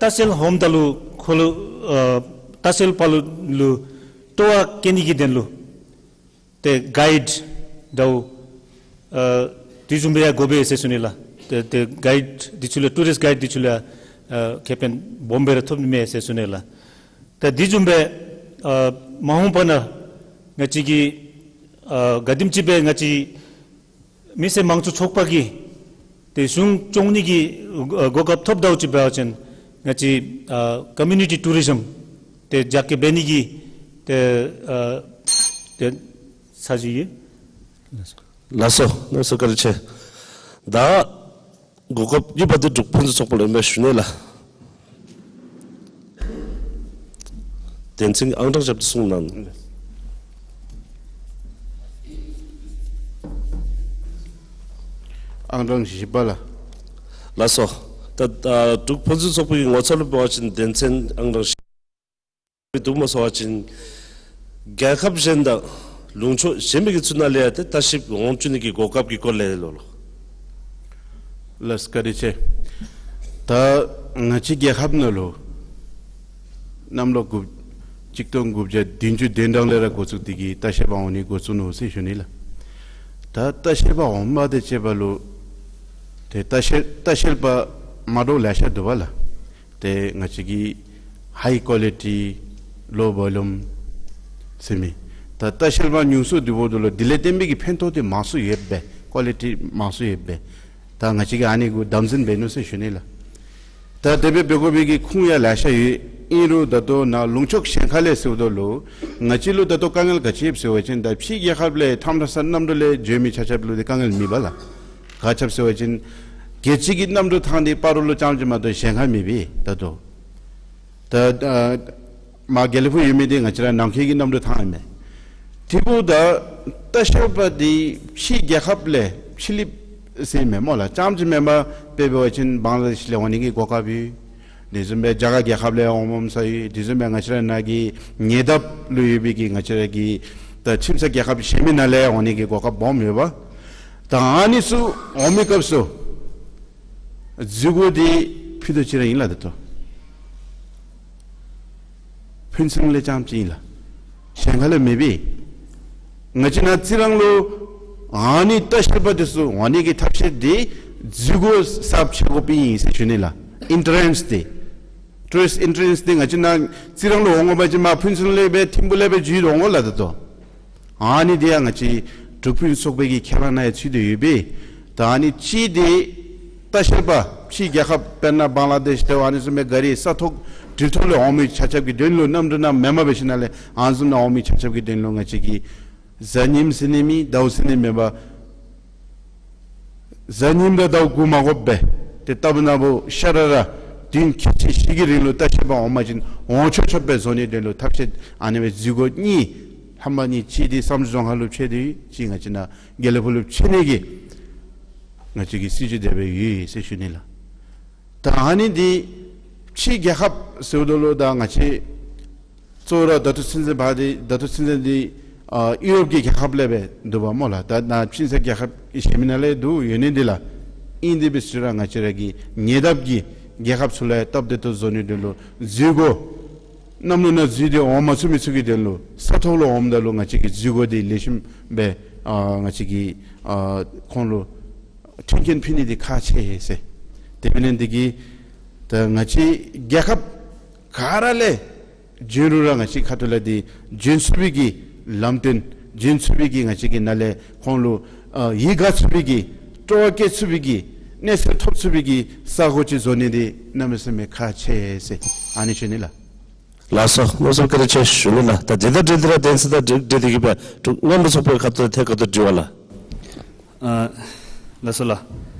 ལྟ་བཤལ་འོངམ་ད་ལུ་ཁོ་ལུ་ཨ་ལྟ་བཤལ་པ་ལུ་ལུ་སྤྲོ་བ་བསྐྱེད་ནི་གི་དོན་ལུ་ཏེ་གའིཌ་དང་ཨ་དེ་བཟུམ་སྦེ་ཡང་དགོ་པས་ཟེར་ཞུ་ནི་ལགས། ཏེ་ཏེ་གའིཌ་འདི་ཚུ་ལས་ཊུ་རིསཊ་གའིཌ་འདི་ཚུ་ལས་ཨ་ཁེ་ཕན་སྦོམ་སྦེ་ར་ཐོབ་ནི་མས་ཟེར་ཞུ་ནི་ལགས། ཏེ་དེ་བཟུམ་སྦེ་ཨ་མ་འོངས་པ་ནང་ང་བཅས་ཀྱི་ཨ་ག་དེམ་ཅིག་སྦེ་ང་བཅས་མི་སེར་དམངས་གཙོའི་ཚོགས་པ་གིས་ཏེ་གཞུང་སྐྱོང་ནི་གི་ཨ་གོ་སྐབས་ཐོབ་དོ་བཟུམ་འབད་བ་ཅིན་ང་བཅས་ཨ་ཀོ་མིའུ་ནི་ཊི་ཊུ་རི་ཛིམ་ཏེ་རྒྱ་སྐྱེད་འབད་ནི་གི་ཏེ་ཨ་ཏེ་ས་གཞི་ཡོད། ལགས་སོ། ལགས་སོ། བཀའ་དྲིན་ཆེ། ད་གོ་སྐབས་གཉིས་པ་འདི་འབྲུག་ཕོ་ཚོད་ཚོགས་པ་ལུ་ཨིན་པས་ཞུ་ནི་ལགས། དོན་ཚན་ཨང་གྲངས་བཞི་པ་འདི་གསུང་གནང་། ཨང་གྲངས་བཞི་པ་ལགས། ལགས་སོ། ད་ཨ་འབྲུག་ཕོ་ཚོད་ཚོགས་པའི་ངོ་མཚར་ལུ་འབད་བ་ཅིན་དོན་ཚན་ཨང་གྲངས་བཞི་པ་འདི་འདུག་སྨོ་ཟེར་བ་ཅིན་རྒྱལ་ཁབ་གཞན་དང་ལུང་ཕྱོགས་གཞན་མི་གི་ཚུ་ནང་ལས་ཡང་ཏེ་ལྟ་བཤལ་འོང་བཅུག་ནི་གི་གོ་སྐབས་ཀྱི་སྐོར་ལས་ལོ་ལོ། ལགས་སོ། བཀའ་དྲིན་ཆེ། ད་ང་བཅས་རྒྱལ་ཁབ་ནང་ལུ་གནམ་ལོ་དགུ་གཅིག་སྟོང་དགུ་བརྒྱ་བདུན་ཅུ་དོན་གྲངས་ལས་ར་འགོ་བཙུགས་ཏེ་གིས་ལྟ་བཤལ་པ་འོང་ནི་འགོ་བཙུགས་ནུག་ཟེར་ཞུ་ནི་ལགས། ད་ལྟ་བཤལ་པ་འོངམ་དང་བཅས་པ་ལུ་ ཏེ་ལྟ་བཤལ་ལྟ་བཤལ་པ་མ་འདྲཝ་ལེ་ཤ་འདུག་པ་ལགས། ཏེ་ང་བཅས་ཀྱི་high quality low volume ཟེར་མི། ད་ལྟ་བཤལ་པ་ཉུང་སུ་འདི་འབདཝ་ད་ལུ་དེ་ལས་བརྟེན་པའི་གི་ཕན་ཐོགས་འདི་མང་སུ་ཡོདཔ་སྦེ་ཀོ་ལི་ཊི་མང་སུ་ཡོདཔ་སྦེ། ད་ང་བཅས་ཀྱིས་ཨ་ནི་གུ་དམ་འཛིན་འབད་ནུག་ཟེར་ཞུ་ནི་ལགས། ད་དེ་སྦེ་འབད་དགོ་པའི་གི་ཁུངས་ཡང་ལེ་ཤ་ཡོད། ཨིན་རུང་ད་ལྟོ་ནཱ་ལུང་ཕྱོགས་གཞན་ཁ་ལས་ཟེརཝ་ད་ལུ་ང་བཅས་ལུ་ད་ལྟོ་དཀའ་ངལ་ག་ཅི་ཡོདཔ་ཟེར་བ་ཅིན་ད་ཕྱིའི་རྒྱལ་ཁབ་ལས་ཐམ་ཐ་ས་གནམ་གྲུ་ལས་འགྱོ་མི་ཆ་ཁྱབ་ལུ་ཏེ་དཀའ་ངལ་མེད་པ་ལགས། ག་ཅི་འབད་ཟེར་བ་ཅིན་རྒྱལ་སྤྱི་གི་གནམ་གྲུ་ཐང་འདི་སྤ་རོ་ལུ་རྐྱངམ་ཅིག་མ་གཏོགས་གཞན་ཁར་མེད་པས་ད་ལྟོ། ད་ཨ་མར་དགེ་ལེགས་ཕུག་ཡོད་མི་འདི་ང་བཅས་ར་ནང་འཁོད་ཀྱི་གནམ་གྲུ་ཐང་ཨིན་མས། དེ་འབདཝ་ད་ལྟ་བཤལ་པ་འདི་ཕྱིའི་རྒྱལ་ཁབ་ལས་ཕྱི་གླིངཔ་ཟེར་མས་སྨོ་ལགས། རྐྱངམ་ཅིག་མེན་པར་དཔེ་འབད་བ་ཅིན་བང་ལ་དེཤ་ལས་འོང་ནི་གི་གོ་སྐབས་ཡོད། དེ་བཟུམ་སྦེ་རྒྱ་གར་རྒྱལ་ཁབ་ལས་འོངམ་འོངམ་ས་ཡོད། དེ་བཟུམ་སྦེ་ང་བཅས་ར་ནཱ་གི་ཉེ་འདབས་ལུ་ཡོད་པའི་གི་ང་བཅས་ར་གི་ད་ཁྱིམ་ཚང་རྒྱལ་ཁབ་གཞན་མི་ནང་ལས་འོང་ནི་གི་གོ་སྐབས་སྦོམ་ཡོད་པ། ད་ཨ་ནི་ཚུ་འོང་མི་སྐབས་སུ་འཛུལ་སྒོ་འདི་ཕུད་རྡོག་ཅིག་ར་ཨིན་ལགས། ད་ལྟོ་ཕུན་ཚོགས་གླིང་ལས་རྐྱངམ་ཅིག་ཨིན་ལགས། གཞན་ཁ་ལས་མེད་པས། ང་བཅས་ནཱ་རྩི་རང་ལུ་ཨ་ནི་ལྟ་བཤལ་པ་འདི་ཚུ་འོང་ནི་གི་ཐབས་ཤེས་འདི་འཛུལ་སྒོ་གསརཔ་ཕྱེ་དགོཔ་ཨིན་ཟེར་ཞུ་ནི་ལགས། ཨིན་ཊ་རེནསི་འདི་ཊུ་རིསཊ་ཨིན་ཊ་རེནསི་འདི་ང་བཅས་ནཱ་རྩི་རང་ལུ་འོང་དགོ་པ་ཅིན་མར་ཕུན་ཚོགས་གླིང་ལས་སྦེ་ཐིམ་ཕུ་ལས་སྦེ་འཛུལ་འོང་དགོ་ལགས། ད་ལྟོ་ཨ་ནི་འདི་ཡང་ང་བཅས་འབྲུག་ཕུན་ཚོགས་པའི་གི་ཁས་བླངས་ནང་ཡང་ཚུད་དེ་ཡོད་པས། ད་ཨ་ནི་གཅིག་འདི་ལྟ་བཤལ་པ་ཕྱིའི་རྒྱལ་ཁབ་དཔེར་ན་བང་ལ་དེཤ་དེ་ཨ་ནི་བཟུམ་སྦེ་ག་རི་ས་ཐོག་འགྲུལ་ཐོག་ལས་འོང་མི་ཆ་ཁྱབ་ཀྱི་དོན་ལུ་གནམ་གྲུ་ནང་མེན་པར་འབད་ཞིནམ་ལས་ཨ་ནི་བཟུམ་ནང་འོང་མི་ཆ་ཁྱབ་ཀྱི་དོན་ལུ་ང་བཅས་ཀྱིས་གཟའ་ཉིམ་ཟེར་ནི་མེད། ཟླཝ་ཟེར་ནི་མེད་པར་གཟའ་ཉིམ་དང་ཟླཝ་གུ་མ་དགོཔ་སྦེ་ཏེ་ལྟ་བུ་ན་བུ་ཤ་ར་ར་བདུན་ཁལ་གཅིག་བཞི་གི་རིང་ལུ་ལྟ་བཤལ་པ་འོང་པ་ཅིན་འོང་ཆོག་ཆོགཔ་སྦེ་བཟོ་ནིའི་དོན་ལུ་ཐབས་ཤེས་ཨ་ནི་སྦེ་འཛུལ་སྒོ་གཉིས་ལྷམ་པ་གཉིས་གཅིག་འདི་བསམ་གྲུབ་རྫོང་ཁག་ལུ་ཕྱེ་སྟེ་གཅིག་ང་བཅས་ནཱ་དགེ་ལེགས་ཕུག་ལུ་ཕྱེ་ནི་གི་ང་བཅས་ཀྱི་སྲིད་བྱུས་དེ་སྦེ་ཡོད་ཟེར་ཞུ་ནི་ལགས། ད་ཨ་ནི་འདི་ཕྱིའི་རྒྱལ་ཁབ་ཟེརཝ་ད་ལུ་ད་ང་བཅས་གཙོ་བོ་ར་ད་ལྟོ་ཚུན་ཚོད་འབད་དེ་ད་ལྟོ་ཚུན་ཚོད་འདི་ཨ་ཡུ་རོབ་ཀྱི་རྒྱལ་ཁབ་ལས་སྦེ་འདུག་པ་སྨོ་ལགས། ད་ནཱ་ཕྱི་ཚེ་རྒྱལ་ཁབ་ཀྱི་གཞན་མི་ནང་ལས་འདུག་ཡོད་ནི་འདི་ལགས། ཨིན་དེ་འབད་ཟེར་ར་ང་བཅས་ར་གི་ཉེ་འདབས་ཀྱི་རྒྱལ་ཁབ་ཚུ་ལུ་ཡང་སྟབས་བདེ་ཏོག་ཏོ་བཟོ་ནིའི་དོན་ལུ་འཛུལ་སྒོ་གནམ་ལོ་ནང་འཛུལ་ཏེ་འོང་མ་ཚུགས་མི་ཚུ་གི་དོན་ལུ་ས་ཐོག་ལུ་འོངམ་ད་ལུ་ང་བཅས་ཀྱིས་འཛུལ་སྒོ་འདི་ལེགས་ཤོམ་སྦེ་ཨ་ང་བཅས་ཀྱིས་ཨ་ཁོང་ལུ་མཐུན་རྐྱེན་ཕུལ་ནི་འདི་ཁག་ཆེ་ཟེར། དེ་འབད་ནི་འདི་གིས་ད་ང་བཅས་རྒྱལ་ཁབ་ག་ར་ལས་བྱོན་རུང་ར་ང་བཅས་ཁ་ཐུག་ལས་འདི་བྱོན་ཚུགས་པའི་གི་ལམ་སྟོན་བྱོན་ཚུགས་པའི་གི་ང་བཅས་ཀྱི་ནང་ལས་ཁོང་ལུ་ཨ་ཡིད་དགའ་ཚུགས་པའི་གི་སྤྲོ་བ་བསྐྱེད་ཚུགས་པའི་གི་གནས་ཚུལ་ཐོབ་ཚུགས་པའི་གི་ས་གོ་ཅིག་བཟོ་ནི་འདི་གནམ་མེད་ས་མེད་ཁག་ཆེ་ཟེར་ཨ་ནི་ཞུ་ནི་ལགས། ལགས་སོ། མནོ་བསམ་བཀའ་དྲིན་ཆེ་ཞུ་ནི་ལགས། ད་དེ་དང་འབྲེལ་ཏེ་ར་དོན་ཚན་དང་འབྲེལ་འབྲེལ་ཏེ་གིས་སྦེ་འབྲུག་སྔོན་འགྲོ་ཚོགས་པའི་ཁ་ཐུག་ཐད་ཀར་དུ་དྲི་བ་ལགས། ཨ་ལགས་སོ་ལགས།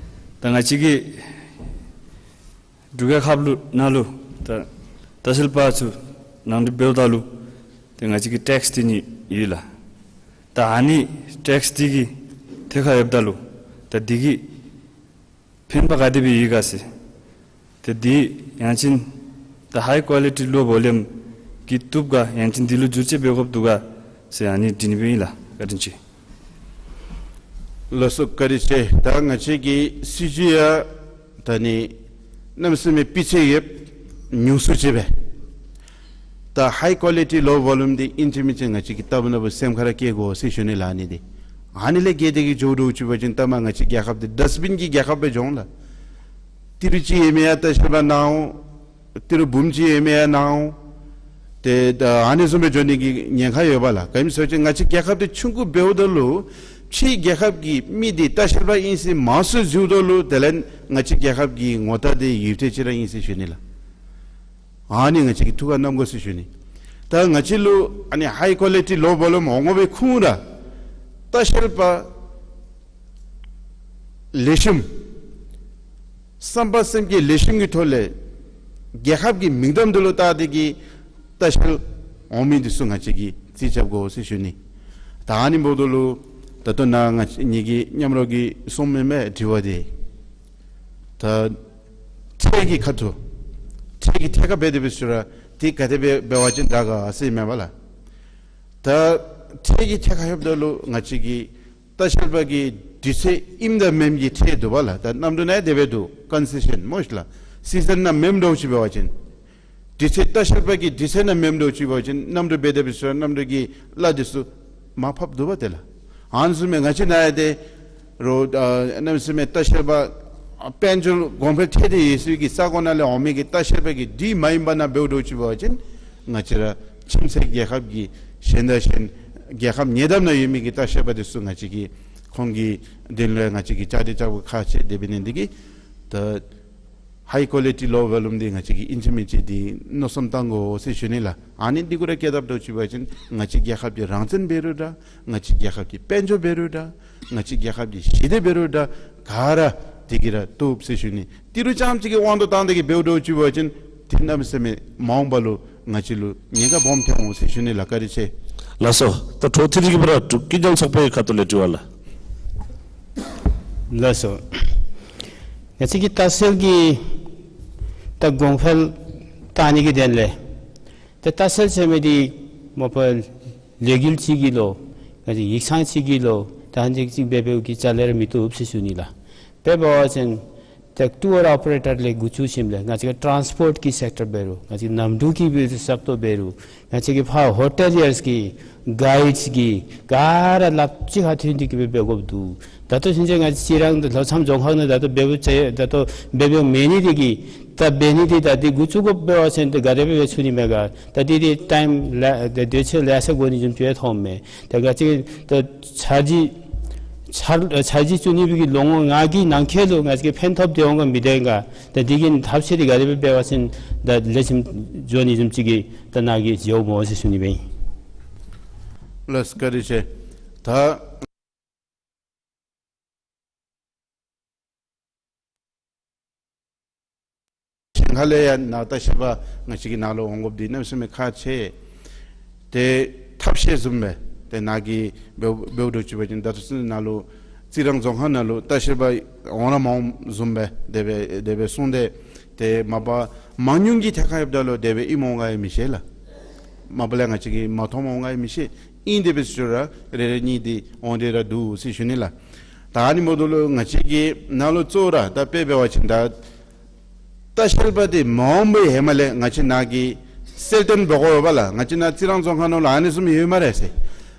ད་ང་བཅས་ཀྱི་འབྲུག་རྒྱལ་ཁབ་ལུ་ནང་ལུ་ད་ལྟ་བཤལ་པ་ཚུ་ནང་འགྲིག་འབདཝ་ད་ལུ་ཏེ་ང་བཅས་ཀྱི་ཊེགསི་འདི་གཉིས་ཡོད་ལགས། ད་ཨ་ནི་ཊེགསི་འདི་གི་ཐད་ཁར་ཡོདཔ་ད་ལུ་ད་འདི་གིས་ཕན་པ་ག་དེ་སྦེ་ཡོད་ག་ཟེར། ཏེ་འདི་ཡང་ཅིན་ད་high quality low volume གིས་བཏུབ་ག་ཡང་ཅིན་འདི་ལུ་བསྒྱུར་བཅོས་འབད་དགོཔ་འདུག་ག་ཟེར་ཨ་ནི་དྲི་ནི་སྦེ་ཨིན་ལགས། བཀའ་དྲིན་ཆེ། ལགས་སོ་བཀའ་དྲིན་ཆེ། ད་ང་བཅས་ཀྱི་སྲིད་བྱུས་ཡང་ད་ནི་གནམ་མེད་ས་མེད་སྤུས་ཚད་ཡོདཔ་ཉུང་སུ་ཅིག་སྦེ། ད་high quality low volume འདི་ཨིན་ཅི་མིན་ཅི་ང་བཅས་ཀྱིས་ལྟ་བུ་ན་བུ་སེམས་ཁར་བསྐྱེད་དགོ་ཟེར་ཞུ་ནི་ལགས། ཨ་ནི་འདི་ཨ་ནི་ལས་བརྒལ་ཏེ་གིས་འགྱོ་དོ་ཅིག་འབད་བ་ཅིན་ལྟ་མ་ང་བཅས་རྒྱལ་ཁབ་འདི་ཌསཊ་བིན་གྱི་རྒྱལ་ཁབ་སྦེ་འགྱོ་འོང་ལགས། ཏི་རུ་གཅིག་ཡོད་མི་ཡང་ལྟ་བཤལ་པ་ནཱ་འོང་། ཏི་རུ་འབུམ་གཅིག་ཡོད་མི་ཡང་ནཱ་འོང་། ཏེ་ད་ཨ་ནི་བཟུམ་སྦེ་འགྱོ་ནི་གི་ཉེན་ཁ་ཡོད་པ་ལགས། ག་ཨིནམ་ཟེར་བ་ཅིན་ང་བཅས་རྒྱལ་ཁབ་འདི་ཆུང་ཀུ་འབདཝ་ད་ལུ་ཕྱིའི་རྒྱལ་ཁབ་ཀྱི་མི་འདི་ལྟ་བཤལ་པ་ཨིན་ཟེར་མང་སུ་འཛུལཝ་ད་ལུ་དེ་ལས་ང་བཅས་རྒྱལ་ཁབ་ཀྱི་ངོ་རྟགས་འདི་ཡུདཔ་ཐེངས་ཅིག་ར་ཨིན་ཟེར་ཞུ་ནི་ལགས། ཨ་ནི་ང་བཅས་ཀྱིས་ཐུགས་ཁར་བསྣམ་དགོ་ཟེར་ཞུ་ནི། ད་ང་བཅས་ལུ་ཨ་ནི་high quality low volume འོང་དགོ་པའི་ཁུངས་ར་ལྟ་བཤལ་པ་ལེགས་ཤོམ་བསམ་པ་སེམས་བསྐྱེད་ལེགས་ཤོམ་གྱི་ཐོག་ལས་རྒྱལ་ཁབ་ཀྱི་མིང་གཏམ་འདི་ལུ་བལྟ་སྟེ་གིས་ལྟ་བཤལ་འོང་མི་འདི་ཚུ་ང་བཅས་ཀྱིས་རྩིས་རྐྱབ་དགོ་ཟེར་ཞུ་ནི། ད་ཨ་ནི་འབདཝ་ད་ལུ་ད་ལྟོ་ནཱ་ང་བཅས་ངེ་གི་མཉམ་རོགས་ཀྱིས་གསུངམ་མས་དྲི་བ་འདི། ད་ཁྲལ་གྱི་ཁ་ཐུག་ཁྲལ་གྱི་ཐད་ཁར་འབད་དེ་འབད་ཟེར་རུང་འདི་ག་དེ་སྦེ་འབད་བ་ཅིན་དྲག་ག་ཟེར་མས་པ་ལགས། ད་ཁྲལ་གྱི་ཐད་ཁར་ཡོདཔ་ད་ལུ་ང་བཅས་ཀྱི་ལྟ་བཤལ་པ་གི་དུས་ཚོད་ཨིནམ་དང་མེནམ་གྱི་ཁྲལ་འདུག་པ་ལགས། ད་གནམ་གྲུ་ནང་ཡང་དེ་སྦེ་འདུག། ཀོན་སེ་ཤཱན་སྨོ་ཤིག་ལགས། སི་ཛཱན་ནང་མེནམ་འདྲཝ་ཅིག་འབད་བ་ཅིན་དུས་ཚོད་ལྟ་བཤལ་པ་གི་དུས་ཚོད་ནང་མེནམ་འདྲཝ་ཅིག་འབད་བ་ཅིན་གནམ་གྲུ་འབད་དེ་འབད་ཟེར་རུང་གནམ་གྲུ་གི་གླ་འདི་ཚུ་མར་ཕབ་འདུག་པ་ཏེ་ལགས། ཨ་ནི་བཟུམ་སྦེ་ང་བཅས་ནཱ་ཡང་ཏེ་རོགས་ཨ་གནམ་མེད་ས་མེད་ལྟ་བཤལ་པ་ དཔལ་འབྱོར་གོང་འཕེལ་ཐལ་ཏེ་ཡོད་སའི་གི་ས་གོ་ནང་ལས་འོང་མི་གི་ལྟ་བཤལ་པ་གི་དེ་མ་ཡིན་པ་ནང་འབདཝ་འདྲཝ་ཅིག་འབད་བ་ཅིན་ང་བཅས་ར་ཁྱིམ་མཚེས་རྒྱལ་ཁབ་ཀྱི་གཞན་དང་གཞན་རྒྱལ་ཁབ་ཉེ་འདབས་ནང་ཡོད་མི་གི་ལྟ་བཤལ་པ་དེ་ཚུ་ང་བཅས་ཀྱིས་ཁོང་གི་དོན་ལུ་ང་བཅས་ཀྱིས་བཅའ་སྡོད་རྐྱབ་དགོཔ་ཁག་ཆེ། དེ་འབད་ནི་འདི་གིས་ད་high quality low volume འདི་ང་བཅས་ཀྱིས་ཨིན་ཅི་མིན་ཅི་འདི་མནོ་བསམ་བཏང་དགོ་ཟེར་ཞུ་ནི་ལགས། ཨ་ནི་འདི་གུ་ར་བཀལ་བཏབ་འདྲཝ་ཅིག་འབད་བ་ཅིན་ང་བཅས་རྒྱལ་ཁབ་ཀྱི་རང་བཙན་འབད་རུང་འདྲ། ང་བཅས་རྒྱལ་ཁབ་ཀྱི་དཔལ་འབྱོར་འབད་རུང་འདྲ། ང་བཅས་རྒྱལ་ཁབ་ཀྱི་ཞི་བདེ་འབད་རུང་འདྲ། ག་ར་འདི་གིས་ར་བཏུབ་ཟེར་ཞུ་ནི། ཏི་རུ་རྐྱངམ་ཅིག་གི་དབང་དུ་བཏང་སྟེ་གི་འབདཝ་འདྲཝ་ཅིག་འབད་བ་ཅིན་དེ་གནམ་མེད་ས་མེད་མ་འོངས་པ་ལུ་ང་བཅས་ལུ་ཉེན་ཁ་སྦོམ་ཐོན་འོང་ཟེར་ཞུ་ནི་ལགས། བཀའ་དྲིན་ཆེ། ལགས་སོ། ད་འཕྲོ་མཐུད་དེ་གི་ཕར་འབྲུག་ཀུན་མཁྱེན་ཚོགས་པའི་ཁ་ཐུག་ལས་དྲི་བ་ལགས། ལགས་སོ། ང་བཅས་ཀྱི་ལྟ་བཤལ་གྱི་ད་གོང་འཕེལ་བཏང་ནི་གི་དོན་ལས་ཏེ་ལྟ་བཤལ་ཟེར་མི་འདི་མ་པ་ལས་འགུལ་ཅིག་གི་ལོ་ང་བཅས་ཡིག་ཚང་ཅིག་གི་ལོ་ད་ཅིག་ཅིག་འབད་འབདཝ་གི་རྩ་ལས་ར་མི་བཏུབ་ཟེར་ཞུ་ནི་ལགས། དཔེ་འབད་བ་ཅིན་ཏེ་ཊུར་ཨོ་པ་རེ་ཊར་ལས་འགོ་བཙུགས་ཞིནམ་ལས་ང་བཅས་ཀྱི་ཊཱནསི་པོརཊ་གི་སེཀ་ཊར་འབད་རུང་ང་བཅས་ཀྱི་གནམ་གྲུ་གི་འབད་རུང་ས་སྟོང་འབད་རུང་ང་བཅས་ཀྱི་ཕར་ཧོ་ཊེ་ལི་ཡརསི་གི་གའིཌསི་གི་ག་ར་སླབ་ཅིག་ཁར་ཐོན་ཏེ་གི་འབད་འབད་དགོཔ་འདུག། ད་ལྟོ་ཕྱིན་ཆད་ང་བཅས་ར་ད་ལྷོ་མཚམས་རྫོང་ཁག་ནང་ད་ལྟོ་འབད་འབདཝ་ཅིག་ད་ལྟོ་འབད་འབདཝ་མེད་ནི་འདི་གིས་ད་འབད་ནི་འདི་ད་འདི་འགོ་བཙུགས་དགོཔ་འབད་བ་ཅིན་ད་ག་དེ་འབད་འབད་ཚུགས་ནི་མས་ག། ད་འདི་འདི་ཊའིམ་ལ་ད་དུས་ཚོད་ལེ་ཤ་འགོར་ནི་བཟུམ་ཅིག་ཡང་མཐོངམ་མས། ད་ང་བཅས་ད་འཆར་གཞི་འཆར་འཆར་གཞི་བཙུགས་ནི་འབད་གི་ལོ་ངོ་ལྔ་གི་ནང་འཁོད་ལུ་ང་བཅས་ཀྱིས་ཕན་ཐོགས་ཏེ་འོང་ག་མི་ཐོན་ག། ད་འདི་གི་ཐབས་ཤེས་འདི་ག་དེ་སྦེ་འབད་བ་ཅིན་ད་ལེགས་ཤོམ་འགྱོ་ནི་བཟུམ་ཅིག་གི་ད་ནཱ་གིས་མཇལཝ་སྨོ་ཟེར་ཞུ་ནི་སྦེ་ཨིན། ལགས་སོ་བཀའ་དྲིན་ཆེ། ད་གཞན་ཁ་ལས་ཡང་ནཱ་ལྟ་བཤལ་པ་ང་བཅས་ཀྱི་ནཱ་ལུ་འོང་དགོཔ་འདི་གནམ་མེད་ས་མེད་ཁག་ཆེ། ཏེ་ཐབས་ཤེས་བཟུམ་སྦེ་ཏེ་ནཱ་གིས་འབདཝ་འབདཝ་འདྲཝ་ཅིག་འབད་བ་ཅིན་ད་ལྟོ་ཚུན་ནཱ་ལུ་རྩི་རང་རྫོང་ཁག་ནང་ལུ་ལྟ་བཤལ་པ་འོང་ར་མ་འོངམ་བཟུམ་སྦེ་དེ་སྦེ་དེ་སྦེ་གསུངས་ཏེ་ཏེ་མ་པ་མང་ཉུང་གི་ཐད་ཁར་ཡོདཔ་ད་ལུ་དེ་སྦེ་ཨིནམ་འོང་ག་ཡང་མི་ཤེས་ལགས། མ་པ་ལས་ང་བཅས་ཀྱིས་མ་མཐོངམ་འོང་ག་ཡང་མི་ཤེས། ཨིན་དེ་སྦེ་ཟེར་ར་རེ་རེ་གཉིས་འདི་འོང་སྟེ་ར་འདུག་ཟེར་ཞུ་ནི་ལགས། ད་ཨ་ནི་འབདཝ་ད་ལུ་ང་བཅས་ཀྱི་ནཱ་ལུ་གཙོ་བོ་ར་ད་དཔེ་འབད་བ་ཅིན་ད་ལྟ་བཤལ་པ་འདི་མ་འོངམ་པའི་ཧེ་མ་ལས་ང་བཅས་ནཱ་གིས་གསལ་སྟོན་འབད་དགོ་པས་ལགས། ང་བཅས་ནཱ་རྩི་རང་རྫོང་ཁག་ནང་ལུ་ཨ་ནི་བཟུམ་ཡོད་སྨ་རེ་ཟེར།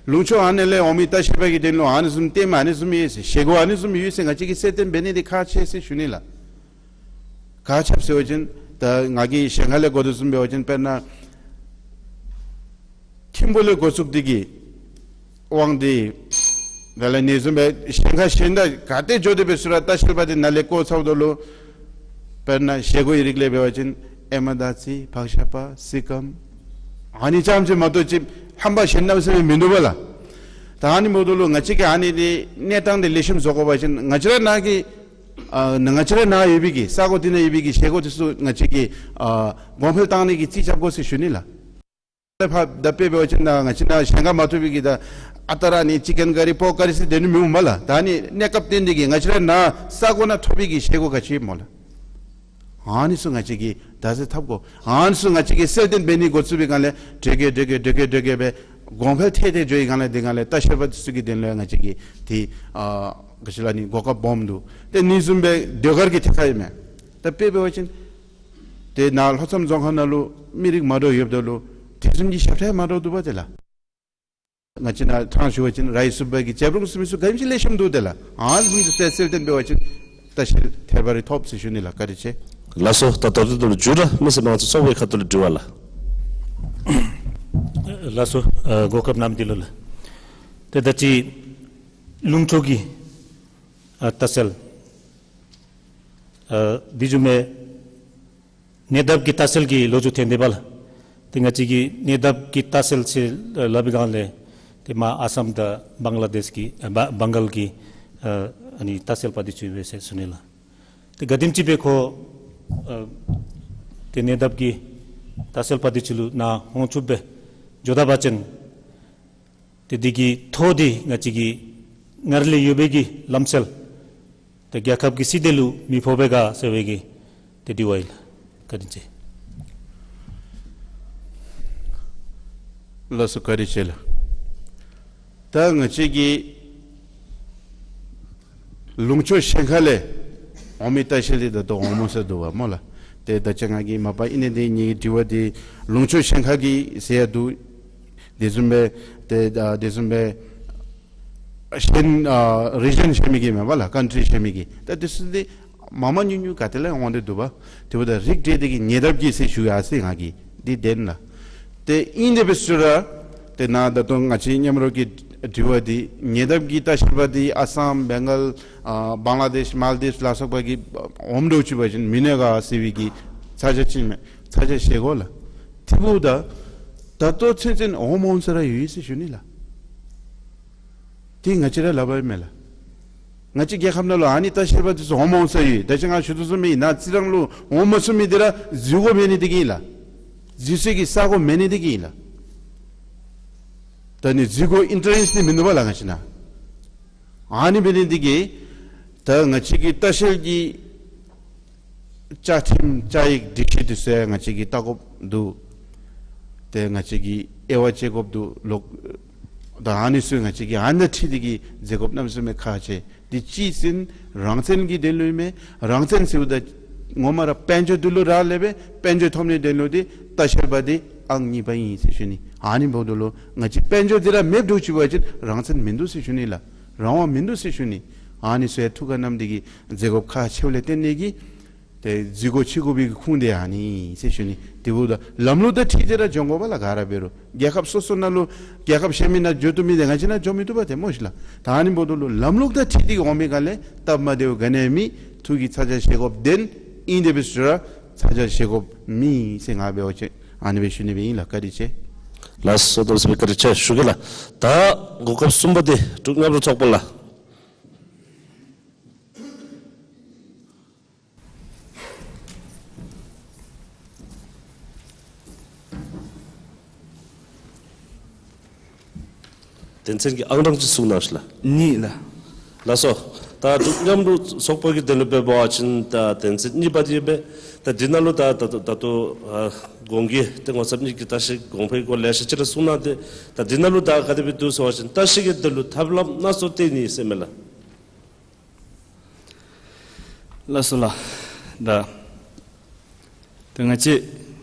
ལུང་ཕྱོགས་ཨ་ནི་ལས་འོང་མི་ལྟ་བཤལ་པ་གི་དོན་ལུ་ཨ་ནི་བཟུམ་ལྟདམོ་ཨ་ནི་བཟུམ་ཡོད་ཟེར། བཞེས་སྒོ་ཨ་ནི་བཟུམ་ཡོད་ཟེར། ང་བཅས་ཀྱིས་གསལ་སྟོན་འབད་ནི་འདི་ཁག་ཆེ་ཟེར་ཞུ་ནི་ལགས། ག་ཅི་སྦེ་ཟེར་བ་ཅིན་ད་ང་གིས་གཞན་ཁ་ལས་གོ་དོ་བཟུམ་འབད་བ་ཅིན་དཔེར་ན་ཐིམ་ཕུག་ལས་འགོ་བཙུགས་ཏེ་གི་དབང་འདི་དེ་ལས་ཨ་ནི་བཟུམ་སྦེ་གཞན་ཁ་གཞན་དང་ག་ཏེ་འགྱོ་དེ་སྦེ་ཟེར་རུང་ལྟ་བཤལ་པ་འདི་ནཱ་ལས་བཀོ་ཚརཝ་ད་ལུ་དཔེར་ན་བཞེས་སྒོའི་རིགས་ལས་འབད་བ་ཅིན་ཨེ་མ་དར་ཚི་ཕག་ཤ་པ་སི་ཀམ་ཨ་ནི་རྐྱངམ་ཅིག་མ་གཏོགས་ཅིག་རྣམ་པ་གཞན་རྣམ་ས་མི་མིན་འདུག་པས་ལགས། ད་ཨ་ནི་འབདཝ་ད་ལུ་ང་བཅས་ཀྱིས་ཨ་ནི་འདི་གནས་སྟངས་འདི་ལེགས་ཤོམ་བཟོ་དགོ་པ་ཅིན་ང་བཅས་ར་ནཱ་གི་ཨ་ང་བཅས་ར་ནཱ་ཡོད་པའི་གི་ས་གོ་འདི་ནང་ཡོད་པའི་གི་བཞེས་སྒོ་འདི་ཚུ་ང་བཅས་ཀྱིས་ཨ་གོང་འཕེལ་བཏང་ནི་གི་རྩིས་རྐྱབ་དགོ་ཟེར་ཞུ་ནི་ལགས། ད་ཕར་ད་དཔེ་འབད་བ་ཅིན་ནཱ་ང་བཅས་ནཱ་གཞན་ཁར་མ་ཐུབ་པའི་གི་ད་ཨ་རྟག་ར་ཨ་ནི་ཅི་ཀེན་ཀ་རི་པོག་ཀ་རི་ཟེར་སྡོད་ནི་མི་འོང་སྨོ་ལགས། ད་ཨ་ནི་གནས་སྐབས་བརྟེན་ཏེ་གི་ང་བཅས་ར་ནཱ་ས་གོ་ནང་ཐོབ་པའི་གི་བཞེས་སྒོ་ག་ཅི་སྨོ་ལགས། ཨ་ནི་ཚུ་ང་བཅས་ཀྱིས་བདག་འཛིན་འཐབ་དགོ། ཨ་ནི་ཚུ་ང་བཅས་ཀྱིས་གསལ་སྟོན་འབད་ནི་འགོ་བཙུགས་པའི་སྒང་ལས་དྲོས་གེ་དྲོས་གེ་དྲོས་གེ་དྲོས་གེ་སྦེ་གོང་འཕེལ་ཐལ་ཏེ་འགྱོ་བའི་སྒང་ལས་དེ་སྒང་ལས་ལྟ་བཤལ་པ་འདི་ཚུ་གི་དོན་ལུ་ཡང་ང་བཅས་ཀྱིས་ཏེ་ཨ་ག་ཅི་ལ་ནི་གོ་སྐབས་སྦོམ་འདུག། ཏེ་ཨ་ནི་བཟུམ་སྦེ་ཟློས་གར་གྱི་ཐད་ཁར་ཨིན་མས། ད་དཔེ་འབད་བ་ཅིན་ཏེ་ནཱ་ལྷོ་མཚམས་རྫོང་ཁག་ནང་ལུ་མི་རིགས་མ་འདྲཝ་ཡོདཔ་ད་ལུ་དེ་བཟུམ་གྱི་ཞབས་ཁྲ་མ་འདྲཝ་འདུག་པ་ཏེ་ལགས། ང་བཅས་ནཱ་ཐང་ཞུ་བ་ཅིན་རའི་སུབ་པ་གི་རྒྱབ་རོགས་ཟེར་མི་ཚུ་ག་ཅི་ལེགས་ཤོམ་འདུག་ཏེ་ལགས། ཨ་ནི་བཟུམ་དུ་གསལ་སྟོན་འབད་བ་ཅིན་ལྟ་བཤལ་ཐད་པ་རེ་ཐོབ་ཟེར་ཞུ་ནི་ལགས། བཀའ་དྲིན་ཆེ། ལགས་སོ། ད་ད་ལྟོ་ད་ལུ་མཇུག་ར་མི་སེར་དམངས་གཙོའི་ཚོགས་པའི་ཁ་ཐུག་ལས་དྲི་བ་ལགས། ལགས་སོ། ཨ་གོ་སྐབས་གནང་མི་འདི་ལུ་ལགས། ཏེ་ད་ཅི་ལུང་ཕྱོགས་ཀྱི་ཨ་ལྟ་བཤལ་ཨ་དེ་བཟུམ་སྦེ་ཉེ་འདབས་ཀྱི་ལྟ་བཤལ་གྱི་ལོ་རྒྱུས་ཐོན་ཏེ་འབད་ལགས། ཏེ་ང་བཅས་ཀྱི་ཉེ་འདབས་ཀྱི་ལྟ་བཤལ་ཟེར་སླབ་པའི་སྒང་ལས་ཏེ་མར་ཨ་སམ་དང་བང་ལ་དེཤ་གི་ཨ་བ་བང་གལ་གྱི་ཨ་ཨ་ནི་ལྟ་བཤལ་པ་འདི་ཚུ་ཡོད་པས་ཟེར་ཞུ་ནི་ལགས། ཏེ་ག་དེམ་ཅིག་སྦེ་ཁོ་ཨ་ཏེ་ཉེ་འདབས་ཀྱི་ལྟ་བཤལ་པ་འདི་ཚུ་ལུ་ནཱ་འོང་ཚུགསཔ་སྦེ་འགྱོ་ད་པ་ཅིན་ཏེ་འདི་གི་ཐོ་འདི་ང་བཅས་ཀྱི་སྔར་ལས་ཡོད་པའི་གི་ལམ་སྲོལ་ཏེ་རྒྱལ་ཁབ་ཀྱི་སྲིད་དོན་ལུ་མི་ཕོག་པས་ག་ཟེར་བའི་གི་ཏེ་དྲི་བ་ཨིན་ལགས། བཀའ་དྲིན་ཆེ། ལགས་སོ་བཀའ་དྲིན་ཆེ་ལགས། ད་ང་བཅས་ཀྱི་ལུང་ཕྱོགས་གཞན་ཁ་ལས་འོང་མི་ལྟ་བཤལ་འདི་ད་ལྟོ་འོངམ་སྨོ་ཟེར་འདུག་པ་སྨོ་ལགས། ཏེ་ད་ཅི་ང་གིས་མ་པ་ཨིན་ནི་འདི་ངེ་གི་དྲི་བ་འདི་ལུང་ཕྱོགས་གཞན་ཁ་གི་ཟེར་ཡང་འདུག། དེ་བཟུམ་སྦེ་ཏེ་ཨ་དེ་བཟུམ་སྦེ་གཞན་ཨ་རི་ཇན་གཞན་མི་གི་མེན་པ་ལགས། ཀཱན་ཊི་རི་གཞན་མི་གི་ད་དེ་ཚུ་འདི་ མང་མང་ཉུང་ཉུང་ག་ཏེ་ལས་འོང་སྟེ་འདུག་པ། དེ་འབདཝ་ད་རིགས་འགྲེ་སྟེ་གི་ཉེ་འདབས་ཀྱི་ཟེར་ཞུ་ཡ་ཟེར་ང་གིས་འདི་བདེན་ལགས། ཏེ་ཨིན་དེ་འབད་ཟེར་རུང་ཏེ་ནཱ་ད་ལྟོ་ང་བཅས་མཉམ་རོགས་ཀྱི་དྲི་བ་འདི་ཉེ་འདབས་ཀྱི་ལྟ་བཤལ་པ་འདི་ཨ་སམ་བེང་གཱལ་ཨ་བང་ལ་དེཤ་མཱལ་དིབས་ལ་སོགས་པ་གི་འོངམ་འདྲཝ་ཅིག་འབད་བ་ཅིན་མི་གནོད་ག་ཟེར་བའི་གི་ཚ་གྱང་ཅིག་མས། ཚ་གྱང་བཞེས་དགོ་ལགས། དེ་འབདཝ་ད་ད་ལྟོ་ཚུན་ཚོད་འོངམ་འོང་ས་ར་ཡོད་ཟེར་ཞུ་ནི་ལགས། དེ་ང་བཅས་ར་སླབ་པའི་མེན་ལགས། ང་བཅས་རྒྱལ་ཁབ་ནང་ལུ་ཨ་ནི་ལྟ་བཤལ་པ་འདི་ཚུ་འོངམ་འོང་ས་ཡོད། ད་ཅི་ང་ཞུ་དོ་བཟུམ་སྦེ་ནཱ་རྩི་རང་ལུ་འོང་མ་ཚུགས་མི་འདི་ར་འཛུལ་སྒོ་མེད་ནི་འདི་གིས་ཨིན་ལགས། འཛུལ་སའི་གི་ས་སྒོ་མེད་ནི་འདི་གིས་ཨིན་ལགས། ད་ནི་འཛུལ་སྒོ་ཨེན་ཊ་རེནསི་འདི་མིན་འདུག་པ་ལགས་ང་བཅས་ནཱ། ཨ་ནི་འབད་ནི་འདི་གིས་ད་ང་བཅས་ཀྱི་ལྟ་བཤལ་གྱི་བཅའ་ཁྲིམས་བཅའ་ཡིག་སྒྲིག་གཞི་འདི་ཚུ་ཡང་ང་བཅས་ཀྱིས་བལྟ་དགོཔ་འདུག། ཏེ་ང་བཅས་ཀྱིས་དབྱེ་བ་དཔྱད་དགོཔ་འདུག་ལོག། ད་ཨ་ནི་ཚུ་ང་བཅས་ཀྱིས་ཨ་ནི་དང་འཁྲིལ་ཏེ་གི་མཛད་དགོཔ་གནམ་མེད་ས་མེད་ཁག་ཆེ། འདི་གཅིག་ཟེར་རང་བཙན་གྱི་དོན་ལུ་མེན། རང་བཙན་ཟེརཝ་ད་ངོ་མ་ར་དཔལ་འབྱོར་འདི་ལུ་རག་ལས་པས། དཔལ་འབྱོར་ཐོབ་ནིའི་དོན་ལུ་འདི་ལྟ་བཤལ་པ་འདི་ཨང་གཉིས་པ་ཨིན་ཟེར་ཞུ་ནི། ཨ་ནི་འབདཝ་ད་ལུ་ང་བཅས་དཔལ་འབྱོར་འདི་ར་མེདཔ་འདྲཝ་ཅིག་འབད་བ་ཅིན་རང་བཙན་མིན་འདུག་ཟེར་ཞུ་ནི་ལགས། རང་དབང་མིན་འདུག་ཟེར་ཞུ་ནི། ཨ་ནི་ཚུ་ཡང་ཐུགས་ཁར་བསྣམས་ཏེ་གི་མཛད་དགོཔ་ཁག་ཆེཝ་ལས་བརྟེན་ནི་གིས་ཏེ་འཛུལ་སྒོ་ཕྱེ་དགོ་པའི་གི་ཁུངས་འདི་ཨ་ནི་ཨིན་ཟེར་ཞུ་ནི། དེ་འབདཝ་ད་ལམ་ལུགས་དང་འཁྲིལ་ཏེ་ར་འགྱོ་དགོ་པས་ལགས། ག་ར་འབད་རུང་རྒྱལ་ཁབ་སོ་སོ་ནང་ལུ་རྒྱལ་ཁབ་གཞན་མི་ནང་འགྱོ་བཏུབ་མི་འདི་ང་བཅས་ནང་འགྱོ་མི་བཏུབ་པས་ཏེ་སྨོ་ཤི་ལགས། ད་ཨ་ནི་འབདཝ་ད་ལུ་ལམ་ལུགས་དང་འཁྲིལ་ཏེ་འོང་མི་ག་ལས་སྟབས་མ་བདེཝ་ག་ནི་ཡང་མེད། ཐུགས་ཀྱི་ཚ་གྱང་བཞེས་དགོཔ་བདེན། ཨིན་དེ་འབད་ཟེར་རུང་ཚ་གྱང་བཞེས་དགོཔ་མེད་ཟེར་ང་འབད་བ་ཅིན་ཨ་ནི་སྦེ་ཞུ་ནི་སྦེ་ཨིན་ལགས། བཀའ་དྲིན་ཆེ། ལགས་སོ། དོ་བཟུམ་སྦེ་བཀའ་དྲིན་ཆེ་ཞུ་གེ་ལགས། ད་གོ་སྐབས་གསུམ་པ་འདི་འབྲུག་མཉམ་རུབ་ཚོགས་པ་ལགས། དོན་ཚན་གྱི་ཨང་གྲངས་ཅིག་གསུང་གནང་ཤིག་ལགས། གཉིས་ལགས། ལགས་སོ། ད་འབྲུག་མཉམ་རུབ་ཚོགས་པ་གི་དོན་ལུ་འབད་བ་ཅིན་ད་དོན་ཚན་གཉིས་པ་འདི་ཨིན་པས། ད་འདི་ནང་ལུ་ད་ད་ད་ད་ལྟོ་ཨ་གོང་གི་ཏེ་ངོ་ཚབ་གཉིས་ཀྱིས་ལྟ་བཤལ་གོང་འཕེལ་སྐོར་ལེ་ཤ་ཅིག་ར་གསུང་གནང་སྟེ། ད་འདི་ནང་ལུ་ད་ག་དེ་སྦེ་འདུག་ཟེར་བ་ཅིན་ལྟ་བཤལ་གྱི་དོན་ལུ་ཐབས་ལམ་སྣ་ཚོགས་བཏོན་ནི་ཟེར་མས་ལགས། ལགས་སོ་ལགས། ད་ཏེ་ང་བཅས་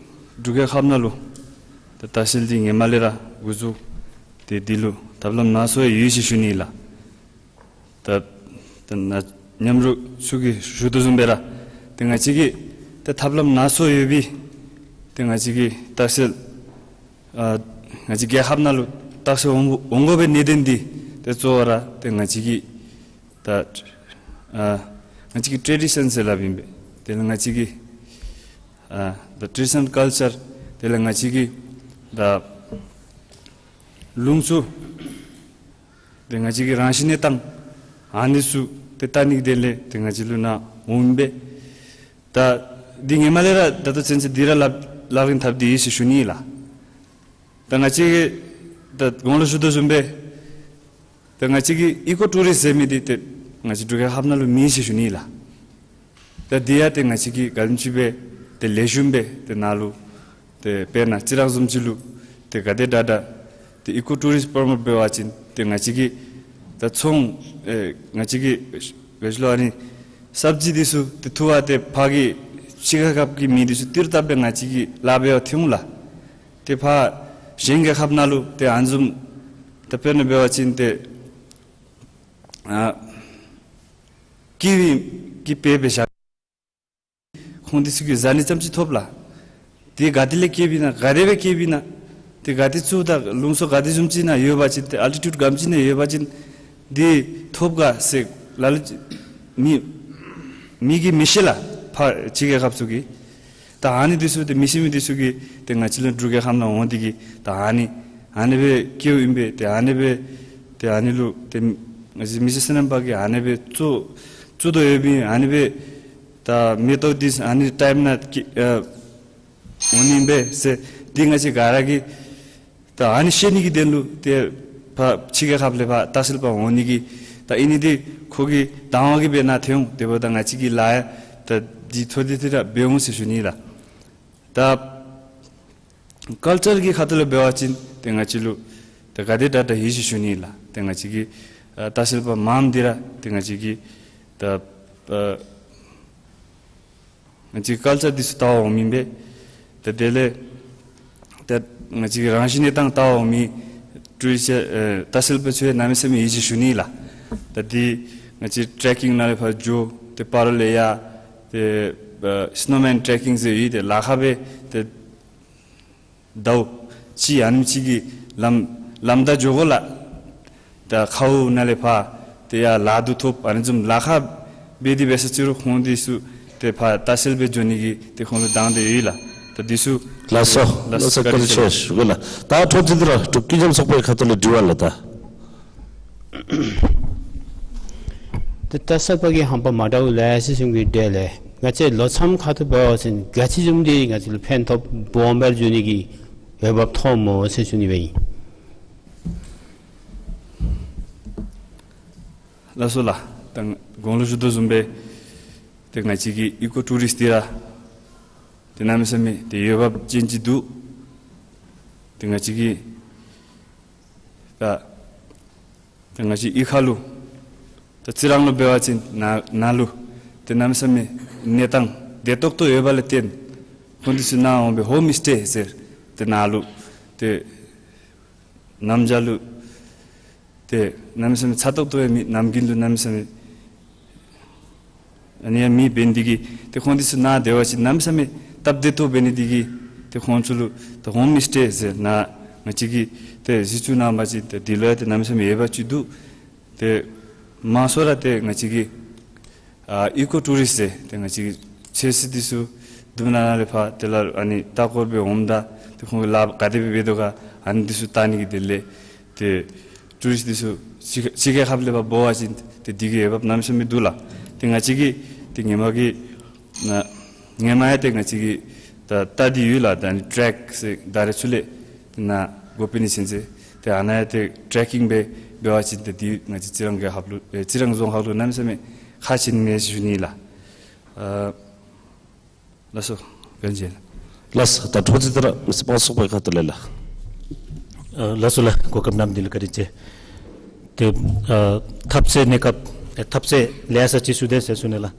འབྲུག་རྒྱལ་ཁབ་ནང་ལུ་ཏེ་ལྟ་བཤལ་འདི་ཧེ་མ་ལས་ར་འགོ་བཙུགས་ཏེ་འདི་ལུ་ཐབས་ལམ་སྣ་ཚོགས་ཡོད་ཟེར་ཞུ་ནི་ལགས། ད་ད་ནཱ་མཉམ་རོགས་ཚུ་གིས་ཞུ་དོ་བཟུམ་སྦེ་ར་ཏེ་ང་བཅས་ཀྱིས་ཏེ་ཐབས་ལམ་སྣ་ཚོགས་ཡོད་པའི་ཏེ་ང་བཅས་ཀྱིས་ལྟ་བཤལ་ཨ་ང་བཅས་རྒྱལ་ཁབ་ནང་ལུ་ལྟ་བཤལ་འོང་འོང་དགོ་པའི་གནད་དོན་འདི་ཏེ་གཙོ་བོ་ར་ཏེ་ང་བཅས་ཀྱི་ད་ཨ་ང་བཅས་ཀྱི་ཊེ་ཌི་ཤཱན་ཟེར་སླབ་ཨིན་པས། དེ་ལས་ང་བཅས་ཀྱི་ཨ་ད་ཊེ་ཌི་ཤཱན་ཀཱལ་ཅར། དེ་ལས་ང་བཅས་ཀྱི་ད་ལུགས་སྲོལ། ཏེ་ང་བཅས་ཀྱི་རང་བཞིན་གནས་སྟངས་ཨ་ནི་ཚུ་ཏེ་ལྟ་ནི་གི་དོན་ལས་ཏེ་ང་བཅས་ལུ་ནཱ་འོངམ་ཨིན་པས། ད་འདི་ཧེ་མ་ལས་ར་ད་ལྟོ་ཚུན་ཚོད་འདི་ར་ལག་ལག་ལེན་འཐབ་སྟེ་ཡོད་ཟེར་ཞུ་ནི་ལགས། ད་ང་བཅས་ཀྱིས་ད་གོང་ལུ་ཞུ་དོ་བཟུམ་སྦེ་ད་ང་བཅས་ཀྱི་ཨི་ཀོ་ཊུ་རིསཊ་ཟེར་མི་འདི་ཏེ་ང་བཅས་འབྲུག་རྒྱལ་ཁབ་ནང་ལུ་མེད་ཟེར་ཞུ་ནི་ལགས། ད་འདི་ཡང་ཏེ་ང་བཅས་ཀྱིས་ག་དེམ་ཅིག་སྦེ་ཏེ་ལེགས་ཤོམ་སྦེ་ཏེ་ནཱ་ལུ་ཏེ་དཔེར་ན་རྩི་རང་བཟུམ་ཅིག་ལུ་ཏེ་ག་དེ་དྲག་དྲག་ཏེ་ཨི་ཀོ་ཊུ་རིསཊ་པོར་མོཊ་འབད་བ་ཅིན་ཏེ་ང་བཅས་ཀྱིས་ད་ཚོང་ཨེ་ང་བཅས་ཀྱིས་ག་ཅི་ལོ་ཨ་ནི་སབ་ཇི་འདི་ཚུ་ཏེ་འཐུ་བར་ཏེ་ཕར་གྱི་ཕྱི་རྒྱལ་ཁབ་ཀྱི་མི་འདི་ཚུ་ཏིར་བཏབ་སྦེ་ང་བཅས་ཀྱི་ལཱ་འབད་བར་འཐོན་འོང་ལགས། ཏེ་ཕར་གཞན་རྒྱལ་ཁབ་ནང་ལུ་ཏེ་ཨ་ནི་བཟུམ་ད་དཔེར་ན་འབད་བ་ཅིན་ཏེ་ཨ་ཀི་ཝི་གི་དཔེ་འབད་བཞག། ཁོང་འདི་ཚུ་གིས་བཟའ་ནི་ཙམ་ཅིག་ཐོབ་ལགས། ཏེ་ག་ཏེ་ལས་སྐྱེཝ་ཨིན་ན་ག་དེ་སྦེ་སྐྱེཝ་ཨིན་ན་ཏེ་ག་ཏེ་ཚུ་དང་ལུང་ཚོ་ག་དེ་བཟུམ་ཅིག་ནང་ཡོད་པ་ཅིན་ཏེ་ཨལ་ཊི་ཊུཌ་ག་དེམ་ཅིག་ནང་ཡོད་པ་ཅིན་འདི་ཐོབ་ག་ཟེར་ལ་ལུ་ཅིག་མི་མི་གིས་མི་ཤེས་ལགས། ཕར་ཕྱི་རྒྱལ་ཁབ་ཚུ་གིས། ད་ཨ་ནི་འདི་ཚུ་ཏེ་མི་ཤེས་མི་འདི་ཚུ་གིས་ཏེ་ང་བཅས་ལུ་འབྲུག་རྒྱལ་ཁབ་ནང་འོང་སྟེ་གིས་ད་ཨ་ནི་ཨ་ནི་སྦེ་སྐྱེཝ་ཨིན་པས། ཏེ་ཨ་ནི་སྦེ་ཏེ་ཨ་ནི་ལུ་ཏེ་ང་བཅས་མི་སེར་སོ་ནམ་པ་གིས་ཨ་ནི་སྦེ་བཙུགས་བཙུགས་དོ་ཡོདཔ་ཨིན། ཨ་ནི་སྦེ་ད་མེ་ཏོག་འདི་ཨ་ནི་ཊའིམ་ནང་སྐྱེ་ཨ་འོང་ནི་ཨིན་པས་ཟེར་འདི་ང་བཅས་ག་ར་གིས་ད་ཨ་ནི་ཤེས་ནི་གི་དོན་ལུ་ཏེ་ཕར་ཕྱི་རྒྱལ་ཁབ་ལས་ཕར་ལྟ་བཤལ་པ་འོང་ནི་གི་ད་ཨིན་ནི་འདི་ཁོ་གིས་དང་བ་གིས་སྦེ་ནཱ་འཐོན་འོང་། དེ་འབདཝ་ད་ང་བཅས་ཀྱི་ལཱ་ཡང་ད་འདི་ཐོག་འདི་ཏེ་ར་འབད་འོང་ཟེར་ཞུ་ནི་ལགས། ད་ཀཱལ་ཅར་གྱི་ཁ་ཐུག་ལས་འབད་བ་ཅིན་ཏེ་ང་བཅས་ལུ་ཏེ་ག་དེ་དྲག་དྲག་ཡོད་ཟེར་ཞུ་ནི་ལགས། ཏེ་ང་བཅས་ཀྱི་ཨ་ལྟ་བཤལ་པ་མངམ་འདི་ར་ཏེ་ང་བཅས་ཀྱི་ད་ཨ་ང་བཅས་ཀྱི་ཀཱལ་ཅར་འདི་ཚུ་ལྟ་བར་འོངམ་ཨིན་པས། ཏེ་དེ་ལས་ཏེ་ང་བཅས་ཀྱི་རང་བཞིན་གནས་སྟངས་ལྟ་བར་འོང་མི་ཊུ་རིསཊ་ཨེ་ལྟ་བཤལ་པ་ཚུ་ཡང་གནམ་མེད་ས་མེད་ཡོད་ཟེར་ཞུ་ནི་ལགས། ད་འདི་ང་བཅས་ཊེ་རེ་ཀིང་ནང་ལས་ཕར་འགྱོ་ཏེ་སྤ་རོ་ལས་ཡར་ ཏེ་ཨ་སི་ནོ་མེན་ཊེ་རེ་ཀིང་ཟེར་ཡོད། ཏེ་ལ་ཁ་སྦེ་ཏེ་ཟླཝ་གཅིག་ཨ་ནེམ་ཅིག་གི་ལམ་ལམ་བདའ་འགྱོ་དགོ་ལགས། ད་ཁཝ་ནང་ལས་ཕར་ཏེ་ཡར་ལ་དུ་ཐོབ་ཨ་ནི་བཟུམ་ལ་ཁ་སྦེ་དེ་སྦེ་ས་ཅི་རུང་ཁོང་འདི་ཚུ་ཏེ་ཕར་ལྟ་བཤལ་སྦེ་འགྱོ་ནི་གི་ཏེ་ཁོང་ལུ་དང་འདོད་ཡོད་ལགས། ད་འདི་ཚུ། ལགས་སོ། ལགས་སོ། བཀའ་དྲིན་ཆེ། ཞུ་གི་ལགས། ད་འཕྲོ་མཐུད་དེ་ར་འབྲུག་སྐྱིད་འཇམ་ཚོགས་པའི་ཁ་ཐུག་ལས་དྲི་བ་ལགས། ད་ཏེ་ལྟ་བཤལ་པ་གི་ཧམ་པ་མ་འདྲཝ་ལེ་ཤ་བྱུང་བའི་གྲས་ལས་ང་བཅས་ལོ་མཚམས་ཁ་ཐུག་འབད་བ་ཅིན་ག་ཅི་བཟུམ་འདི་ང་བཅས་ལུ་ཕན་ཐོགས་སྦོམ་སྦེ་ར་འགྱོ་ནི་གི་འོས་འབབ་ཐོབ་སྨོ་ཟེར་ཞུ་ནི་སྦེ་ཨིན། ལགས་སོ་ལགས། ད་གོང་ལུ་ཞུ་དོ་བཟུམ་སྦེ་ཏེ་ང་བཅས་ཀྱི་ཨི་ཀོ་ཊུ་རིསཊ་འདི་ར་ཏེ་གནམ་མེད་ས་མེད་ཏེ་འོས་འབབ་ཅན་ཅིག་འདུག། ཏེ་ང་བཅས་ཀྱི་ད་ཏེ་ང་བཅས་གཡུས་ཁ་ལུ་ད་རྩི་རང་ལུ་འབད་བ་ཅིན་ནཱ་ནཱ་ལུ་ཏེ་གནམ་མེད་ས་མེད་གནས་སྟངས་བདེ་ཏོག་ཏོ་ཡོད་པ་ལས་བརྟེན་ཁོང་འདི་ཚུ་ནཱ་འོང་སྦེ་ཧོམ་སི་ཊེ་ཟེར་ཏེ་ནཱ་ལུ་ཏེ་གནམ་བྱཱར་ལུ་ཏེ་གནམ་མེད་ས་མེད་ཚ་ཏོག་ཏོ་ཡང་མེད། གནམ་དགུན་ལུ་གནམ་མེད་ས་མེད་ཨ་ནི་ཡང་མེ་འབར་ནི་དེ་གིས་ཏེ་ཁོང་འདི་ཚུ་ནཱ་སྡོད་པ་ཅིན་གནམ་མེད་ས་མེད་སྟབས་བདེ་ཏོག་འབད་ནི་དེ་གིས་ཏེ་ཁོང་ཚུ་ལུ་ད་ཧོམ་སི་ཊེ་ཟེར་ནཱ་ང་བཅས་ཀྱིས་ཏེ་གཞི་བཙུགས་གནང་པ་ཅིན་ཏེ་འདི་ལུ་ཡང་ཏེ་གནམ་མེད་ས་མེད་འོས་འབབ་ཅིག་འདུག། ཏེ་མང་ཤོས་ར་ཏེ་ང་བཅས་ཀྱི་ཨ་ཨི་ཀོ་ཊུ་རིསཊ་ཟེར་ཏེ་ང་བཅས་ཀྱི་ཆོས་སྲིད་འདི་ཚུ་དུམ་ནང་ལས་ཕར་དེ་ལས་ཨ་ནི་ལྟ་སྐོར་སྦེ་འོངམ་ད་ཏེ་ཁོང་གིས་ལཱ་ག་དེ་སྦེ་འབད་དོ་ག་ཨ་ནི་འདི་ཚུ་བལྟ་ནི་གི་དོན་ལས་ཏེ་ཊུ་རིསཊ་འདི་ཚུ་ཕྱི་ཕྱི་རྒྱལ་ཁབ་ལས་ཕར་འབོ་བ་ཅིན་ཏེ་འདི་གི་འོས་འབབ་གནམ་མེད་ས་མེད་འདུག་ལགས། ཏེ་ང་བཅས་ཀྱིས་ཏེ་ཧེ་མ་གི་ནཱ་ཧེ་མ་ཡང་ཏེ་ང་བཅས་ཀྱིས་ད་ལྟ་འདི་ཡོད་ལགས། ད་ཨ་ནི་ཊེཀ་ཟེར་ད་རེས་ཚུ་ལས་ཏེ་ནཱ་འགོ་དཔོན་ནི་ཟིན་ཚེ་ཏེ་ཨ་ནཱ་ཡང་ཏེ་ཊེ་རེ་ཀིང་སྦེ་འབད་བ་ཅིན་ཏེ་འདི་ང་བཅས་རྩི་རང་རྒྱལ་ཁབ་ལུ་ཨེ་རྩི་རང་རྫོང་ཁག་ལུ་གནམ་མེད་ས་མེད་ཁག་ཆེ་ནི་མས་ཟེར་ཞུ་ནི་ལགས། ཨ་ལགས་སོ། བཀའ་དྲིན་ཆེ། ལགས་སོ། ད་འཕྲོ་མཐུད་དེ་ར་མི་སེར་སྤང་ཚོགས་པའི་ཁ་ཐུག་ལས་ལགས། ཨ་ལགས་སོ་ལགས། གོ་སྐབས་གནང་མི་འདི་ལུ་བཀའ་དྲིན་ཆེ། ཏེ་ཨ་ཐབས་ཟད་གནས་སྐབས་ཨེ་ཐབས་ཟད་ལེ་ཤ་ཅིག་ཞུ་དེས་ཟེར་ཞུ་ནི་ལགས།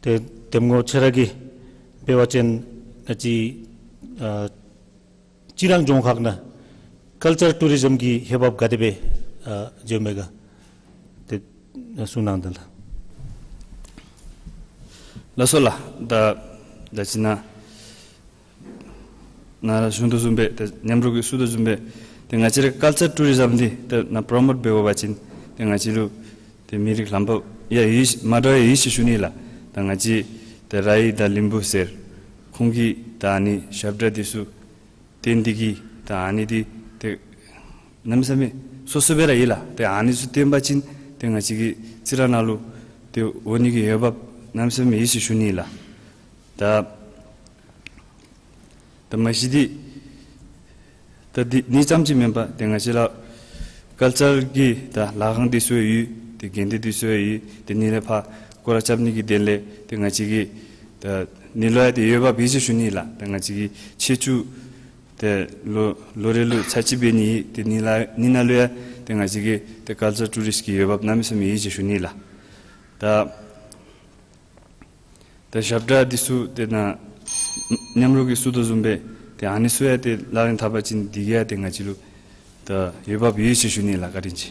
ཏེ་གདམ་ངོ་ཁྱེད་ར་གིས་འབད་བ་ཅིན་ང་བཅས་ཨ་རྩི་རང་རྫོང་ཁག་ནང་ཀལ་ཅར་ཊུ་རི་ཛམ་གྱི་འོས་འབབ་ག་དེ་སྦེ་ཨ་འགྱོཝ་མས་ག་ཏེ་གསུང་གནང་དང་ལགས། ལགས་སོ་ལགས། ད་ད་ཅི་ནཱ་ནཱ་ར་ཞུ་དོ་བཟུམ་སྦེ་ཏེ་མཉམ་རོགས་ཀྱིས་ཞུ་དོ་བཟུམ་སྦེ་ཏེ་ང་བཅས་ར་ཀལ་ཅར་ཊུ་རི་ཛམ་འདི་ཏེ་ནཱ་པྲོ་མོཊ་འབད་དགོ་པ་ཅིན་ཏེ་ང་བཅས་ལུ་ཏེ་མི་རིགས་ལྷན་པ་ཡང་ཡོད་མ་འདྲཝ་ཡང་ཡོད་ཟེར་ཞུ་ནི་ལགས། ད་ང་བཅས་ཏེ་ར་ཡི་དང་ལིམ་བུ་ཟེར་ཁོང་གིས་ད་ཨ་ནི་ཞབས་ཁྲ་འདི་ཚུ་བསྟན་ཏེ་གིས་ད་ཨ་ནི་འདི་ཏེ་གནམ་མེད་ས་མེད་སོ་སོ་སྦེ་ར་ཡོད་ལགས། ཏེ་ཨ་ནི་ཚུ་བསྟན་པ་ཅིན་ཏེ་ང་བཅས་ཀྱི་རྩི་རང་ནང་ལུ་ཏེ་འོང་ནི་གི་འོས་འབབ་གནམ་མེད་ས་མེད་ཡོད་ཟེར་ཞུ་ནི་ལགས། ད་ད་མ་གཞི་འདི་ད་འདི་ཨ་ནི་ཙམ་ཅིག་མེན་པར་ཏེ་ང་བཅས་ར་ཀལ་ཅར་གྱི་ད་ལྷ་ཁང་འདི་ཚུ་ཡང་ཡོད། ཏེ་དགོན་སྡེ་འདི་ཚུ་ཡང་ཡོད། ཏེ་ཨ་ནི་ལས་ཕར་སྐོར་ར་རྐྱབ་ནི་གི་དོན་ལས་ཏེ་ང་བཅས་ཀྱི་ད་ཨ་ནི་ལུ་ཡང་ཏེ་འོས་འབབ་ཡོད་ཟེར་ཞུ་ནི་ལགས། ཏེ་ང་བཅས་ཀྱི་ཆོས་བརྒྱུད་ཏེ་ལོ་ལོ་རེ་ལུ་ཚར་གཅིག་འབད་ནི་ཨིན། ཏེ་ཨ་ནི་ལ་ཨ་ནི་ནང་ལུ་ཡང་ཏེ་ང་བཅས་ཀྱི་ཏེ་ཀལ་ཅར་ཊུ་རིསཊ་ཀྱི་འོས་འབབ་གནམ་མེད་ས་མེད་ཡོད་ཟེར་ཞུ་ནི་ལགས། ད་ད་ཞབས་ཁྲ་འདི་ཚུ་ཏེ་ནཱ་མཉམ་རོགས་ཀྱིས་ཞུ་དོ་བཟུམ་སྦེ་ཏེ་ཨ་ནི་ཚུ་ཡང་ཏེ་ལག་ལེན་འཐབ་པ་ཅིན་འདི་གིས་ཡང་ཏེ་ང་བཅས་ལུ་ད་འོས་འབབ་ཡོད་ཟེར་ཞུ་ནི་ལགས། བཀའ་དྲིན་ཆེ།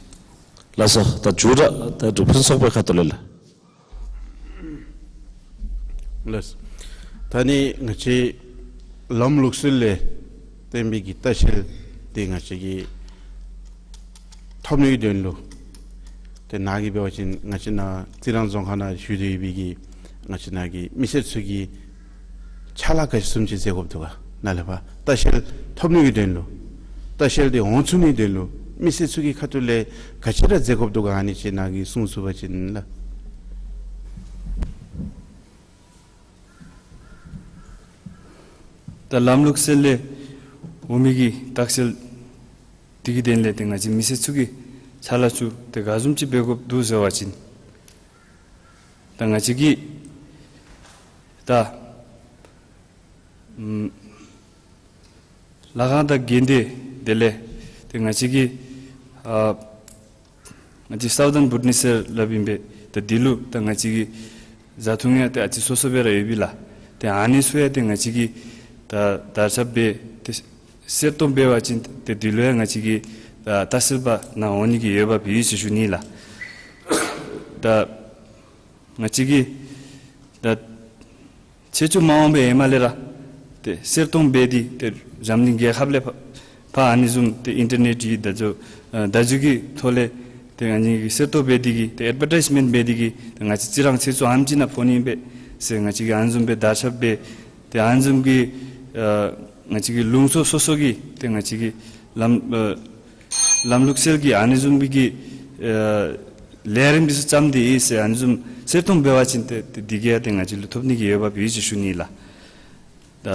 ལགས་སོ། ད་མཇུག་ར་ད་འབྲུག་ཕུན་ཚོགས་པའི་ཁ་ཐུག་ལས་ལགས། ལགས། ད་ནི་ང་བཅས་ལམ་ལུགས་སྲོལ་ལས་བརྟེན་པའི་གི་ལྟ་བཤལ་འདི་ང་བཅས་ཀྱིས་ཐོབ་ནི་གི་དོན་ལུ་ཏེ་ནཱ་གིས་འབད་བ་ཅིན་ང་བཅས་ནཱ་རྩི་རང་རྫོང་ཁག་ནང་བཞུགས་ཏེ་ཡོད་པའི་གི་ང་བཅས་ནཱ་གི་མི་སེར་ཚུ་གིས་ཕྱག་ལཱ་ག་ཅི་བཟུམ་ཅིག་མཛད་དགོཔ་འདུག་ག། ནཱ་ལས་ཕར་ལྟ་བཤལ་ཐོབ་ནི་གི་དོན་ལུ་ལྟ་བཤལ་འདི་འོང་ཚུགས་ནི་དོན་ལུ་མི་སེར་ཚུ་གི་ཁ་ཐུག་ལས་ག་ཅི་ར་མཛད་དགོཔ་འདུག་ག། ཨ་ནི་ཅིག་ནཱ་གིས་གསུང་ཚུགས་པ་ཅིན་ལགས། ད་ལམ་ལུགས་སྲོལ་ལས་འོང་མི་གི་ལྟ་བཤལ་འདི་གི་དོན་ལས་ཏེ་ང་བཅས་མི་སེར་ཚུ་གིས་ཕྱག་ལཱ་ཚུ་ཏེ་ག་བཟུམ་ཅིག་འབད་དགོཔ་འདུག་ཟེར་བ་ཅིན་ད་ང་བཅས་ཀྱིས་ད་ཨམ་ལྷ་ཁང་དང་དགོན་སྡེ་དེ་ལས་ཏེ་ང་བཅས་ཀྱི་ཨ་ང་བཅས་སའུ་ཐརན་བུ་ཊི་ནི་སི་ཟེར་སླབ་ཨིན་པས། ད་འདི་ལུ་ད་ང་བཅས་ཀྱི་བཟའ་འཐུང་ཡང་ཏེ་ཨ་ཙི་སོ་སོ་སྦེ་ར་ཡོད་པས་ལགས། ཏེ་ཨ་ནི་ཚུ་ཡང་ཏེ་ང་བཅས་ཀྱིས་ད་དར་ཁྱབ་སྦེ་ཏེ་གསལ་སྟོན་འབད་བ་ཅིན་ཏེ་འདི་ལུ་ཡང་ང་བཅས་ཀྱི་ད་ལྟ་བཤལ་པ་ནཱ་འོང་ནི་གི་འོས་འབབ་ཡོད་ཟེར་ཞུ་ནི་ལགས། ད་ང་བཅས་ཀྱིས་ད་ ཆེ་ཆུང་མ་འོངས་པའི་ཧེ་མ་ལས་ར་ཏེ་གསེར་སྟོང་འབད་དེ་ཏེ་འཛམ་གླིང་རྒྱལ་ཁབ་ལས་ཕར་ཕར་ཨ་ནི་བཟུམ་ཏེ་ཨིན་ཊར་ནེཊ་ཡི་ད་ཅོ་ཨ་ད་ཅོ་གི་ཐོག་ལས་ཏེ་ང་བཅས་ཀྱིས་གསེར་གཏོང་འབད་དེ་གིས་ཏེ་ཨེཌ་བར་ཊའིཛ་མེནཊ་འབད་དེ་གིས་ཏེ་ང་བཅས་རྩི་རང་ཚེ་སྲོག་ཨེམ་ཅིག་ནང་ཕོག་ནི་ཨིན་པས་ཟེར་ང་བཅས་ཀྱིས་ཨ་ནི་བཟུམ་སྦེ་དར་ཁྱབ་འབད་ཏེ་ཨ་ནི་བཟུམ་གྱི་ཨ་ང་བཅས་ཀྱི་ལུང་ཕྱོགས་སོ་སོ་གི་ཏེ་ང་བཅས་ཀྱི་ལམ་ཨ་ལམ་ལུགས་སྲོལ་གྱི་ཨ་ནི་བཟུམ་སྦེ་གི་ཨ་ལས་རིམ་འདི་ཚུ་བརྩམས་ཏེ་ཨིན་ཟེར་ཨ་ནི་བཟུམ་གསེར་གཏོང་འབད་བ་ཅིན་ཏེ་ཏེ་དེ་གིས་ཡང་ཏེ་ང་བཅས་ལུ་ཐོབ་ནི་གི་འོས་འབབ་ཡོད་ཟེར་ཞུ་ནི་ལགས། ད་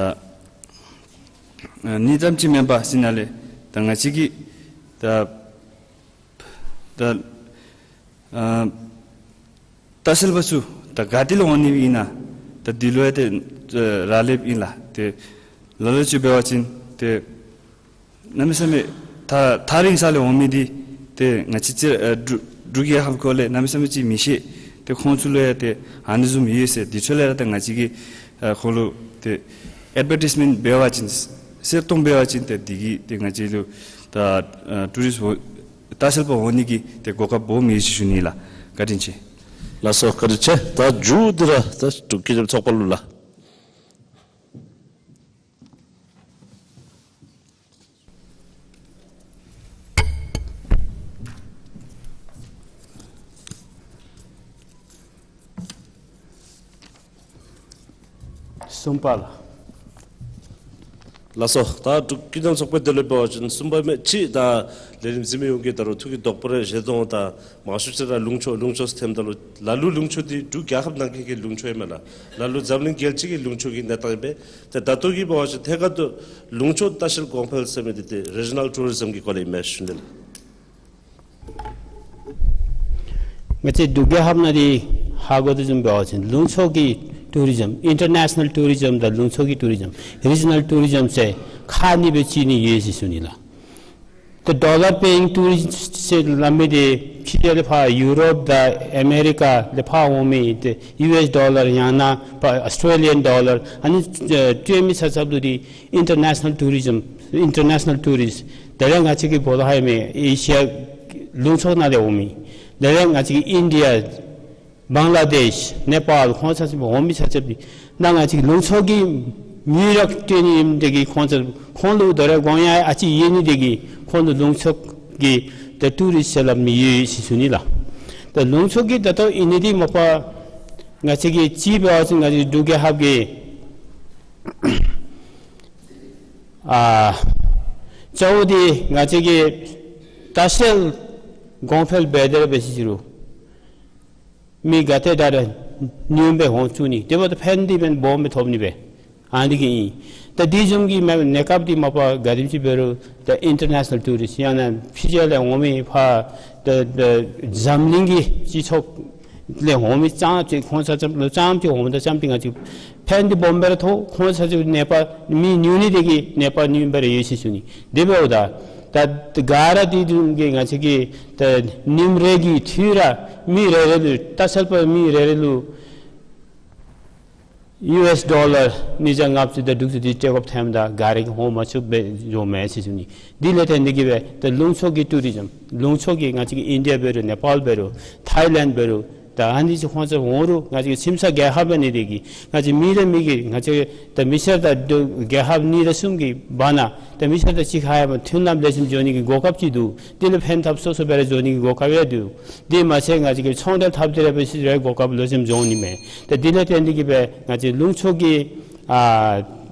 ཨ་ནི་ཙམ་ཅིག་མེན་པར་ཟེར་ན་ལས་ད་ང་བཅས་ཀྱི་ད་ད་ཨ་ལྟ་བཤལ་པ་ཚུ་ད་ག་ཏེ་ལས་འོང་ནི་ཨིན་ན་ད་འདི་ལུ་ཡང་ཏེ་ཨ་རག་ལསཔ་ཨིན་ལགས། ཏེ་ལ་ལུ་ཅིག་འབད་བ་ཅིན་ཏེ་གནམ་མེད་ས་མེད་ཐག་ཐག་རིང་ས་ལས་འོང་མི་འདི་ཏེ་ང་བཅས་ཅིག་ཨ་འབྲུག་འབྲུག་རྒྱལ་ཁབ་སྐོར་ལས་གནམ་མེད་ས་མེད་ཅིག་མི་ཤེས། ཏེ་ཁོང་ཚུ་ལུ་ཡང་ཏེ་ཨ་ནི་བཟུམ་ཡོད་ཟེར་འདི་ཚུ་ལས་ར་ཏེ་ང་བཅས་ཀྱིས་ཨ་ཁོང་ལུ་ཏེ་ཨེཌ་བར་ཊའིཛ་མེནཊ་འབད་བ་ཅིན་གསེར་གཏོང་འབད་བ་ཅིན་ཏེ་དེ་གིས་ཏེ་ང་བཅས་ལུ་ད་ཨ་ཊུ་རིསཊ་འོ་ལྟ་བཤལ་པ་འོང་ནི་གི་ཏེ་གོ་སྐབས་སྦོམ་ཡོད་ཟེར་ཞུ་ནི་ལགས། བཀའ་དྲིན་ཆེ། ལགས་སོ་བཀའ་དྲིན་ཆེ། ད་མཇུག་འདི་ར་ད་འབྲུག་སྐྱིད་འཇམ་ཚོགས་པ་ལུ་ལགས། གསུམ་པ་ལགས། ལགས་སོ། ད་འབྲུག་སྐྱིད་འཇམ་ཚོགས་པའི་དོན་ལས་འབད་བ་ཅིན་གསུམ་པ་མི་ཅིག་ད་ལས་རིམ་གཟིགས་མི་ཡོངས་ཀྱིས་ད་རུང་ཐུགས་ཀྱི་དོགས་པ་རེ་བཞེས་དོ་འོང་། ད་མང་ཤོས་ཅིག་ར་ལུང་ཕྱོགས་ལུང་ཕྱོགས་ཟེར་ཐལཝ་ད་ལུ་ལ་ལུ་ལུང་ཕྱོགས་འདི་འབྲུག་རྒྱལ་ཁབ་ནང་འཁོད་ཀྱི་ལུང་ཕྱོགས་ཨིན་མས་ལགས། ལ་ལུ་འཛམ་གླིང་རྒྱལ་སྤྱི་གི་ལུང་ཕྱོགས་ཀྱི་གནས་སྟངས་ཨིན་པས། ཏེ་ད་ལྟོ་གི་འབད་བ་ཅིན་ཐད་ཀར་དུ་ལུང་ཕྱོགས་ལྟ་བཤལ་གོང་འཕེལ་ཟེར་མི་འདི་ཏེ་རི་ཇི་ནཱལ་ཊུ་རི་ཛམ་གྱི་སྐོར་ལས་ཨིན་མས་ཞུ་ནི་ལགས། ང་བཅས་འབྲུག་རྒྱལ་ཁབ་ནང་འདི་ཧ་གོ་དོ་བཟུམ་འབད་བ་ཅིན་ལུང་ཕྱོགས་ཀྱི་ཊུ་རི་ཛམ་ཨིན་ཊར་ནེ་ཤ་ནཱལ་ཊུ་རི་ཛམ་དང་ལུང་ཕྱོགས་ཀྱི་ཊུ་རི་ཛམ་རི་ཇི་ནཱལ་ཊུ་རི་ཛམ་ཟེར་ཁག་གཉིས་སྦེ་ཕྱེ་ནི་ཡོད་ཟེར་ཞུ་ནི་ལགས། ཏེ་ཌོ་ལར་པེ་ཡིང་ཊུ་རིསཊ་ཟེར་སླབ་མི་འདི་ཕྱི་རྒྱལ་ལས་ཕར་ཡུ་རོབ་དང་ཨ་མེ་རི་ཀ་ལས་ཕར་འོང་མི་ཏེ་ཡུ་ཨེསི་ཌོ་ལར་ཡང་ན་ཕར་ཨོསི་ཊྲེ་ལི་ཡན་ཌོ་ལར་ཨ་ནི་ཨ་སྤྲོད་མི་ཆ་ཁྱབ་ལུ་འདི་ཨིན་ཊར་ནེ་ཤ་ནཱལ་ཊུ་རི་ཛམ་ཨིན་ཊར་ནེ་ཤ་ནཱལ་ཊུ་རིསཊ། དེ་ལས་ང་བཅས་ཀྱི་བོད་ལུ་ཧ་མི་ཨེ་ཤི་ཡ་ལུང་ཕྱོགས་ནང་ལས་འོང་མི། དེ་ལས་ང་བཅས་ཀྱི་ཨིན་ཌི་ཡ་བང་ལ་དེཤ་ནེ་པཱལ་ཁོང་ཆ་ཁྱབ་འོང་མི་ཆ་ཁྱབ་འདི་ནཱ་ང་བཅས་ཀྱི་ལུང་ཕྱོགས་ཀྱི་མི་ར་སྤྲོད་ནི་ཨིནམ་དེ་གིས་ཁོང་ཆ་ཁོང་ལུ་དོ་རུང་དགོངས་ཡངས་ཨ་ཙི་ཡོད་ནི་དེ་གིས་ཁོང་ལུ་ལུང་ཕྱོགས་ཀྱི་ཏེ་ཊུ་རིསཊ་ཟེར་སླབ་མི་ཡོད་ཟེར་ཞུ་ནི་ལགས། ཏེ་ལུང་ཕྱོགས་ཀྱི་ད་ལྟོ་ཨིན་ནི་འདི་མ་པ་ང་བཅས་ཀྱི་ཅིག་འབད་བ་ཅིན་ང་བཅས་འབྲུག་རྒྱལ་ཁབ་ཀྱི་ཨ་གཙོ་བོ་འདི་ང་བཅས་ཀྱི་ལྟ་བཤལ་གོང་འཕེལ་འབད་དེ་ར་འབད་ཟེར་ཞུ་རུང་མི་ག་ཏེ་ད་རེས་ཉུང་སྦེ་འོང་བཅུག་ནི། དེ་འབདཝ་ད་ཕན་འདི་ཕན་སྦོམ་སྦེ་ཐོབ་ནི་སྦེ་ཨ་ནི་གི་ཨིན། ད་དེ་བཟུམ་གྱི་མེན་གནས་སྐབས་འདི་མ་པ་ག་དེམ་ཅིག་འབད་རུང་ད་ཨིན་ཊར་ནེ་ཤ་ནཱལ་ཊུ་རིསཊ་ཡང་ན་ཕྱི་རྒྱལ་ལས་འོང་མི་ཕར་ད་ད་འཛམ་གླིང་གི་སྤྱི་ཚོགས་ལས་འོང་མི་ཙམ་ཅིག་ཁོང་ཆ་ཁྱབ་ལུ་ཙམ་ཅིག་འོངམ་ད་ཙམ་ཅིག་ང་བཅས་ཕན་འདི་སྦོམ་སྦེ་ར་ཐོགས། ཁོང་ཆ་ཁྱབ་ནད་པ་མི་ཉུང་ནི་དེ་གིས་ནད་པ་ཉུང་སྦེ་ར་ཡོད་ཟེར་ཞུ་ནི། དེ་འབདཝ་ད་ད་ག་ར་དེ་བཟུམ་གྱི་ང་བཅས་ཀྱི་ད་ཉིནམ་རེ་གི་འཐུས་ར་མི་རེ་རེ་ལུ་ལྟ་བཤལ་པ་མི་རེ་རེ་ལུ་ཡུ་ཨེསི་ཌོ་ལར་ཉིས་བརྒྱ་ལྔ་བཅུ་དང་དྲུག་ཅུ་དེ་སྤྲོད་དགོཔ་ཐོནམ་ད་ག་ར་གིས་འོང་མ་ཚུགསཔ་སྦེ་འགྱོཝ་མས་ཟེར་ཞུ་ནི། དེ་ལས་བརྟེན་ཏེ་གིས་སྦེ་ད་ལུང་ཕྱོགས་ཀྱི་ཊུ་རི་ཛམ་ལུང་ཕྱོགས་ཀྱི་ང་བཅས་ཀྱི་ཨིན་ཌི་ཡ་འབད་རུང་ནེ་པཱལ་འབད་རུང་ཐའི་ལེནཌ་འབད་རུང་ད་ཨ་ནི་ཅིག་ཁོང་ཆ་འོང་རུང་ང་བཅས་ཀྱི་ཁྱིམ་ཚང་རྒྱལ་ཁབ་འབད་ནི་དེ་གིས་ང་བཅས་མི་དང་མི་གི་ང་བཅས་ད་མི་སེར་དང་རྒྱལ་ཁབ་གཉིས་དང་གསུམ་གྱི་བར་ན་ད་མི་སེར་དང་གཅིག་ཁར་ཡང་མཐུན་ལམ་ལེགས་ཤོམ་འགྱོ་ནི་གི་གོ་སྐབས་ཅིག་འདུག། དེ་ལས་ཕན་ཐབས་སོ་སོ་སྦེ་ར་འགྱོ་ནི་གི་གོ་སྐབས་ཡང་འདུག། དེ་མ་ཚད་ང་བཅས་ཀྱིས་ཚོང་འབྲེལ་འཐབ་སྟེ་ར་འབད་ཞིནམ་ར་གོ་སྐབས་ལེགས་ཤོམ་འབྱུང་ནི་མས། ཏེ་དེ་ལས་བརྟེན་ཏེ་གིས་སྦེ་ང་བཅས་ལུང་ཕྱོགས་ཀྱི་ཨ་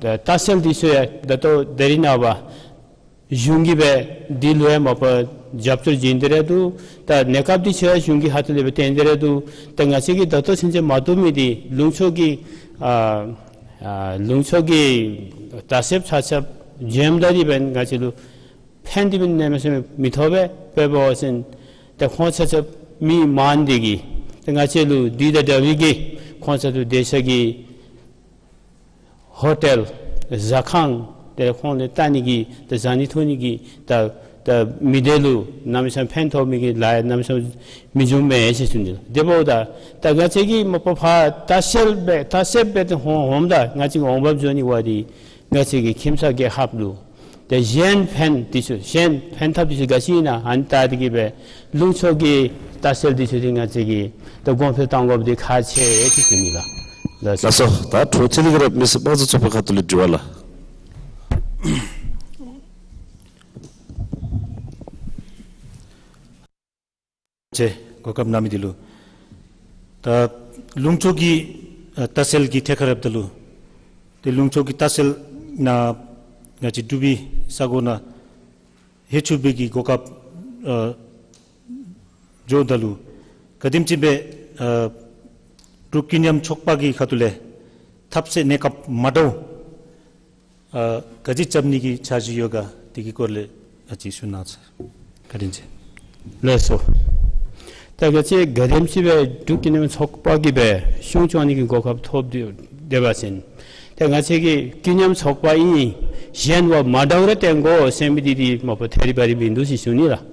ལྟ་བཤལ་འདི་ཚུ་ཡང་ད་ལྟོ་ད་རིས་ནངས་པ་གཞུང་གིས་སྦེ་འདི་ལུ་ཡང་མ་པ་རྒྱབ་སྐྱོར་བྱིན་ཏེ་ར་འདུག། ད་གནས་སྐབས་འདི་ཚུ་ཡང་གཞུང་གི་ཁ་ཐུག་ལས་སྦེ་བཏོན་ཏེ་ར་འདུག། ད་ང་བཅས་ཀྱིས་ད་ལྟོ་ཚུན་ཚོད་མ་བཏུབ་མི་འདི་ལུང་ཕྱོགས་ཀྱི་ཨ་ཨ་ལུང་ཕྱོགས་ཀྱི་ལྟ་བཤལཔ་ཆ་ཁྱབ་འཛོམས་ད་འདི་འབདན་ང་བཅས་ལུ་ཕན་འདི་འབདན་གནམ་མེད་ས་མེད་མི་ཐོགས་པས། དཔེ་འབད་བ་ཅིན་ཏེ་ཁོང་ཆ་ཁྱབ་མི་མང་འདི་གིས་ཏེ་ང་བཅས་ལུ་འདི་དང་འདྲ་བའི་གི་ཁོང་ཆ་ཁྱབ་སྡོད་ས་གི་ཧོ་ཊེལ་ཟ་ཁང་དེ་ཁོང་ལས་བལྟ་ནི་གི་ཏེ་ཟ་ནི་འཐུང་ནི་གི་ད་ད་མི་སྡེ་ལུ་གནམ་མེད་ས་མེད་ཕན་ཐོགས་མི་གི་ལཱ་གནམ་མེད་ས་མེད་མི་འབྱུངམ་མས་ཟེར་ཞུ་ནི། དེ་འབདཝ་ད་ད་ང་བཅས་ཀྱིས་མ་པ་ཕར་ལྟ་བཤལ་འབད་ལྟ་བཤལ་འབད་དེ་འོང་འོངམ་ད་ང་བཅས་ཀྱི་འོང་འབབ་འགྱོ་ནི་བ་འདི་ང་བཅས་ཀྱི་ཁྱིམ་ཚང་རྒྱལ་ཁབ་ལུ་ཏེ་གཞན་ཕན་འདི་ཚུ་གཞན་ཕན་ཐབས་འདི་ཚུ་ག་ཅི་ཨིན་ན་ཨ་ནི་བལྟ་སྟེ་གིས་སྦེ་ལུང་ཕྱོགས་ཀྱི་ལྟ་བཤལ་འདི་ཚུ་འདི་ང་བཅས་ཀྱིས་ཏེ་གོང་འཕེལ་གཏང་དགོཔ་འདི་ཁག་ཆེ་ཟེར་ཞུ་ནི་ལགས། ལགས་སོ། ད་འཕྲོ་མཐུད་དེ་གི་ར་མི་སེར་དམངས་གཙོ་ཚོགས་པའི་ཁ་ཐུག་ལས་དྲི་བ་ལགས། ཅེ་གོ་སྐབས་གནང་མི་འདི་ལུ། ད་ལུང་ཕྱོགས་ཀྱི་ཨ་ལྟ་བཤལ་གྱི་ཐད་ཁར་འབདཝ་ད་ལུ། ཏེ་ལུང་ཕྱོགས་ཀྱི་ལྟ་བཤལ་ནང་ང་བཅས་འབྲུག་པའི་ས་གོ་ནང་ཧེ་ཆུ་བེ་གི་གོ་སྐབས་ཨ་འགྱོཝ་ད་ལུ། ག་དེམ་ཅིག་སྦེ་ཨ་འབྲུག་ཀུན་མཉམ་ཚོགས་པ་གི་ཁ་ཐུག་ལས་ཐབས་ཤེས་གནས་སྐབས་མ་འདྲཝ་ཨ་ག་ཅི་རྐྱབ་ནི་གི་འཆར་གཞི་ཡོད་ག་དེ་གི་སྐོར་ལས་ཨ་ཅིག་ཞུ་གནང་ཟེར། བཀའ་དྲིན་ཆེ། ལགས་སོ། ད་ང་བཅས་ག་དེམ་ཅིག་སྦེ་འབྲུག་ཀུན་མཉམ་ཚོགས་པ་གིས་སྦེ་གཞུང་སྐྱོང་ནི་གི་གོ་སྐབས་ཐོབ་སྟེ་འབད་བ་ཅིན། ད་ང་བཅས་ཀྱི་ཀུན་མཉམ་ཚོགས་པ་ཨིན། གཞན་བ་མ་འདྲཝ་ར་བསྟེན་དགོ་ཟེར་མི་འདི་འདི་མ་པ་ཐད་རི་བ་རི་མིན་འདུག་ཟེར་ཞུ་ནི་ལགས།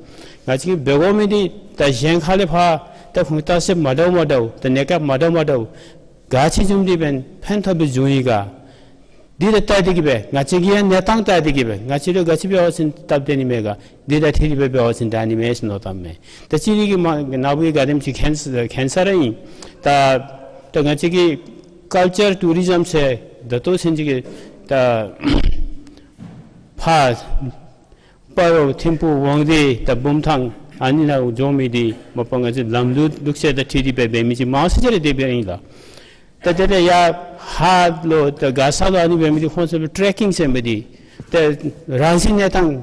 ང་བཅས་ཀྱིས་འབད་དགོ་མི་འདི་ད་གཞན་ཁ་ལས་ཕར་ད་ཁོང་ལྟ་བཤལ་མ་འདྲཝ་མ་འདྲཝ་ད་གནས་སྐབས་མ་འདྲཝ་མ་འདྲཝ་ག་ཅི་བྱུང་སྟེ་འབདན་ཕན་ཐོགས་སྦེ་བྱུང་ཡི་ག། འདི་ད་བལྟ་སྟེ་གི་སྦེ་ང་བཅས་ཀྱི་ཡང་གནས་སྟངས་བལྟ་སྟེ་གི་སྦེ་ང་བཅས་ལུ་ག་ཅི་འབད་བ་ཅིན་སྟབས་བདེ་ནི་མས་ག། འདི་ད་ཐད་རི་སྦེ་འབད་བ་ཅིན་དྲག་ནི་མས་ཟེར་མནོ་བཏངམ་མས། ད་ཅི་རིགས་ཀྱི་མ་ནཱ་བུ་གི་ག་དེམ་ཅིག་མཁྱེན་མཁྱེན་ས་ར་ཨིན། ད་ད་ང་བཅས་ཀྱི་ཀལ་ཅར་ཊུ་རི་ཛམ་ཟེར་ད་ལྟོ་ཚུན་ཅིག་གི་ད་ཕར་སྤ་རོ་ཐིམ་ཕུག་དབང་འདུས་དང་བུམ་ཐང་ཨ་ནི་ནང་འགྱོ་མི་འདི་མ་པ་ང་བཅས་ལམ་ལུགས་ལུགས་སྲོལ་དང་འཁྲིལ་ཏེ་སྦེ་འབད་མི་ཅིག་མང་སུ་ཅིག་ར་དེ་སྦེ་ཨིན་ལགས། ད་དེ་ལས་ཡར་ཧཱ་ལུ་ད་མགར་ས་ལུ་ཨ་ནི་འབད་མི་འདི་ཁོང་ཚུ་ལུ་ཊེ་ཀིང་ཟེར་མི་འདི་ད་རང་བཞིན་གནས་སྟངས་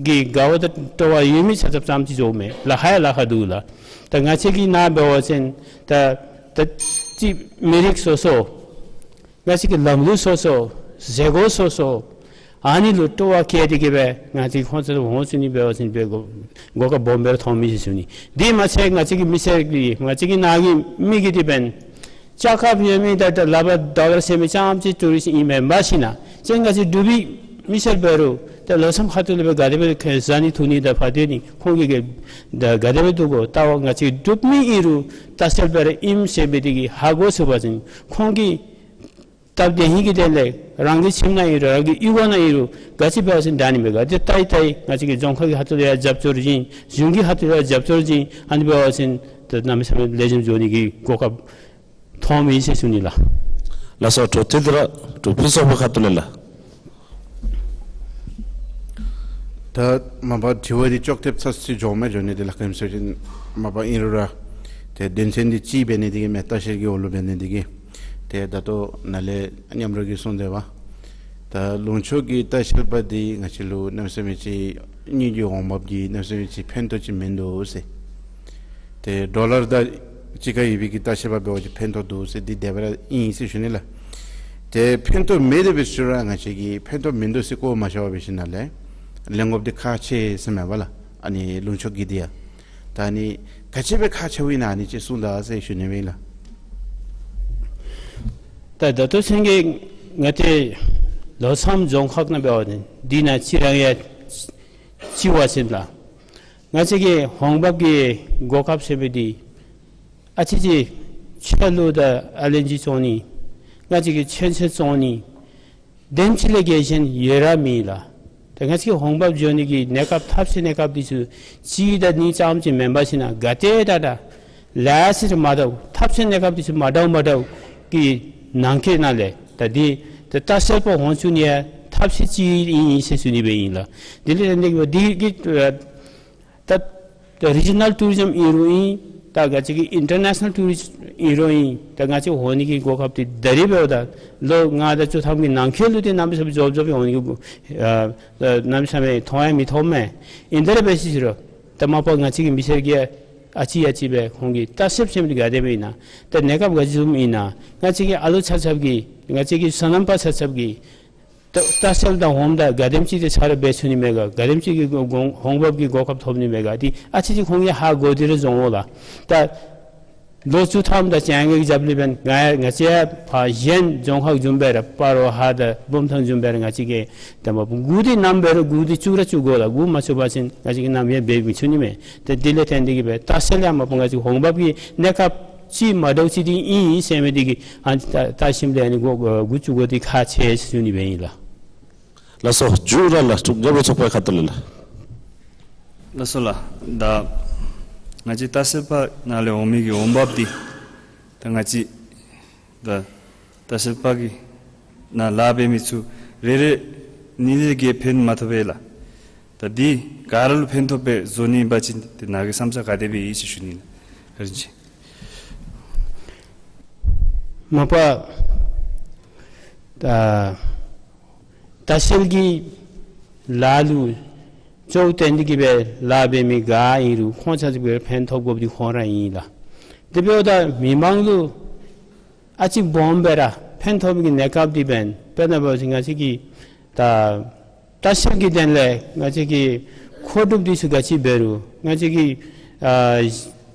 ཀྱི་དགའ་བ་དང་སྤྲོ་བ་ཡོད་མི་ཆ་ཁྱབ་ཙམ་ཅིག་འགྱོཝ་མས། ལཱ་ཁག་ཡང་ལཱ་ཁག་འདུག་ལགས། ད་ང་བཅས་ཀྱི་ནཱ་འབད་བ་ཅིན་ད་ད་ཅི་མི་རིགས་སོ་སོ་ང་བཅས་ཀྱི་ལམ་ལུགས་སོ་སོ་བཟོ་བཀོད་སོ་སོ་ཨ་ནི་ལུ་སྤྲོ་བ་བསྐྱེད་དེ་གི་སྦེ་ང་བཅས་ཁོང་ཚུ་ལུ་འོང་ཚུགས་ནི་འབད་བ་ཅིན་འབད་དགོ་གོ་སྐབས་སྦོམ་སྦེ་ར་མཐོང་མི་ཅིག་ཞུ་ནི། དེ་མ་ཚད་ང་བཅས་ཀྱི་མི་སེར་གྱི་ང་བཅས་ཀྱི་ནཱ་གི་མི་གི་དེ་འབདན་ཆ་ཁྱབ་ཡོད་མི་ད་ད་ལག་པར་ཟླཝ་རེ་ཟེར་མི་ཙམ་ཅིག་ཊུ་རིསཊ་ཨིན་མེན་པར་ཞིན་ན་ཅིན་ང་བཅས་འབྲུག་པའི་མི་སེར་འབད་རུང་ད་ལོ་མཚམས་ཁ་ཐུག་ལས་སྦེ་ག་དེ་སྦེ་ཁ་བཟའ་ནི་འཐུང་ནི་དང་ཕར་སྡོད་ནི་ཁོང་གིས་ག་ད་ག་དེ་སྦེ་འདུག་གོ། ད་ང་བཅས་འབྲུག་མི་ཨིན་རུང་ལྟ་བཤལ་པ་ར་ཨིནམ་ཟེར་མི་འདི་གིས་ཧ་གོ་ཚུགས་པ་ཅིན་ཁོང་གིས་སྟབས་བདེ་ཧིང་གི་དོན་ལས་རང་གི་ཁྱིམ་ནང་ཨིན་རུང་རང་གི་གཡུས་སྒོ་ནང་ཨིན་རུང་ག་ཅི་འབད་བ་ཅིན་དྲག་ནི་མས་ག། དེ་ལྟ་ཡི་ལྟ་ཡི་ང་བཅས་ཀྱི་རྫོང་ཁག་གི་ཁ་ཐུག་ལས་ཡང་རྒྱབ་སྐྱོར་བྱིན། གཞུང་གི་ཁ་ཐུག་ལས་ཡང་རྒྱབ་སྐྱོར་བྱིན། ཨ་ནི་འབད་བ་ཅིན་ད་གནམ་མེད་ས་མེད་ལེགས་ཤོམ་འགྱོ་ནི་གི་གོ་སྐབས་ཐོབ་མི་ཨིན་ཟེར་ཞུ་ནི་ལགས། ལགས་སོ། འཕྲོ་མཐུད་དེ་ར་འབྲུག་ཕུན་ཚོགས་པའི་ཁ་ཐུག་ལས་ལགས། ད་མ་པ་དྲི་བ་འདི་ཅོག་འཐདཔ་ཚར་ཅིག་འགྱོཝ་མས། འགྱོ་ནི་འདི་ལགས། ག་ཅི་སྨོ་ཟེར་བ་ཅིན་མ་པ་ཨིན་རུང་ར་ཏེ་དོན་ཚན་འདི་གཅིག་འབད་ནི་འདི་གིས་མས། ལྟ་བཤལ་གྱི་འོག་ལུ་འབད་ནི་འདི་གིས། ཏེ་ད་ལྟོ་ནཱ་ལས་མཉམ་རོགས་ཀྱིས་གསུངས་ཏེ་འབདཝ་ད་ལུང་ཕྱོགས་ཀྱི་ལྟ་བཤལ་པ་འདི་ང་བཅས་ལུ་གནམ་མེད་ས་མེད་ཅིག་དངུལ་གྱི་འོང་འབབ་ཀྱི་གནམ་མེད་ས་མེད་ཅིག་ཕན་ཐོགས་ཅིག་མིན་འདུག་ཟེར། ཏེ་ཌོ་ལར་དང་གཅིག་ཁར་ཡོད་པའི་གི་ལྟ་བཤལ་པ་འབད་བ་ཅིན་ཕན་ཐོགས་འདུག་ཟེར་འདི་དེ་སྦེ་ར་ཨིན་ཟེར་ཞུ་ནི་ལགས། ཏེ་ཕན་ཐོགས་མེད་དེ་འབད་ཞུ་རུང་ང་བཅས་ཀྱིས་ཕན་ཐོགས་མིན་འདུག་ཟེར་བཀོད་མ་བཞག་པར་འབད་ཞིནམ་ལས་ལེན་དགོཔ་འདི་ཁག་ཆེ་ཟེར་མས་པ་ལགས། ཨ་ནི་ལུང་ཕྱོགས་ཀྱི་འདི་ཡང་ད་ཨ་ནི་ག་ཅི་སྦེ་ཁག་ཆེཝ་ཨིན་ན་ཨ་ནི་ཅིག་གསུངས་ད་ཟེར་ཞུ་ནི་ཨིན་ལགས། ད་ད་ལྟོ་ཚུན་གྱི་ང་བཅས་ལོ་མཚམས་རྫོང་ཁག་ནང་འབད་བ་ཅིན་འདི་ནང་ཅིག་ར་ཡང་ཅིག་འབད་བ་ཅིན་ལགས། ང་བཅས་ཀྱི་འོང་འབབ་ཀྱི་གོ་སྐབས་ཟེར་མི་འདི་ཨ་ཙི་ཅིག་ཆ་ལུ་ད་ཨ་ལན་ཅིག་བཙོང་ནི་ང་བཅས་ཀྱི་ཚོད་ཚོད་བཙོང་ནི་དེམ་ཅིག་ལས་བརྒལ་གཞན་ཡོད་ར་མེད་ལགས། ད་ང་བཅས་ཀྱི་འོང་འབབ་འགྱོ་ནི་གི་གནས་སྐབས་ཐབས་ཤེས་གནས་སྐབས་འདི་ཚུ་གཅིག་དང་གཉིས་ཙམ་ཅིག་མེན་པར་ཞིན་ན་ག་ཏེ་ད་ད་ལེ་ཤ་ཅིག་མ་འདྲཝ་ཐབས་ཤེས་གནས་སྐབས་འདི་ཚུ་མ་འདྲཝ་མ་འདྲཝ་གི་ནང་འཁོད་ནང་ལས་ད་འདི་ད་ལྟ་བཤལ་པ་འོང་ཚུགས་ནི་ཡང་ཐབས་ཤེས་ཅིག་ཨིན་ཨིན་ཟེར་ཞུ་ནི་སྦེ་ཨིན་ལགས། དེ་ལས་ཏེ་འདི་གི་འདི་གི་ད་ད་རི་ཇི་ནཱལ་ཊུ་རི་ཛམ་ཨིན་རུང་ཨིན། ད་ང་བཅས་ཀྱི་ཨིན་ཊར་ནེ་ཤ་ནཱལ་ཊུ་རི་ཛམ་ཨིན་རུང་ཨིན། ད་ང་བཅས་འོང་ནི་གི་གོ་སྐབས་འདི་ད་རེས་འབདཝ་ད་ལོ་ལྔ་དང་བཅུ་ཐམ་གྱི་ནང་འཁོད་ལུ་ཏེ་གནམ་མེད་ས་མེད་འབྱོར་འབྱོརཝ་འོང་ནི་གི་ཨ་ད་གནམ་མེད་ས་མེད་མཐོང་ཡང་མི་མཐོངམ་མས། ཨིན་ཏེ་ར་འབད་ཞི་ཞུ་རུང་ད་མ་པ་ང་བཅས་ཀྱི་མི་སེར་གྱིས་ཨ་ཙི་ཨ་ཙི་སྦེ་ཁོང་གི་ལྟ་བཤལཔ་ཟེར་མི་འདི་ག་དེ་སྦེ་ཨིན་ན། ད་གནས་སྐབས་ག་ཅི་བཟུམ་ཨིན་ན། ང་བཅས་ཀྱི་ཨ་ལོ་ཆ་ཁྱབ་ཀྱིས་ང་བཅས་ཀྱི་སོ་ནམ་པ་ཆ་ཁྱབ་ཀྱིས་ད་ལྟ་བཤལ་དང་འོངམ་ད་ག་དེམ་ཅིག་ཏེ་ཚར་འབད་ཚུགས་ནི་མས་ག། ག་དེམ་ཅིག་གི་གོ་འོང་འོང་འབབ་ཀྱི་གོ་སྐབས་ཐོབ་ནི་མས་ག། འདི་ཨ་ཙི་ཅིག་ཁོང་གིས་ཧ་གོ་སྟེ་ར་འགྱོ་འོང་ལགས། ད་ལོ་བཅུ་ཐམ་དང་བཅོ་ལྔ་གི་རྒྱབ་ལས་འབདན་ང་ང་བཅས་ཕར་གཞན་རྫོང་ཁག་བཟུམ་སྦེ་ར་སྤ་རོ་ཧཱ་དང་བུམ་ཐང་བཟུམ་སྦེ་ར་ང་བཅས་ཀྱིས་ད་མ་པ་འགོ་འདི་ནམ་འབད་རུང་འགོ་འདི་བཙུགས་ར་བཙུགས་དགོ་ལགས། འགོ་མ་བཙུགས་པ་ཅིན་ང་བཅས་ཀྱིས་ནམ་ཡང་འབད་མི་ཚུགས་ནི་མས། ཏེ་དེ་ལས་བརྟེན་ཏེ་གི་སྦེ་ལྟ་བཤལ་ཡང་མ་པ་ང་བཅས་འོང་འབབ་ཀྱི་གནས་སྐབས་ཅིག་མ་འདྲཝ་ཅིག་འདི་ཨིན་ཨིན་ཟེར་མི་འདི་གིས་ཨ་ནི་ད་ལྟ་ཞིནམ་ལས་ཨ་ནི་འགོ་འགོ་བཙུགས་དགོ་འདི་ཁག་ཆེ་ཟེར་ཞུ་ནི་སྦེ་ཨིན་ལགས། ལགས་སོ། མཇུག་ར་ལགས་འབྲུག་མཉམ་རོགས་ཚོགས་པའི་ཁ་ཐུག་ལས་ལགས། ལགས་སོ་ལགས། ད་ང་བཅས་ལྟ་བཤལ་པ་ནང་ལས་འོང་མི་གི་འོང་འབབ་འདི་ད་ང་བཅས་ད་ ལྟ་བཤལ་པ་གིས་ནཱ་ལཱ་འབད་མི་ཚུ་རེ་རེ་ཉིས་ལས་བརྒལ་ཕན་མ་ཐོགས་པས་ལགས། ད་འདི་ག་ར་ལུ་ཕན་ཐོགསཔ་སྦེ་བཟོ་ནི་ཨིན་པ་ཅིན་ཏེ་ནཱ་གི་བསམ་འཆར་ག་དེ་སྦེ་ཨིན་ཟེར་ཞུ་ནི་ལགས། བཀའ་དྲིན་ཆེ། མ་པ་ད་ལྟ་བཤལ་གྱི་ལཱ་ལུ་གཙོ་བོ་བཏོན་ཏེ་གི་སྦེ་ལཱ་འབད་མི་ག་ཨིན་རུང་ཁོང་ཆ་ཁྱབ་ཀྱིས་ཕན་ཐོགས་དགོཔ་འདི་ཁོང་ར་ཨིན་ལགས། དེ་འབདཝ་ད་མི་མང་ལུ་ཨ་ཙི་སྦོམ་སྦེ་ར་ཕན་ཐོགས་མི་གི་གནས་སྐབས་འདི་འབད་ནི་དཔེར་ན་འབད་བ་ཅིན་ང་བཅས་ཀྱི་ད་ལྟ་བཤལ་གྱི་དོན་ལས་ང་བཅས་ཀྱི་མཁོ་སྒྲུབ་འདི་ཚུ་ག་ཅི་འབད་རུང་ང་བཅས་ཀྱི་ཨ་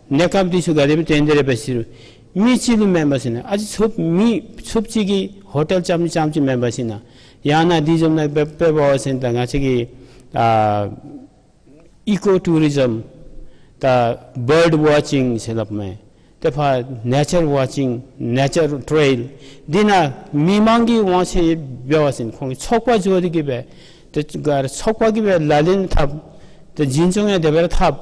གནས་སྐབས་འདི་ཚུ་ག་དེ་སྦེ་བཏོན་ཏེ་ར་འབད་ཟེར་རུང་མི་གཅིག་ལུ་མེན་པར་ཞིན་ན་ཨ་ཙི་ཚུབ་མི་ཚུབ་ཅིག་གིས་ཧོ་ཊེལ་རྐྱབ་ནི་རྐྱབ་ཅིག་མེན་པར་ཞིན་ན་ཡང་ན་འདི་བཟུམ་ནང་འབད་འབད་བ་ཅིན་ད་ང་བཅས་ཀྱི་ཨ་ཨི་ཀོ་ཊུ་རི་ཛིམ་ད་བརཌ་ཝོ་ཅིང་ཟེར་སླབ་མས། ཏེ་ཕར་ནེ་ཅར་ཝོ་ཅིང་ནེ་ཅར་ཊེལ་འདི་ནང་མི་མང་གིས་དབང་ཆ་ཡོད་འབད་བ་ཅིན་ཁོང་གིས་ཚོགས་པ་བཟོ་སྟེ་གི་སྦེ་ཏེ་ག་ར་ཚོགས་པ་གིས་སྦེ་ལག་ལེན་འཐབ། ཏེ་འཛིན་སྐྱོང་ཡང་དེ་སྦེ་ར་འཐབ།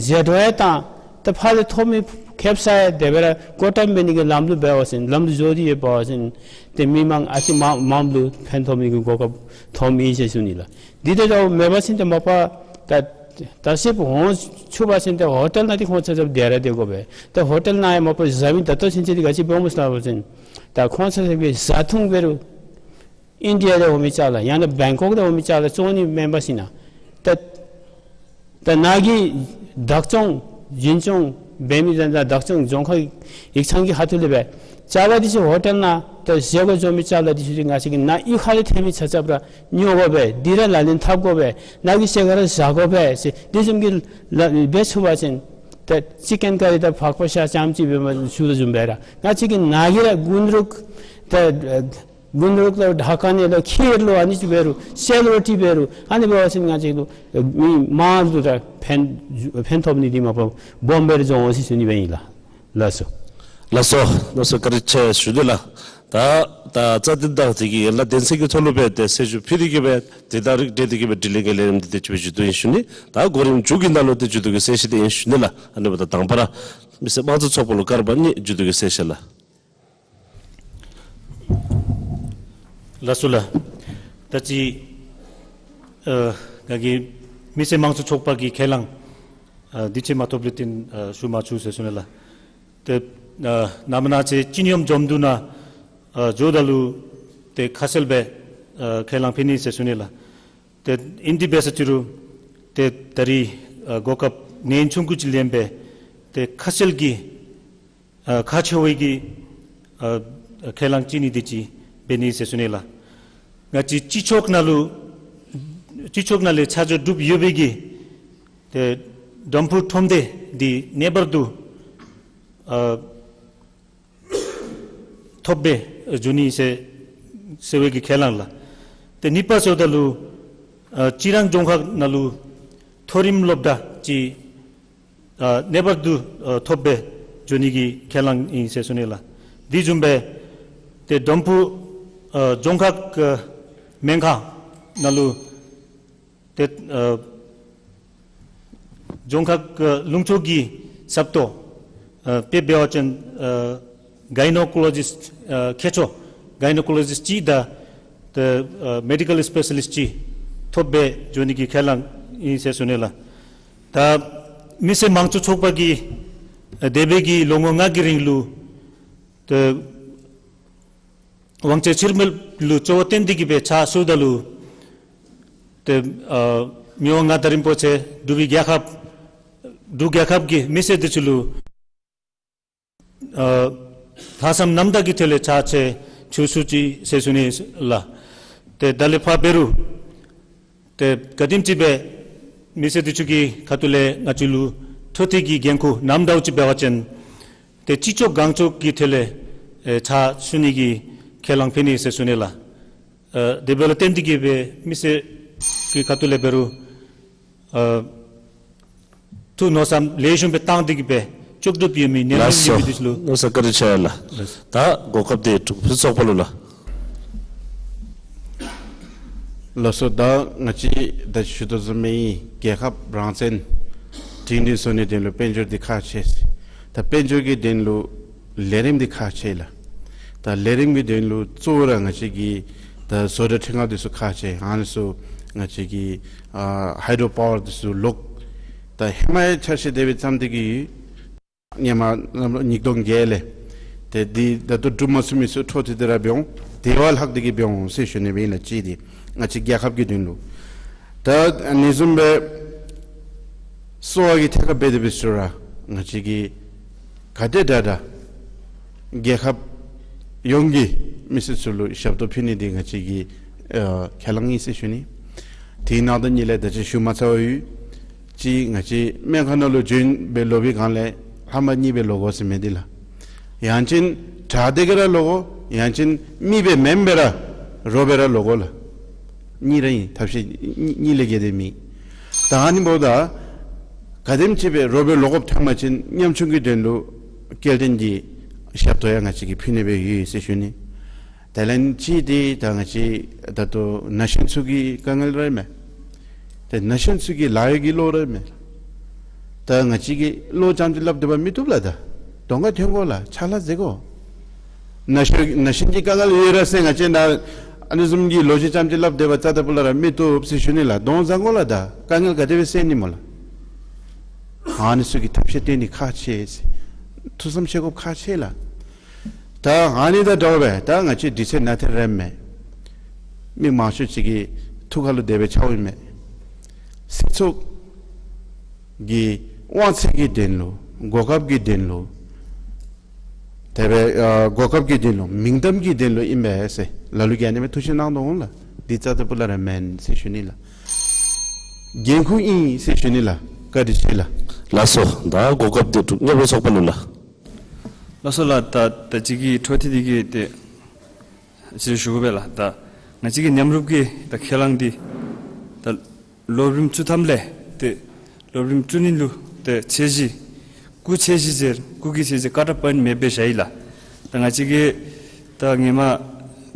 ཟད་འགྲོ་ཡང་བཏང་། ཏེ་ཕར་ལས་ཐོབ་མི་ཁེབ་ས་ཡང་དེ་སྦེ་ར་བཀོད་གཏམ་འབད་ནི་གི་ལམ་ལུ་འབད་བ་ཅིན་ལམ་ལུ་བཟོ་སྟེ་ཡོད་པ་ཅིན་ཏེ་མི་མང་ཨ་ཙི་མ་མངམ་ལུ་ཕན་ཐོགས་ནི་གི་གོ་སྐབས་ཐོབ་ཨིན་ཟེར་ཞུ་ནི་ལགས། འདི་དེ་འདྲ་མེད་པ་ཅིན་ཏེ་མ་པ་ད་ལྟ་བཤལཔ་འོང་ཚུགས་པ་ཅིན་ཏེ་ཧོ་ཊེལ་ནང་འདི་ཁོང་ཆ་ཁྱབ་སྡོད་ར་སྡོད་དགོ་པས། ཏེ་ཧོ་ཊེལ་ནང་ཡང་མ་པ་བཟའ་མི་ད་ལྟོ་ཚུན་ཚོད་འདི་ག་ཅི་འབདཝ་སྨོ་ཟེར་བ་ཅིན་ད་ཁོང་ཆ་ཁྱབ་ཀྱིས་བཟའ་འཐུང་འབད་རུང་ཨིན་ཌི་ཡ་ལས་འོང་མི་ཅ་ལ་ཡང་ན་བེང་ཀོག་ལས་འོང་མི་ཅ་ལ་བཙོང་ནི་མེན་པར་ཞིན་ན་ད་ད་ནཱ་གི་བདག་སྐྱོང་འཛིན་སྐྱོང་འབད་མི་དང་བདག་སྐྱོང་རྫོང་ཁག་ཡིག་ཚང་གི་ཁ་ཐུག་ལས་སྦེ་ཅ་ལ་འདི་ཚུ་ཧོ་ཊེལ་ནང་ད་བཟའ་དགོ་བཟའ་མི་ཅ་ལ་འདི་ཚུ་ང་བཅས་ཀྱི་ནཱ་གཡུས་ཁ་ལས་ཐོན་མི་ཆ་ཁྱབ་ར་ཉོ་དགོ་པས། འདི་ར་ལག་ལེན་འཐབ་དགོ་པས། ནཱ་གི་ཟས་ག་ར་བཟའ་དགོ་པས་ཟེར་འདི་བཟུམ་གྱི་ལཱ་འབད་ཚུགས་པ་ཅིན་ད་ཅི་ཀེན་ཀ་རི་དང་ཕག་པ་ཤ་རྐྱངམ་ཅིག་འབད་མ་ཚུགས་དོ་བཟུམ་སྦེ་ར་ང་བཅས་ཀྱི་ནཱ་གི་ར་དགུན་རུག་ད་དགུན་རུག་ལུ་དྲག་ཁན་ལུ་ཁིར་ལུ་ཨ་ནི་ཅིག་འབད་རུང་སེལ་རོ་ཊི་འབད་རུང་ཨ་ནི་འབད་བ་ཅིན་ང་བཅས་ལུ་མི་མང་ལུ་ར་ཕན་ཕན་ཐོགས་ནི་འདི་མ་པ་སྦོམ་སྦེ་ར་འགྱོ་འོང་ཟེར་ཞུ་ནི་སྦེ་ཨིན་ལགས། ལགས་སོ། ལགས་སོ། ལགས་སོ། བཀའ་དྲིན་ཆེ་ཞུ་ནི་ལགས། ད་ད་རྩ་དོན་དང་དེ་གི་ཡན་ལག་དོན་ཚན་གྱི་ཐོག་ལུ་སྦེ་ཏེ་གསལ་ཞུ་ཕུལ་ཏེ་གི་སྦེ་དེ་དང་རིགས་བསྒྲེས་ཏེ་གི་སྦེ་དྲི་ལན་གྱི་ལས་རིམ་འདི་ཏེ་མཇུག་བསྡུ་ཡི་ཞུ་ནི། ད་གོ་རིམ་མཇུག་གི་ནང་ལུ་ཏེ་མཇུག་བསྡུ་གི་གསལ་བཤད་འདི་ཨིན་ཞུ་ནི་ལགས། ཨ་ནི་འབདཝ་ད་དང་པ་ར་མི་སེར་དམངས་གཙོ་ཚོགས་པ་ལུ་ཀར་བ་ནི་མཇུག་བསྡུ་གི་གསལ་བཤད་ལགས། ལགས་སོ་ལགས། ད་ཅི་ཨ་ང་གིས་མི་སེར་དམངས་གཙོ་ཚོགས་པ་གི་ཁས་བླངས་ཨ་དུས་ཚོད་མ་ཐོབ་ལས་བརྟེན་ཨ་ཞུ་མ་ཚུགས་ཟེར་ཞུ་ནི་ལགས། ཏེ་ཨ་ནངས་པ་གནངས་ཚེ་སྤྱི་སྙོམས་འཛོམས་འདུ་ནང་ཨ་འགྱོཝ་ད་ལུ་ཏེ་ཁ་གསལ་སྦེ་ཨ་ཁས་བླངས་ཕུལ་ནི་ཟེར་ཞུ་ནི་ལགས། ཏེ་ཨིན་ཏེ་འབད་ས་ཅི་རུང་ཏེ་ད་རིས་ཨ་གོ་སྐབས་ནན་ཆུང་ཀུ་ཅིག་ལེན་སྦེ་ཏེ་ཁ་གསལ་གྱི་ཨ་ཁག་ཆེ་བའི་གི་ཨ་ཁས་བླངས་ཅིག་ནི་དེ་ཅིག་འབད་ནི་ཟེར་ཞུ་ནི་ལགས། ང་བཅས་སྤྱི་ཚོགས་ནང་ལུ་སྤྱི་ཚོགས་ནང་ལས་ཆ་འཇོག་གྲུབ་ཡོད་པའི་གི་ཏེ་ཌམ་ཕུ་ཁྲོམ་སྡེ་འདི་གནས་པར་དུ་ཨ་ཐོབ་སྦེ་འགྱོ་ནི་ཟེར་ཟེར་བའི་གི་ཁས་བླངས་ལགས། ཏེ་གཉིས་པ་ཟེརཝ་ད་ལུ་ཨ་རྩི་རང་རྫོང་ཁག་ནང་ལུ་མཐོ་རིམ་སློབ་གྲྭ་ཅིག་ཨ་གནས་པར་དུ་ཨ་ཐོབ་སྦེ་འགྱོ་ནི་གི་ཁས་བླངས་ཨིན་ཟེར་ཞུ་ནི་ལགས། དེ་བཟུམ་སྦེ་ཏེ་ཌམ་ཕུ་ཨ་རྫོང་ཁག་ཨ་སྨན་ཁང་ནང་ལུ་ཏེ་ཨ་རྫོང་ཁག་ཨ་ལུང་ཕྱོགས་ཀྱི་ཟབ་ཏོག་ཨ་དཔེ་འབད་བ་ཅིན་ཨ་གའི་ནོ་ཀོ་ལོ་ཇིསཊ་ཨ་མཁས་མཆོག་གའི་ནོ་ཀོ་ལོ་ཇིསཊ་ཅིག་དང་ཏེ་ཨ་མེ་ཌི་ཀཱལ་སི་པེ་ཤ་ལིསཊ་ཅིག་ཐོབ་སྦེ་འགྱོ་ནི་གི་ཁས་བླངས་ཨིན་ཟེར་ཞུ་ནི་ལགས། ད་མི་སེར་དམངས་གཙོ་ཚོགས་པ་གིས་ཨ་འདས་པའི་གི་ལོ་ངོ་ལྔ་གི་རིང་ལུ་ཏེ་དབང་ཆ་ཕྱིར་མི་ལུ་གཙོ་བོ་བཏོན་ཏེ་གི་སྦེ་ཕྱག་ཞུཝ་ད་ལུ་ཏེ་ཨ་མི་དབང་མངའ་བདག་རིན་པོ་ཆེ་འབྲུག་པའི་རྒྱལ་ཁབ་འབྲུག་རྒྱལ་ཁབ་ཀྱི་མི་སེར་འདི་ཚུ་ལུ་ཨ་ལྷག་བསམ་རྣམ་དག་གི་ཐོག་ལས་ཕྱག་ཕྱིད་ཞུ་ཅི་ཟེར་ཞུ་ནི་ལགས། ཏེ་ད་ལས་ཕར་འབད་རུང་ཏེ་ག་དེམ་ཅིག་སྦེ་མི་སེར་འདི་ཚུ་གི་ཁ་ཐུག་ལས་ང་བཅས་ལུ་འཕྲོ་མཐུད་ཀྱི་འགན་ཁུར་ནམ་དྭོ་ཅིག་འབད་བ་ཅིན་ཏེ་ཅི་ལྕོགས་གང་ལྕོགས་ཀྱི་ཐོག་ལས་ཨེ་ཕྱག་ཞུ་ནི་གི་ཁས་བླངས་ཕུལ་ནི་ཟེར་ཞུ་ནི་ལགས། ཨ་དེ་འབདཝ་ལས་བརྟེན་ཏེ་གི་སྦེ་མི་སེར་གྱི་ཁ་ཐུག་ལས་འབད་རུང་ཨ་ཐུགས་མནོ་བསམ་ལེགས་ཤོམ་སྦེ་བཏང་སྟེ་གི་སྦེ་ལྕོགས་གྲུབ་ཡོད་མི་ནད་ལམ་ཡོད་མི་འདི་ཚུ་ལུ། ལགས་སོ། བཀའ་དྲིན་ཆེ་ལགས། ལགས། ད་གོ་སྐབས་འདི་འབྲུག་ཕུན་ཚོགས་དཔལ་ལུ་ལགས། ལགས་སོ། ད་ང་བཅས་ད་ཞུ་དོ་བཟུམ་སྦེ་ཨིན། རྒྱལ་ཁབ་རང་བཙན་སྒྲིང་སྒྲིང་བཟོ་ནིའི་དོན་ལུ་དཔལ་འབྱོར་འདི་ཁག་ཆེ། ད་དཔལ་འབྱོར་གྱི་དོན་ལུ་ལས་རིམ་འདི་ཁག་ཆེ་ལགས། ད་ལས་རིམ་གྱི་དོན་ལུ་གཙོ་བོ་ར་ང་བཅས་ཀྱི་ད་བཟོ་གྲྭ་ཁྲི་ལྔ་འདི་ཚུ་ཁག་ཆེ། ཨ་ནི་ཚུ་ང་བཅས་ཀྱི་ཨ་ཧའི་ཌྲོ་པ་ཝར་འདི་ཚུ་ལོག། ད་ཧེ་མའི་ཆ་ཤས་དེ་སྦེ་བརྩམས་ཏེ་གི་ཡོད། ཧེ་མ་ཉིས་སྟོང་བརྒྱད་ལས། ཏེ་འདི་ད་ལྟོ་འགྲུབ་མ་ཚུགས་མི་ཚུ་འཕྲོ་མཐུད་དེ་ར་འབད་འོང་། དེ་བ་ལྷག་སྟེ་གི་འབད་འོང་ཟེར་ཞུ་ནི་སྦེ་ཨིན་ལགས། གཅིག་འདི་ང་བཅས་རྒྱལ་ཁབ་ཀྱི་དོན་ལུ། ད་ཨ་ནི་བཟུམ་སྦེ་གསོ་བ་གི་ཐད་ཁར་འབད་དེ་འབད་ས་ར་ང་བཅས་ཀྱིས་ག་དེ་དྲག་དྲག་རྒྱལ་ཁབ་ཡོངས་ཀྱི་མི་སེར་ཚུ་ལུ་ཞབས་ཏོག་ཕུལ་ནི་འདི་ང་བཅས་ཀྱི་ཨ་ཁས་བླངས་ཨིན་ཟེར་ཞུ་ནི། དེའི་ནང་དོན་གཉིས་ལས་ད་ཅི་ཞུ་མ་ཚར་བ་ཡོད། གཅིག་ང་བཅས་སྨན་ཁང་ནང་ལུ་བྱོན་སྦེ་ལོག་པའི་སྒང་ལས་ལྷམ་པ་གཉིས་སྦེ་ལོག་དགོ་ཟེར་མི་འདི་ལགས། ཡང་ཅིན་དྲག་སྟེ་གི་ར་ལོག་དགོ། ཡང་ཅིན་མི་སྦེ་མེན་པར་རོ་སྦེ་ར་ལོག་དགོ་ལགས། གཉིས་ར་ཨིན། ཐབས་ཤེས་གཉིས་གཉིས་ལས་བརྒལ་ཏེ་མེད། ད་ཨ་ནི་འབདཝ་ད་ག་དེམ་ཅིག་སྦེ་རོ་སྦེ་ལོག་དགོཔ་ཐོན་པ་ཅིན་ཉམ་ཆུང་གི་དོན་ལུ་སྐྱེལ་འདྲེན་གྱི་ཞབས་ཏོག་ཡང་ང་བཅས་ཀྱིས་ཕུལ་ནི་སྦེ་ཡོད་ཟེར་ཞུ་ནི། དེ་ལས་གཅིག་འདི་ད་ང་བཅས་ད་ལྟོ་ན་གཞོན་ཚུ་གི་དཀའ་ངལ་ར་ཨིན་མས། ཏེ་ན་གཞོན་ཚུ་གི་ལཱ་གཡོག་གི་བློ་ར་ཨིན་མས། ད་ང་བཅས་ཀྱིས་བློ་རྐྱངམ་ཅིག་སླབ་སྡོད་པ་མི་བཏུབ་ལགས། ད་གདོང་ཁར་ཐོན་དགོ་ལགས། ཕྱག་ལཱ་མཛད་དགོ། ན་གཞོན་ན་གཞོན་གྱི་དཀའ་ངལ་ཡོད་ར་ཟེར་ང་བཅས་ནཱ་ཨ་ནི་བཟུམ་གྱི་ལོ་རྒྱུས་རྐྱངམ་ཅིག་སླབ་སྡོད་པ་རྩ་ལྟ་བུ་ལས་ར་མི་བཏུབ་ཟེར་ཞུ་ནི་ལགས། གདོང་བཟང་དགོ་ལགས། ད་དཀའ་ངལ་ག་དེ་སྦེ་སེལ་ནི་སྨོ་ལགས། ཨ་ནི་ཚུ་གི་ཐབས་ཤེས་བཏོན་ནི་ཁག་ཆེ་ཟེར། ཐུགས་བསམ་བཞེས་དགོཔ་ཁག་ཆེ་ལགས། ད་ཨ་ནི་དང་འདྲཝ་སྦེ་ད་ང་བཅས་དུས་ཚོད་ནང་ཐད་རནམ་མས། མི་མང་ཤོས་ཅིག་གི་ཐུགས་ཁ་ལུ་དེ་སྦེ་འཆརཝ་ཨིན་མས། སྲིད་ཚོགས་ཀྱི་དབང་ཚད་ཀྱི་དོན་ལུ་གོ་སྐབས་ཀྱི་དོན་ལུ་དེ་སྦེ་ཨ་གོ་སྐབས་ཀྱི་དོན་ལུ་མིང་གཏམ་གྱི་དོན་ལུ་ཨིན་པས་ཟེར་ལ་ལུ་གིས་ཨ་ནི་སྦེ་ཐུགས་བཞེད་གནང་དོ་འོང་ལགས། འདི་རྩ་ལྟ་བུ་ལས་ར་མེན་ཟེར་ཞུ་ནི་ལགས། འགན་ཁུར་ཨིན་ཟེར་ཞུ་ནི་ལགས། བཀའ་དྲིན་ཆེ་ལགས། ལགས་སོ། ད་གོ་སྐབས་འདི་འབྲུག་མཉམ་རུབ་ཚོགས་པ་ལུ་ལགས། ལགས་སོ་ལགས། ད་ད་ཅི་གི་འཕྲོ་མཐུད་དེ་གི་ཏེ་ཅིག་ཞུ་དགོ་པས་ལགས། ད་ང་བཅས་ཀྱི་མཉམ་རུབ་ཀྱི་ད་ཁས་བླངས་འདི་ད་སློབ་རིམ་བཅུ་ཐམ་ལས་ཏེ་སློབ་རིམ་བཅུ་གཉིས་ལུ་ཏེ་ཚད་གཞི་སྐུགས་ཚད་གཞི་ཟེར་སྐུགས་ཀྱི་ཚད་གཞི་ཀཊ་ཨོཕ་པོའིནཊ་མེདཔ་སྦེ་བཞག་ཡི་ལགས། ད་ང་བཅས་ཀྱི་ད་ཧེ་མ་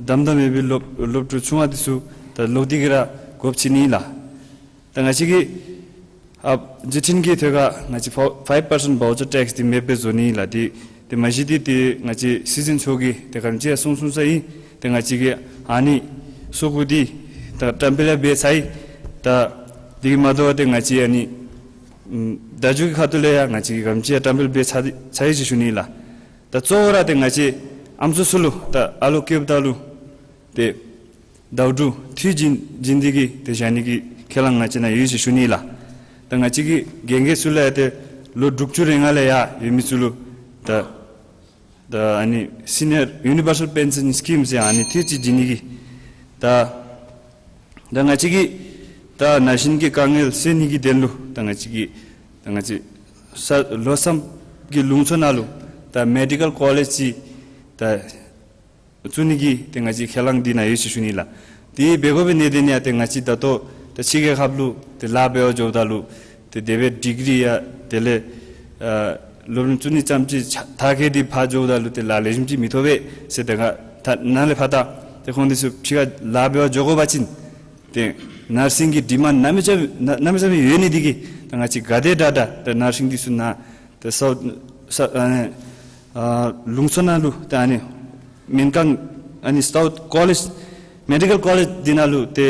དམ་དམ་ཡོད་པའི་སློབ་སློབ་ཕྲུག་ཆུང་བ་འདི་ཚུ་ད་ལོག་སྟེ་གི་ར་དགོཔ་ཅིག་ཨིན་ལགས། ད་ང་བཅས་ཀྱི་ཨ་བརྒྱུད་འཕྲིན་གྱི་ཐད་ཁར་ང་བཅས་ཕའི་ཕའིབ་པར་སེནཊ་བའོ་ཅར་ཊེགསི་འདི་མེདཔ་སྦེ་བཟོ་ནི་ལགས། འདི་འདི་མ་གཞི་འདི་ཏེ་ང་བཅས་སྲིད་འཛིན་མཆོག་གིས་ཏེ་ག་དེམ་ཅིག་ཡང་གསུང་གསུངས་ས་ཨིན། ཏེ་ང་བཅས་ཀྱིས་ཨ་ནི་སོ་གུ་འདི་ད་བཀྲམ་སྤེལ་ཡང་འབད་ཚར་ཡི། ད་འདི་གིས་མ་དོ་བར་ཏེ་ང་བཅས་ཨ་ནི་ཨམ་བརྡ་བརྒྱུད་ཀྱི་ཁ་ཐུག་ལས་ཡང་ང་བཅས་ཀྱིས་ག་དེམ་ཅིག་ཡང་བཀྲམ་སྤེལ་འབད་ཚར་ཚར་ཡི་ཟེར་ཞུ་ནི་ལགས། ད་གཙོ་བོ་ར་ཏེ་ང་བཅས་ཨམ་སྲུ་ཚུ་ལུ་ད་ཨ་ལོ་སྐྱེཝ་ད་ལུ་ཏེ་ཟླཝ་དྲུག་འཐུས་བྱིན་བྱིན་ཏེ་གི་ཏེ་བཞག་ནི་གི་ཁས་བླངས་ང་བཅས་ནང་ཡོད་ཟེར་ཞུ་ནི་ལགས། ད་ང་བཅས་ཀྱི་རྒན་རྒས་ཚུ་ལུ་ཡང་ཏེ་ལོ་དྲུག་ཅུ་རེ་ལྔ་ལས་ཡར་ཡོད་མི་ཚུ་ལུ་ད་ད་ཨ་ནི་སི་ནི་ཡར་ཡུ་ནི་བར་སལ་པེན་ཤཱན་སི་ཀིམ་ཟེར་ཨ་ནི་འཐུས་ཅིག་བྱིན་ནི་གི་ད་ད་ང་བཅས་ཀྱི་ད་ན་གཞོན་གྱི་དཀའ་ངལ་སེལ་ནི་གི་དོན་ལུ་ད་ང་བཅས་ཀྱི་ད་ང་བཅས་ས་ལྷོ་མཚམས་ཀྱི་ལུང་ཕྱོགས་ནང་ལུ་ད་མེ་ཌི་ཀལ་ཀོ་ལེཇ་ཅིག་ད་བཙུགས་ནི་གི་ཏེ་ང་བཅས་ཁས་བླངས་འདི་ནང་ཡོད་ཟེར་ཞུ་ནི་ལགས། དེ་འབད་དགོ་པའི་གནད་དོན་ཡང་ཏེ་ང་བཅས་ད་ལྟོ་ཏེ་ཕྱི་རྒྱལ་ཁབ་ལུ་ཏེ་ལཱ་འབད་བར་འགྱོཝ་ད་ལུ་ཏེ་དེ་སྦེ་ཌིག་རི་ཡང་དེ་ལས་ཨ་སློབ་རིམ་བཅུ་གཉིས་ཙམ་ཅིག་མཐར་འཁྱོལ་ཏེ་ཕར་འགྱོཝ་ད་ལུ་ཏེ་ལཱ་ལེགས་ཤོམ་ཅིག་མི་ཐོབ་པས་ཟེར། ད་ང་ད་ནཱ་ལས་ཕར་ད་ཏེ་ཁོང་འདི་ཚུ་ཕྱི་ཁར་ལཱ་འབད་བར་འགྱོ་དགོ་པ་ཅིན་ཏེ་ནར་སིང་གི་ཌི་མཱནཌ་གནམ་མེད་ས་མེད་གནམ་མེད་ས་མེད་ཡོད་ནི་འདི་གིས་ད་ང་བཅས་ག་དེ་དྲག་དྲག་ད་ནར་སིང་འདི་ཚུ་ནཱ་ཏེ་སའུཐ་ས་ཨ་ནི་ཨ་ལུང་ཕྱོགས་ནང་ལུ་ཏེ་ཨ་ནི་སྨན་ཁང་ཨ་ནི་སའུཐ་ཀོ་ལེཇ་མེ་ཌི་ཀལ་ཀོ་ལེཇ་འདི་ནང་ལུ་ཏེ་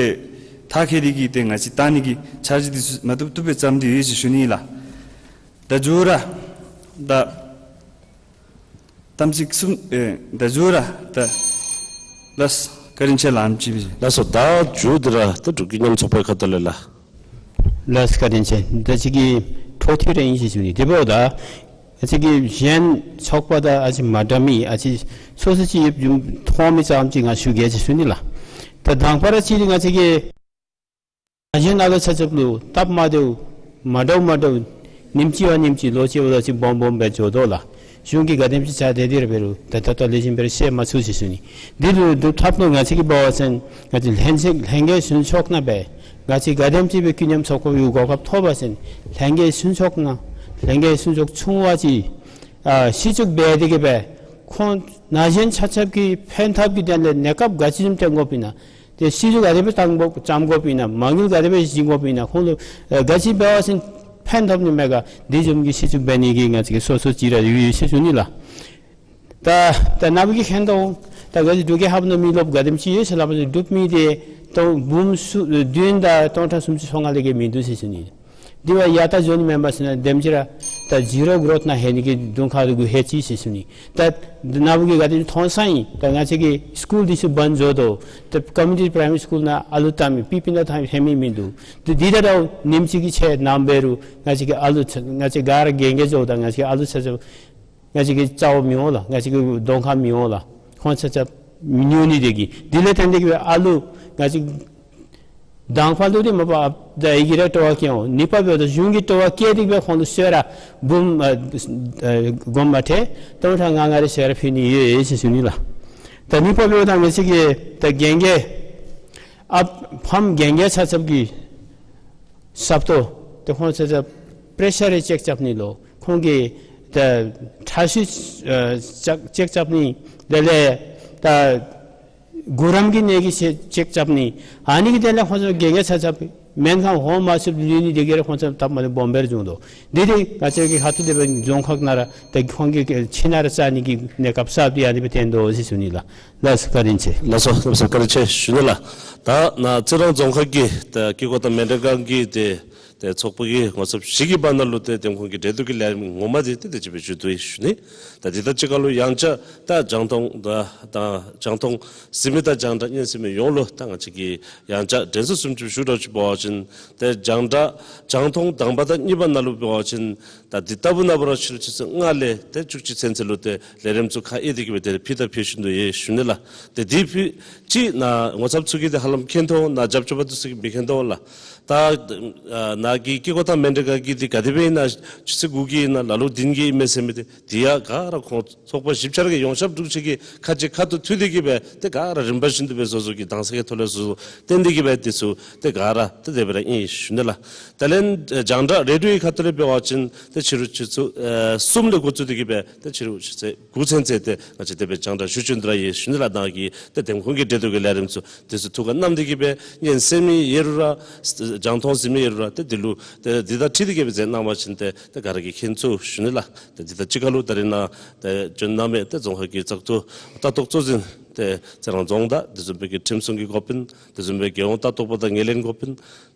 མཐར་འཁྱོལ་ཏེ་གི་ཏེ་ང་བཅས་གཏང་ནི་གི་འཆར་གཞི་འདི་ཚུ་མ་བཏུབ་བཏུབ་སྦེ་བརྩམས་ཏེ་ཡོད་ཟེར་ཞུ་ནི་ལགས། ད་མཇུག་ར་ད་གཏམ་ཚིག་གསུམ་ཨེ་ད་མཇུག་ར་ད་ལགས་བཀའ་དྲིན་ཆེ་ལགས། ཨམ་ཅིག་སྦེ། ལགས་སོ། ད་མཇུག་འདི་ར་ད་འབྲུག་རྒྱལ་ཡོངས་ཚོགས་པའི་ཁ་ཐུག་ལས་ལགས། ལགས་བཀའ་དྲིན་ཆེ། ད་ཅི་གི་འཕྲོ་མཐུད་ར་ཨིན་ཟེར་ཞུ་ནི། དེ་འབདཝ་ད་ང་བཅས་ཀྱི་གཞན་ཚོགས་པ་དང་ཨ་ཙི་མ་འདྲ་མི་ཨ་ཙི་སོ་སོ་ཅིག་ཡོདཔ་བཟུམ་མཐོང་མི་ཙམ་ཅིག་ང་ཞུ་གེ་ཟེར་ཞུ་ནི་ལགས། ད་དང་པ་ར་ཅིག་འདི་ང་བཅས་ཀྱི་ན་གཞོན་ཨ་ལོ་ཆ་ཁྱབ་ལུ་སྟབས་མ་བདེཝ་མ་འདྲཝ་མ་འདྲཝ་ཉིནམ་གཅིག་བ་ཉིནམ་གཅིག་ལོ་གཅིག་བ་ལོ་གཅིག་སྦོམ་སྦོམ་སྦེ་འགྱོ་དོ་ལགས། གཞུང་གིས་ག་དེམ་ཅིག་བྱ་སྟེ་འདི་ར་འབད་རུང་ད་ད་ལྟོ་ལེགས་ཤོམ་སྦེ་ར་ཤེས་མ་ཚུགས་ཟེར་ཞུ་ནི། འདི་ལུ་སྒྲུབ་ཐབས་ལུ་ང་བཅས་ཀྱིས་འབད་བ་ཅིན་ང་བཅས་ལྷན་ཅིག་ལྷན་རྒྱས་ཚུན་ཚོགས་ནང་སྦེ་ང་བཅས་ག་དེམ་ཅིག་སྦེ་ཀུན་མཉམ་ཚོགས་པའི་གོ་སྐབས་ཐོབ་པ་ཅིན་ལྷན་རྒྱས་ཚུན་ཚོགས་ནང་ལྷན་རྒྱས་ཚུན་ཚོགས་ཆུང་བ་ཅིག་ཨ་སྲིད་བྱུས་འབད་དེ་གི་སྦེ་ཁོང་ན་གཞོན་ཆ་ཁྱབ་ཀྱི་ཕན་ཐབས་ཀྱི་དོན་ལས་གནས་སྐབས་ག་ཅི་བཟུམ་སྟོན་དགོཔ་ཨིན་ན། ཏེ་སྲིད་བྱུས་ག་དེ་སྦེ་བཏང་དགོཔ་བརྩམ་དགོཔ་ཨིན་ན། མ་དངུལ་ག་དེ་སྦེ་བྱིན་དགོཔ་ཨིན་ན། ཁོང་ལུ་ཨ་ག་ཅི་འབད་བ་ཅིན་ཕན་ཐོགས་ནི་མས་ག། དེ་བཟུམ་གྱི་སྲིད་བྱུས་འབད་ནི་གི་ང་བཅས་ཀྱི་སོ་སོ་ཅིག་ར་ཡོད་ཡོད་ཟེར་ཞུ་ནི་ལགས། ད་ད་ནཱ་བུ་གིས་མཁྱེན་དོ། ད་ག་ཅི་འབྲུག་རྒྱལ་ཁབ་ནང་མི་རློབས་ག་དེམ་ཅིག་ཡོད་ཟེར་སླབ་པ་ཅིན་འབྲུག་མི་དེ་སྟོང་འབུམ་སུ་བདུན་དང་སྟོང་ཕྲག་སུམ་ཅུ་སོ་ལྔ་ལས་བརྒལ་མིན་འདུག་ཟེར་ཞུ་ནི། དེ་བ་ཡ་ད་འགྱོ་ནི་མེན་པ་ཟེར་ན་དེམ་ཅིག་ར་ད་ཛི་རོ་གྲོཐ་ནང་ལྷོད་ནི་གི་གདོང་ཁ་དེ་གུ་ལྷོད་ཅི་ཟེར་ཞུ་ནི། ད་ནཱ་བུ་གིས་ག་དེ་མཐོང་ས་ཨིན། ད་ང་བཅས་ཀྱི་སི་ཀུལ་འདི་ཚུ་བཱནཌ་བཟོ་དོ། ད་ཀོ་མིའུ་ནིཊི་པྲའི་མ་རི་སི་ཀུལ་ནང་ཨ་ལུ་བཏང་མི་པི་པི་ནང་བཏང་མི་ལྷོད་མི་མིན་འདུག། ད་འདི་ད་ད་ཉིནམ་གཅིག་གི་ཆེད་ནང་འབད་རུང་ང་བཅས་ཀྱི་ཨ་ལུ་ཚ་ང་བཅས་ག་ར་རྒན་རྒས་ཚུ་དང་ང་བཅས་ཀྱི་ཨ་ལུ་ཚ་ཚ་ང་བཅས་ཀྱི་རྩ་བ་མི་འོང་ལགས། ང་བཅས་ཀྱི་གདོང་ཁ་མི་འོང་ལགས། ཁོང་ཚ་ཚ་ཉོ་ནི་དེ་གིས་དེ་ལས་བརྟེན་ཏེ་གིས་སྦེ་ཨ་ལུ་ང་བཅས་དང་ཕུ་ལུ་དེ་མ་པ་ཨ་ད་ཨའི་གིས་ར་སྤྲོ་བ་སྐྱེ་འོང་། གཉིས་པ་འབདཝ་ད་གཞུང་གིས་སྤྲོ་བ་བསྐྱེད་དེ་གིས་སྦེ་ཁོང་ལུ་གསོལ་རས་འབུམ་ཨ་ཨ་སྒོར་མོ་ཏེ་སྟོང་ཕྲག་ལྔ་ལྔ་རེ་གསོལ་རས་ཕུལ་ནི་ཡོད་ཟེར་ཞུ་ནི་ལགས། ད་གཉིས་པ་འབདཝ་ད་ང་བཅས་ཀྱི་ད་རྒན་རྒས་ཨ་ཕམ་རྒན་རྒས་ཚ་ཚ་གི་སྲབ་ཏོ་ཏེ་ཁོང་ཚ་ཚ་པྲེ་ཤར་རེ་ཅེཀ་རྐྱབ་ནི་ལོ། ཁོང་གི་ད་ཁྲག་ཤུགས་ཨ་ཅེཀ་ཅེཀ་རྐྱབ་ནི་དེ་ལས་ད་གུ་རམ་གྱི་ནད་ཀྱི་ཅེཀ་ཅེཀ་རྐྱབ་ནི། ཨ་ནི་གི་དེ་ལས་ཁོང་ཚ་རྒན་རྒས་ཚ་ཚ་སྨན་ཁང་འོང་མ་ཚུགས་ལུས་ནི་དེ་གིས་ར་ཁོང་ཚ་སྟབས་མ་བདེཝ་སྦོམ་སྦེ་ར་བྱུང་དོ། འདི་འདི་ང་བཅས་ཀྱི་ཁ་ཐུག་དེ་སྦེ་རྫོང་ཁག་ནང་ར་ད་ཁོང་གི་ཁྱིམ་ནང་ར་བཙའ་ནི་གི་གནས་སྐབས་གསརཔ་འདི་ཨ་ནི་སྦེ་བཏོན་དོ་ཟེར་ཞུ་ནི་ལགས། ལགས་སོ་བཀའ་དྲིན་ཆེ། ལགས་སོ་ལགས་སོ་བཀའ་དྲིན་ཆེ་ཞུ་ནི་ལགས། ད་ནཱ་རྩི་རང་རྫོང་ཁག་གི་ད་སྐྱེ་སྒོ་དང་མཎྜལ་ཁང་གི་ཏེ་ཏེ་ཚོགས་པ་གི་ངོ་ཚབ་ཞུ་གི་བར་ན་ལུ་ཏེ་འདེམས་ཁོངས་ཀྱི་གྲོས་བསྡུར་གྱི་ལས་རིམ་ངོ་མ་འདི་ཏེ་དེ་ཅིག་སྦེ་མཇུག་བསྡུ་ཡི་ཞུ་ནི། ད་འདི་དང་གཅིག་ཁར་ལུ་ཡང་བསྐྱར་ད་རྒྱང་མཐོང་ད་ད་རྒྱང་མཐོང་གཟིགས་མི་དང་རྒྱང་བསྒྲགས་སྙན་གསན་མི་ཡོངས་ལུ་ད་ང་བཅས་ཀྱིས་ཡང་བསྐྱར་དྲན་གསོ་ཞུ་བཅུག་ཞུ་དོ་ཅིག་འབད་བ་ཅིན་ཏེ་རྒྱང་བསྒྲགས་རྒྱང་མཐོང་དང་པ་དང་གཉིས་པ་ནང་ལུ་འབད་བ་ཅིན་ད་འདི་ལྟ་བུ་ནང་འབད་རུང་ཕྱི་རུ་ཆུ་ཚོད་ལྔ་ལས་ཏེ་བཅུ་གཅིག་ཚུན་ཚོད་ལུ་ཏེ་ལས་རིམ་ཚུ་ཁ་དབྱེ་སྟེ་གིས་སྦེ་ཏེ་ཕུལ་དང་ཕུལ་བཞིན་དུ་ཡོད་ཞུ་ནི་ལགས། ཏེ་འདི་ཕུལ་ཅི་ནཱ་ངོ་ཚབ་ཚུ་གིས་ཏེ་ཧ་ལམ་མཁྱེན་དོ་ནཱ་རྒྱབ་སྐྱོར་པ་འདི་ཚུ་གིས་མི་མཁྱེན་དོ་ལགས། ད་ཨ་ནཱ་གི་སྐྱེ་སྒོ་དང་མཎྜལ་ཁང་གི་འདི་ག་དེ་སྦེ་ཨིན་ན་ཆུ་ཚོད་དགུ་གི་ཨིན་ན་ལ་ལུ་བདུན་གྱི་ཨིན་མས་ཟེར་མི་འདི་འདི་ཡང་ག་ར་ཁོང་ཚོགས་པ་བཞི་ཆ་ར་གི་ཡོངས་ཁྱབ་སྒྲུབ་བྱེད་ཀྱི་ཁ་གཅིག་ཁ་ཐུག་མཐུད་དེ་གིས་སྦེ་ཏེ་ག་ར་རིམ་པ་བཞིན་དུ་སྦེ་བཟོ་བཟོ་གི་གདམ་ས་གི་ཐོག་ལས་བཟོ་བཟོ་བཏོན་ཏེ་གིས་སྦེ་འདི་ཚུ་ཏེ་ག་ར་ཏེ་དེ་སྦེ་ར་ཨིན་ཞུ་ནི་ལགས། དེ་ལས་རྒྱང་བསྒྲགས་རེ་ཌི་ཡོའི་ཁ་ཐུག་ལས་འབད་བ་ཅིན་ཏེ་ཕྱི་རུ་ཆུ་ཚོད་ཨེ་གསུམ་ལས་འགོ་བཙུགས་ཏེ་གིས་སྦེ་ཏེ་ཕྱི་རུ་ཆུ་ཚོད་དགུ་ཚུན་ཚོད་ཏེ་ང་བཅས་དེ་སྦེ་རྒྱང་བསྒྲགས་ཞུ་བཅུག་དོ་ར་ཡོད་ཞུ་ནི་ལགས། ནཱ་གི་ཏེ་འདེམས་ཁོངས་ཀྱི་གྲོས་བསྡུར་གྱི་ལས་རིམ་ཚུ་འདི་ཚུ་ཐུགས་ཁར་བསྣམས་ཏེ་གིས་སྦེ་སྙན་གསན་མི་ཡོད་རུང་ར་རྒྱང་མཐོང་གཟིགས་མི་ཡོད་རུང་ར་ཏེ་འདི་ལུ་ཏེ་འདི་དང་འཁྲིལ་ཏེ་གིས་སྦེ་མཛད་གནང་བ་ཅིན་ཏེ་ཏེ་ག་ར་གིས་མཁྱེན་ཚུགས་ཞུ་ནི་ལགས། ཏེ་འདི་དང་གཅིག་ཁར་ལུ་ད་རིས་ནཱ་ཏེ་བྱོན་གནང་མི་ཏེ་རྫོང་ཁག་གི་བཙག་འཐུ་ལྟ་རྟོག་གཙོ་འཛིན་ཏེ་རྩི་རང་རྫོང་དང་དེ་བཟུམ་སྦེ་གི་ཁྲིམས་སྲུང་གི་འགོ་དཔོན་དེ་བཟུམ་སྦེ་རྒྱལ་ཡོངས་ལྟ་རྟོག་པ་དང་ངོས་ལེན་འགོ་དཔོན་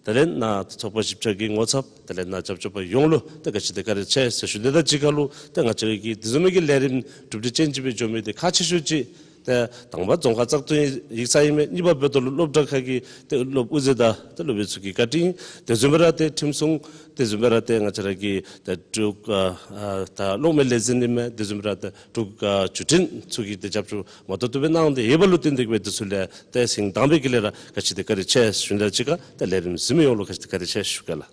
དེ་ལས་ནཱ་ཚོགས་པ་བཞི་ཆ་གི་ངོ་ཚབ་དེ་ལས་ནཱ་རྒྱབ་སྐྱོར་པ་ཡོངས་ལུ་ཏེ་ག་ཅི་ཏེ་བཀའ་དྲིན་ཆེ་ཟེར་ཞུ་ནི་དང་གཅིག་ཁར་ལུ་ཏེ་ང་བཅས་ཀྱི་དེ་བཟུམ་མའི་གི་ལས་རིམ་གྲུབ་འབྲས་ཅན་ཅིག་སྦེ་འགྱོ་མི་འདི་ཁག་ཆེ་ཤོས་ཅིག་ཏེ་དང་པ་རྫོང་ཁག་བཙག་འཐུའི་ཡིག་ཚང་ཨིན་མས། གཉིས་པ་འབདཝ་ད་ལུ་སློབ་གྲྭ་ཁག་གི་ཏེ་སློབ་དབུ་མཛད་དང་ཏེ་སློབ་དཔོན་ཚུ་གི་བཀའ་དྲིན། དེ་བཟུམ་སྦེ་ར་ཏེ་ཁྲིམས་སྲུང་དེ་བཟུམ་སྦེ་ར་ཏེ་ང་བཅས་ར་གི་ཏེ་འབྲུག་ཨ་ཨ་ད་གློག་མེ་ལས་འཛིན་ཨིན་མས། དེ་བཟུམ་སྦེ་ར་ཏེ་འབྲུག་ཨ་བརྒྱུད་འཕྲིན་ཚུ་གིས་ཏེ་རྒྱབ་སྐྱོར་མ་ཏོག་ཏོ་སྦེ་གནང་སྟེ་ཡོད་པ་ལུ་བརྟེན་ཏེ་གིས་སྦེ་འདི་ཚུ་ལས་ཏེ་ཞིང་དང་པའི་གི་ལས་ར་ག་ཅི་ཏེ་བཀའ་དྲིན་ཆེ་ཞུ་ནི་དང་གཅིག་ཁར་ཏེ་ལས་རིམ་གཟིགས་མི་ཡོངས་ལུ་ག་ཅི་ཏེ་བཀའ་དྲིན་ཆེ་ཞུ་གེ་ལགས།